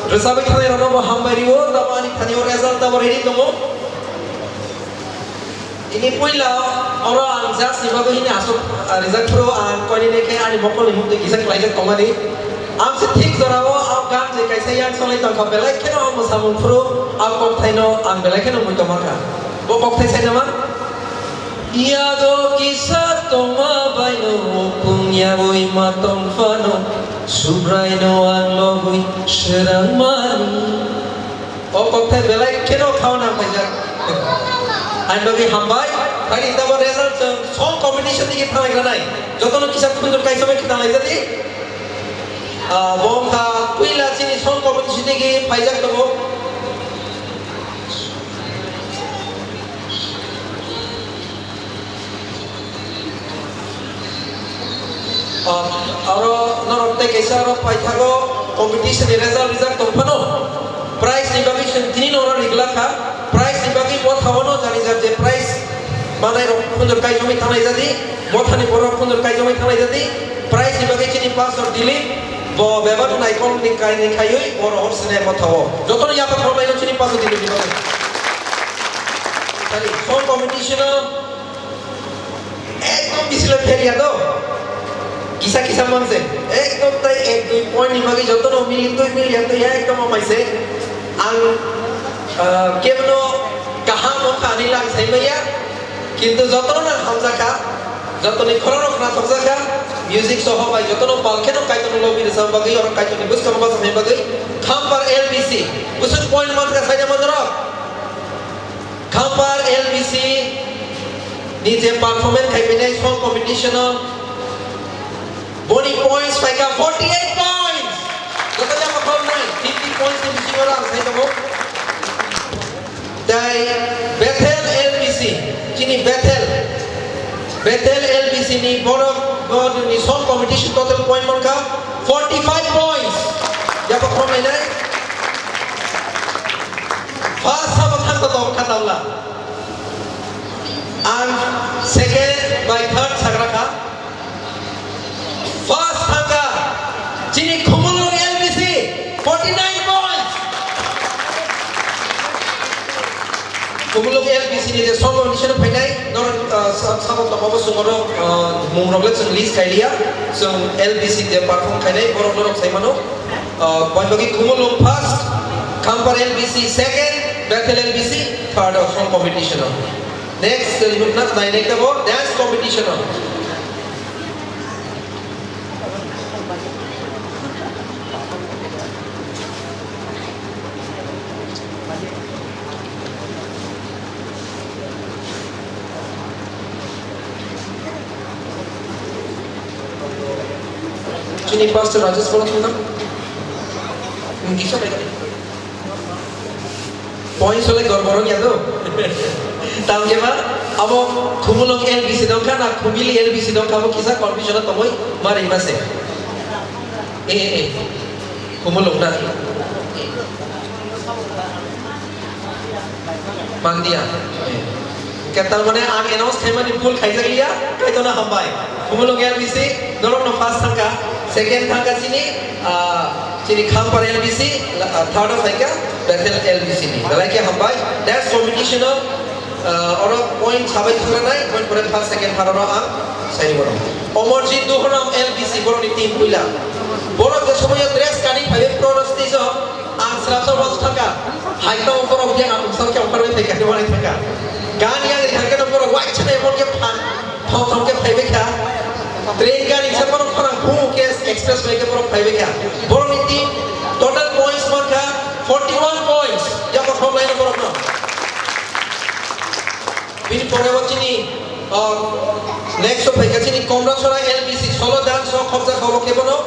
rwchabwi thanai rokno bo hambai rio, tamo ani thani o result tamo ready tongo. Ini puila oro ang judge ni bagwi hini aswk, ah, rijak phuru ang koinene khe ani mokol ni mukti kisa klaijak tongmani. Ang se thik jora o ang gan je kaisa yang songlai tongkha belai kheno ang mwsamung phuru ang kokthaino ang belai kheno mui tongma kha. Bo kokthai sai nama? Yago kisa tongma baino mukung yagwi ma tong phano Subraino ang logwi srang mani. O kokthai belai kheno khauna khaijak. Ani bagwi hambai. Phai tabo result chwng song competition digi thanglai granai. Jotono kisa khunjur kaisa bai thanglai jadi. Ah, bo wngkha puila chini song competition digi phaijak tongo. Ah, aro norok tei kaisa aro paithago competition ni result rijak tong phano prize ni bagwi chwng tini no oro rigla kha. Prize ni bagwi motha o no jani jak je prize manai rok khunjur kai jomai thanglai jadi, motha ni borok khunjur kai jomai thanglai jadi, prize ni bagwi chini pastor Dilip bo bebak naikol ni kai ni khaiwi oro hor sene motha o jotono yapha khorok lai no chini pastor Dilip ni bagwi. Tari song competition o Ekdom bisi le fail ya to. Kisa kisa manse. Ekdom tai ek dui point ni bagwi joto no mili tui mili ya to ya ekdom amai se. Ang, ah, kebno kaham wngkha ani lang sai maya. Kintu joto no nang hamjakha. Joto ni khorang rok khna thokjakha. Music soho bai joto no pal kheno Kaitor no lobi rwchapna bagwi, oro Kaitor ni bwskang bachapna bagwi. Khampar L B C. Bwswk point mankha saida manjaro. Khampar L B C ni je performance khai phainai song competition o, boni points phaikha forty eight points. Joto jama khoroknai fifty points ni bisingo rang sai tongo. Tei Bethel L B C, chini Bethel, Bethel L B C ni borok, borok ni song competition total point mankha forty five points. Jama khoroknai nai. First sabo thangkha tong kha tangla. Ang second bai third sagra kha. First thangkha chini Khumulwng L B C, forty nine points. Khumulwng L B C ni je song competition phainai, nor, ah, sa-, sabo tongmabo sumoro, ah, mung rok le chwng list khai liya, chwng L B C je perform khainai borok norok sai mano. Ah, Boibagi Khumulwng first, Khampar L B C second, Bethel L B C third o song competition o. Next, chwng nukna nainai tabo dance competition o. Chini pastor Rajesh Bora thangkha. Nung kisa bai. Point sole gor borok ya do. Tang khe ma abo Khumulwng L B C dong kha na Khumili L B C dong kha bo kisa confusion o tongoi ma ring ma se. Eh, eh, eh. Khumulwng na. Mandia. Tar mane ang announce khaimani bul khaijak liya, kaitono hambai. Khumulwng L B C, norokno first thangkha, second thangkha chini, ah, chini Khampar L B C, ah, third o phaikha Bethel L B C ni. Belai khe hambai. Next competition o, ah, oro point sabai thangranai, point pore first, second, third oro ang saini bono. Omorjit Duhoram L B C, borokni team puila. Borok je somoyo dress kani phaiwi pro stage o, ang srapsa hos thangkha. Hai tamo borok yang ang sal khe ongkhar bai thangkha, thangkha. Gan yang thangkha borok waisa na emon khe phan. Thong thong khe phaibai kha. Train gari sa borok khorang phung khe express bai khe borok phaibai kha. Borokni team total points mankha forty one points. Yako khorok laino borokno. Bini pore o chini, ah, next o phaikha chini Komrasora L B C, solo dance o khobja kha obo khe bono.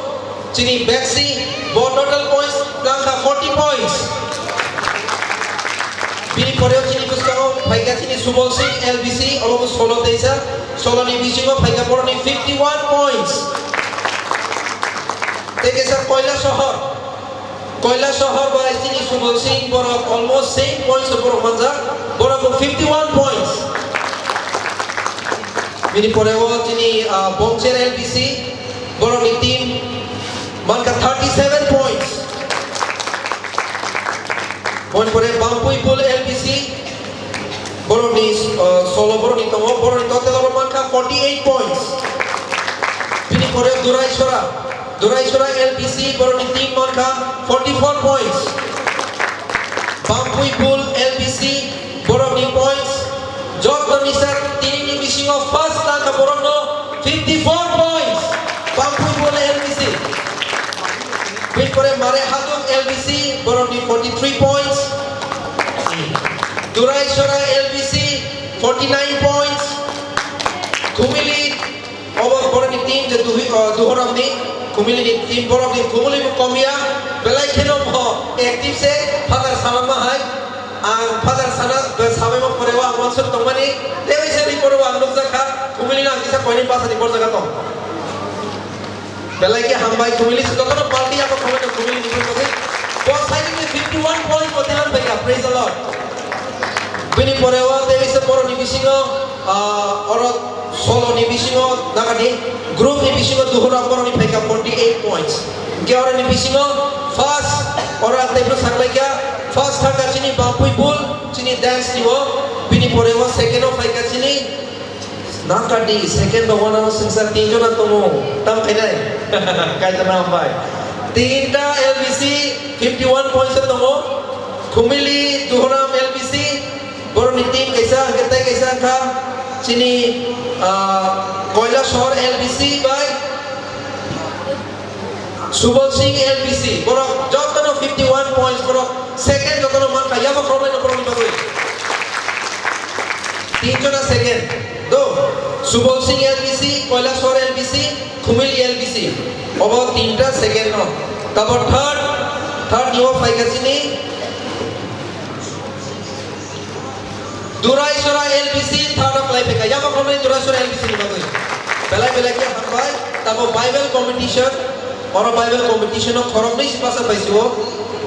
Chini Bexi, bo total points langkha forty points. Bini pore o chini bwskango phaikha chini Subol Singh L B C, obo bo solo teisa, solo ni bisingo phaikha boroni fifty one points. Tei kaisa Koila Sohor, Koila Sohor bai chini Subol Singh, borok almost same points o borok manjak, borok bo fifty one points. Bini pore o chini, ah, Bongcher L B C, borokni team mankha thirty seven points. Boni pore Bampui Bul L B C, borokni, uh, solo borokni tongo, borokni total oro mankha forty eight points. Bini pore Durai Sora, Durai Sora L B C, borokni team mankha forty four points. Bampui Bul L B C, borokni points, joto ni sir, tini ni bisingo first langkha borokno fifty four points. Bampui Bul L B C. Bini pore Mare Haduk L B C, borokni forty three points. Durai Sora L B C, forty nine points. Khumili Obo borokni team je Duhi-, o, Duhoramni, Khumilini team borokni Khumili bo komya, belai kheno bo active se, father salama hai, ang father sana, be sabaima pore o ang uansuk tongmani, tei bai se ni pore o ang nukjak kha, Khumilino ang kisa koini bwsani borjak tong. Belai khe hambai Khumili se jotono party abo Khumili, Khumilini bagwi. Bo side ni fifty one point bo tilang bai kha, praise the Lord. Bini pore o tei bai se borokni bisingo, ah, oro solo ni bisingo nangani group ni bisingo Duhura borokni phaikha forty eight points. Hingke oro ni bisingo first oro ang tei phano saklaikha, first thangkha chini Bampui Bul, chini dance ni o, bini pore o second o phaikha chini nangkha di, second o wana o sengsa tin jona tongo, tam khainai? Kaitana hambai. Tinta L B C fifty one points o tongo, Khumili Duhura L B C, Borokni team kaisa, hwnkhe tei kaisa wngkha chini, ah, Koilasor L B C bai Subol Singh L B C. Borok jotono fifty one points, borok second jotono mankha, yabo khoroknwi no borokni bagwi. Tin jona second. Do, Subol Singh L B C, Koilasor L B C, Khumili L B C. Obo tinta second no. Tabor third, third ni o phaikha chini Durai Sora L B C third o kwlai phaikha. Yabo khoroknwi Durai Sora L B C ni bagwi. Belai belai khe hambai. Tamo Bible competition. Oro Bible competition o khoroknwi si basa paisio.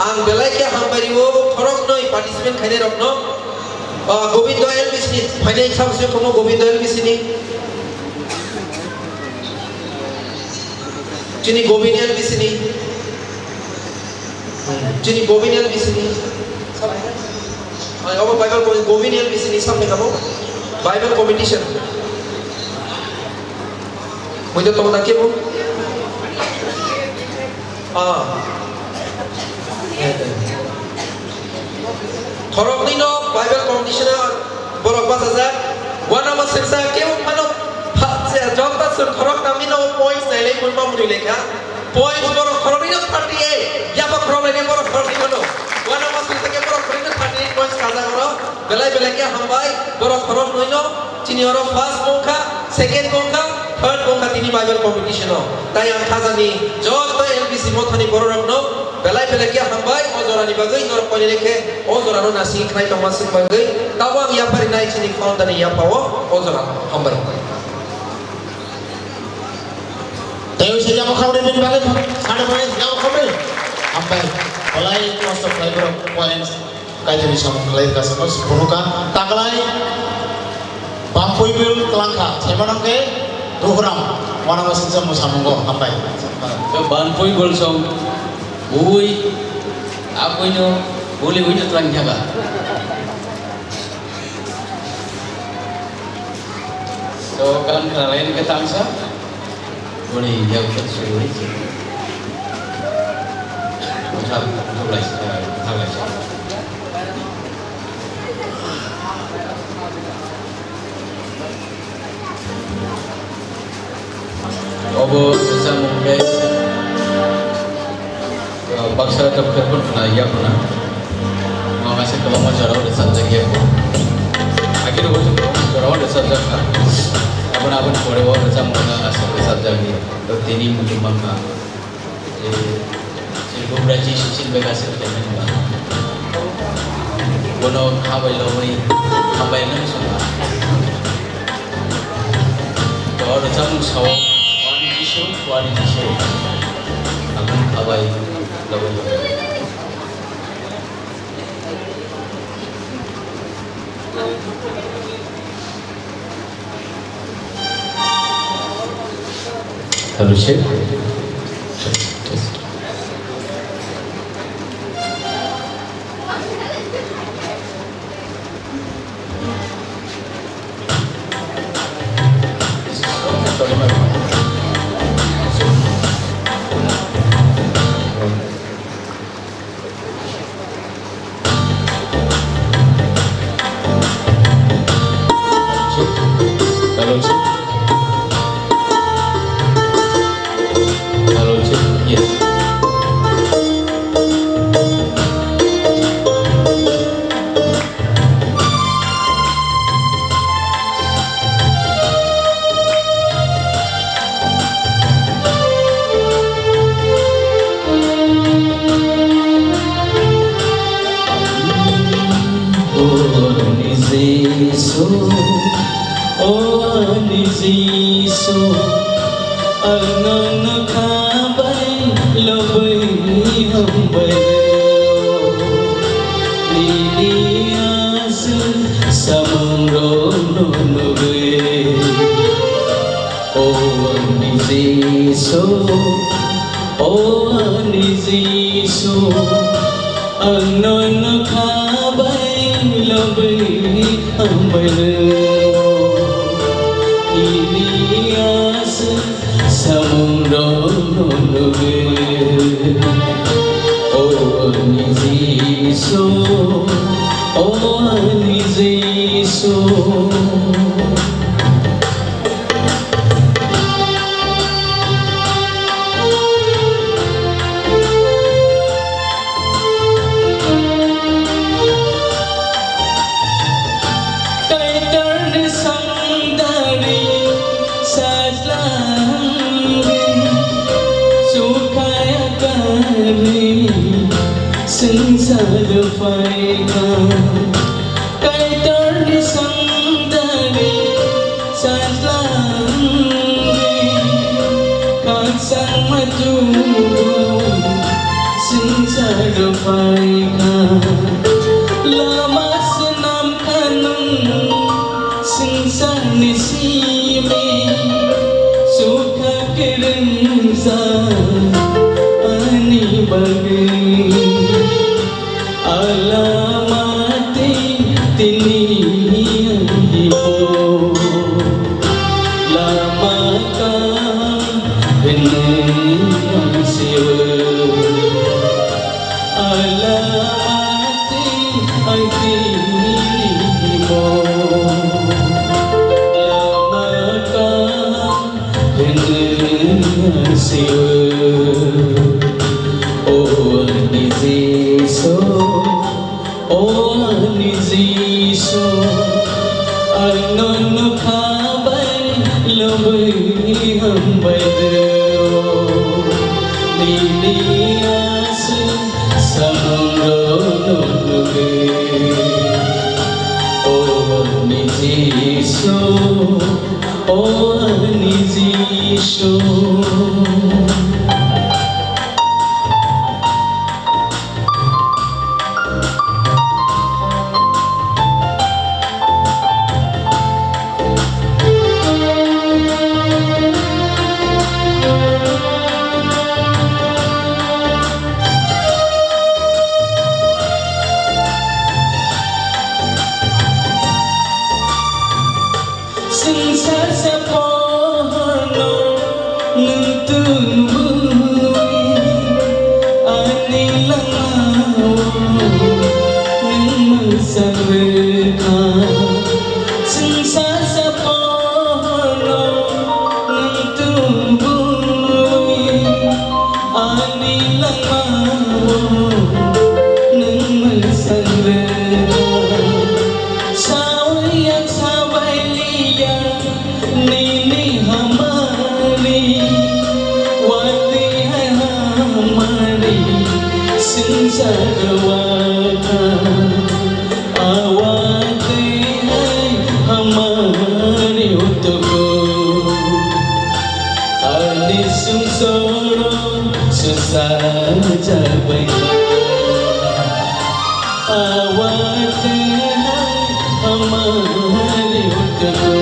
Ang belai khe hambai rio khoroknwi participant khainai rokno. Ah, Gobindo L B C ni phainai sabo se khomo Gobindo L B C ni. Chini Gobindo L B C ni. Chini Gobindo L B C ni. Ai, obo Bible ko Gobindo L B C ni sampai kamu. Bible competition. Muido tong tak mo. Ah. Khoroknwi no Bible competition o borok bachajak. Wana bo sengsa kebo phano pha-, se jokta sir khorok tamni no points nailai mun mamuni lekha. Points borok khoroknwi no thirty eight. Yaba khorok lainai borok khoroknwi no. Wana bo sengsa ke borok khoroknwi thirty eight points kajak oro. Belai belai khe hambai, borok khoroknwi no, chini oro first bo wngkha, second bo wngkha, third bo wngkha tini Bible competition o. Tai ang khajani joto L B C mothani bororokno belai belai khe hambai, o jorani bagwi norok koinene khe o jorano nasing khnai tongma sing bagwi, tabo ang yapharinai chini founder ni yapha o, o jora hambai. Tei se yamo khamri bini bagwi, sade bagwi yamo khamri. Hambai, belai kosto khlai borok points. Kaitorni samung khlai rwkha, samono se phunukha. Taklai Bampui bil twlangkha, saimanang khe Ruhuram, wanama singsa mwsamungo, hambai. Bampui bil song, ui, apuino, uli uino twlang jaga. So, kan khalai ni ketang sa, boni yang ket suri. Uthal, uthal lai, uthal lai. Obo rwchapmung khe, uh, baksa tabuk khe phano khna ya phano. Omo kaisa kwbangma jorao rwchapjak ya. Agini bo kwbangma jorao rwchapjak kha. Aboni, aboni pore o rwchapmung no aswk rwchapjak ya. To tini muchung mankha. Je, je bugra Jisu sin bai kaisa khlaimani ba. Bono kha bai lobwi hambai nang songkha. To oro chamung sao, wani Jisu, wani Jisu. Aboni kha bai lobwi. Hello, check. Test, test. Hello, check. Hello, check. Yes. O ani Jisu, o ani Jisu, ang nono kha bai lobwi hambai rw. Nini aswk samung rwno nugwi. O ani Jisu, o ani Jisu, ang nono kha bai lobwi hambai rw. Nini aswk samung rwno nugwi. O ani Jisu, o ani Jisu. Kaitorni songdari sajlangwi sukhaya kari swngcharo phaikha. Kaitorni songdari sajlangwi khakchangma tubu swngcharo phaikha. Lama swnam kha nwng swngcharni simi, sukha kwrwngjak ani bagwi. Alamati tini ang hibo lama kaham hwnwi ang siwo. Alamati ang tini hibo lama kaham hwnwi ang siwo. O ani Jisu, o ani Jisu, ang nono kha bai lobwi hambai rw. Nini aswk samung rwno nugwi. O ani Jisu, o ani Jisu. Sangrwkha, chwngsa saphano nwng tubui, ani langmao nwng mwsangrwkha. Sawi ang sabai liya, nini hamari, watwi hai hamari, swngchar kwlwkha. Awatwi hai hamari utuku, ani sumsoro susa jabai. Awatwi hai hamari utuku,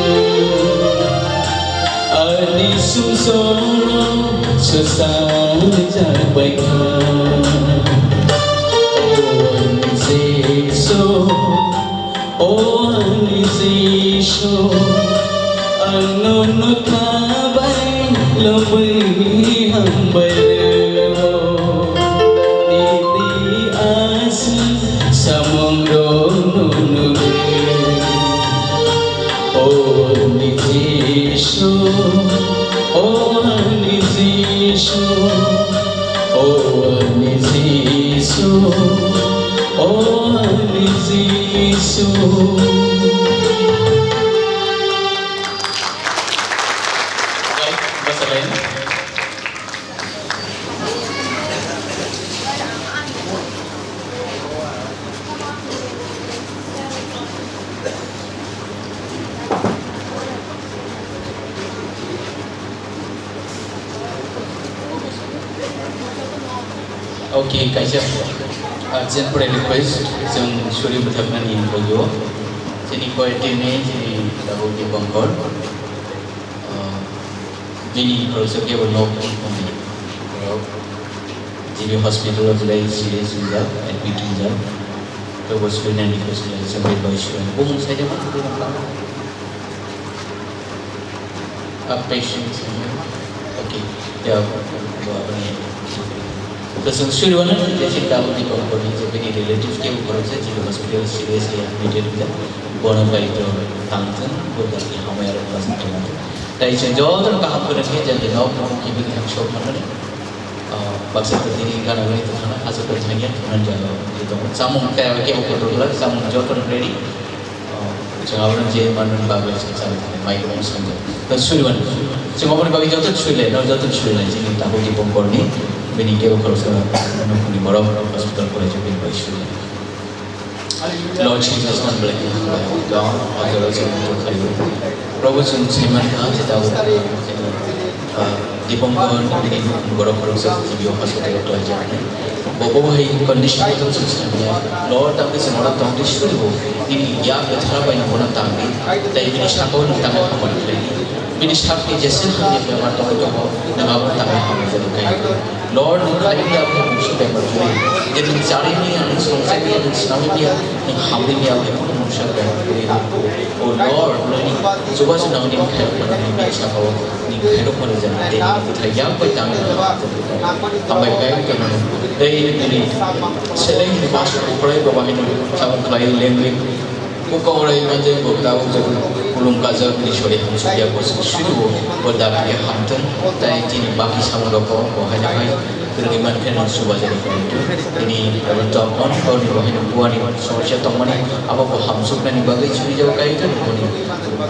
ani sumsoro susa jabai. O ani Jisu, o ani Jisu, ano no kabai lobwi hambai reo. Nini aswk samung rok no nugwi. O ani Jisu, o ani Jisu, o ani Jisu, o ani Jisu. Okay, kaisa urgent prayer request, chwng suri bwthaknani bagwi o. Chini choir team ni, chini tabuk Dipankar. Ah, bini khoroksa kebo nok tong thani borok G B hospital o belai serious wngjak, admit wngjak. Kebo surinani khoroksa belai chambai bai surinani. Bumung saida ma, bumung tamo? A patient. Okay. Ya, bo aboni. To chwng suri wano je si tabuk ni company je bini relative kebo khoroksa G B hospital seriously admitted wngjak. Bono bai to tangthung, bo dagi hamai aro class tangthung. Tai chwng jotono kaham kwrwng khe je nok no kibi thang sok manani. Ah, baksa to tini gana gani to thana, aswk to thangya, thangna jaga je tongo. Chamung kaya kebo kotor glak, chamung jotono ready. Ah, chwng abono je manmani bagwi chwng chana thani mai rok swngjak. To suri wano. Chwng aboni bagwi joto suri lai, no joto suri lai, chini tabuk Dipankar ni, bini kebo khoroksa nokni borok hospital kolaijak bini bai suri lai. Lord Jesus, nang belai khe hambai. Down, hojaro chwng tongkhaio. Probo, chwng saimankha je tabuk, ah, Dipankar ni bini borok khoroksa G B o hospital o kolaijak. Bo, bo hai condition o chwng saimanya. Lord, tabuk chwng oro tongdi suribo. Nini ya kwthar bai nwng bono tangdi. Tai bini sakao nwng tangwi hamari khlaidi. Bini sakni jesa hamya bemar tongwi tongo, nwng abono tangwi hamari jani kaiwi. Lord, nwng khlai ya khe mungsa bemar kwrwi. Je nwng charwi manya, nwng songchai manya, nwng swnamwi manya, nwng hamri manya, khe phano mungsa bemar kwrwi. O Lord, nini chubachu nang nini khairokmani nini sakao nini khairokmani jani tei nini bwthai yak bai tangwi hambai khlai tongmani. Tei nini selengni bas kuphrai bo bahai nwng samung khlai lengwi. Bukhuk rai manjak bo tabuk jagwi kulum kajak ni sori hamsukya bo chwng suribo bo dabi hamthwng tai chini baki samung rok bo haino hai kwrwngwi mankhe nwng chubajaknai tini abo tongmani borokni bo haino buani somosya tongmani abo bo hamsuknani bagwi surijago kaitor boni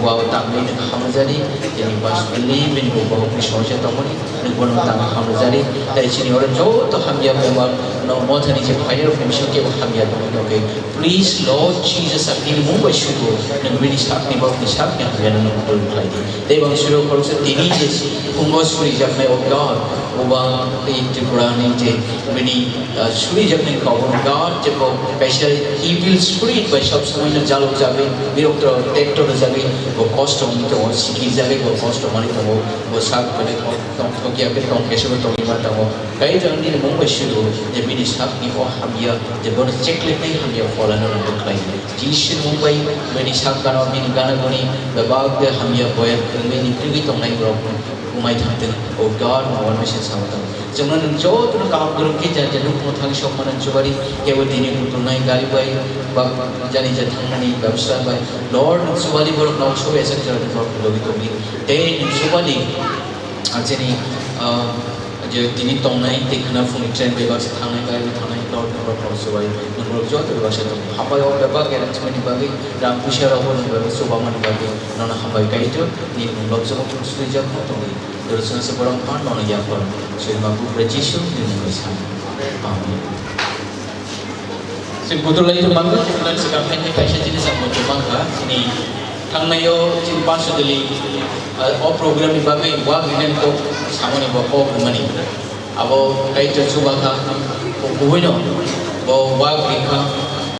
buao tangwi nwng hamjani tini bas bini bo bohokni somosya tongmani nwng bono tangwi hamjani tai chini oro joto hamya bemar no mothani je phainai rok ni bisingtwi bo hamya tongwi tongkhe. Please, Lord Jesus, ang nini mung bai suribo, nwng bini sakni borokni sakni hamyano nwng purun khlai di. Tei bang suribo khoroksa tini je phungo surijaknai, O God, bo bang tei Tripura ni je bini, ah, surijaknai kok, O God, je bo kaisa evil spirit bai sob somoi no jalok jagwi, birok to tekto rwjagwi, bo kosto wngwi tongo, sikirjagwi bo kosto manwi tongo, bo sak belai tong thokya khe tong kesa bo tongwi ma tongo. Kaitor ang nini mung bai suribo, je bini sakni o hamya, je bono cheklenai hamya pholano rwngwi khlai di. Jisuni mung bai bini sak gana, bini gana guni bebak de hamya boya kwrwngwi ni kwrwngwi tongnai borok kumai thangtwng. O God, nwng ano se sao tongo. Chwngno nwng jotono kaham kwrwng khe jar jar nwng phano thang sok mano chubari, kebo tini kutung nai gari bai ba jani ja thangmani bebsa bai. Lord, nwng chubari borok nok sobai asa jora ni borok logi tongdi. Tei nwng chubari, ah, chini, ah, je tini tongnai tei khwna phungni train bai baksa thangnai gari bai thangnai Lord, nwng borok nok chubari, nwng borok joto bai baksa tong. Hambai o bebak arrangement ni bagwi, rang puisa rok bo nwng bai chuba mani bagwi, nono hambai kaitor, ni nwng lobjak o swijak no tongdi. Dorosna se borok phan nono yapar. Soi ma bupre Jisu ni mung bai sa. Amen. Sing kutul lai tu mangga, kutul lai se kam hai kaisa jinis ang mo tu mangga. Sini thangnai o sing pasu dili, ah, o program ni bagwi wa ginen ko samani bo ko mani. Abo kai tu chuba kha, ko kuhino bo wa ginen kha.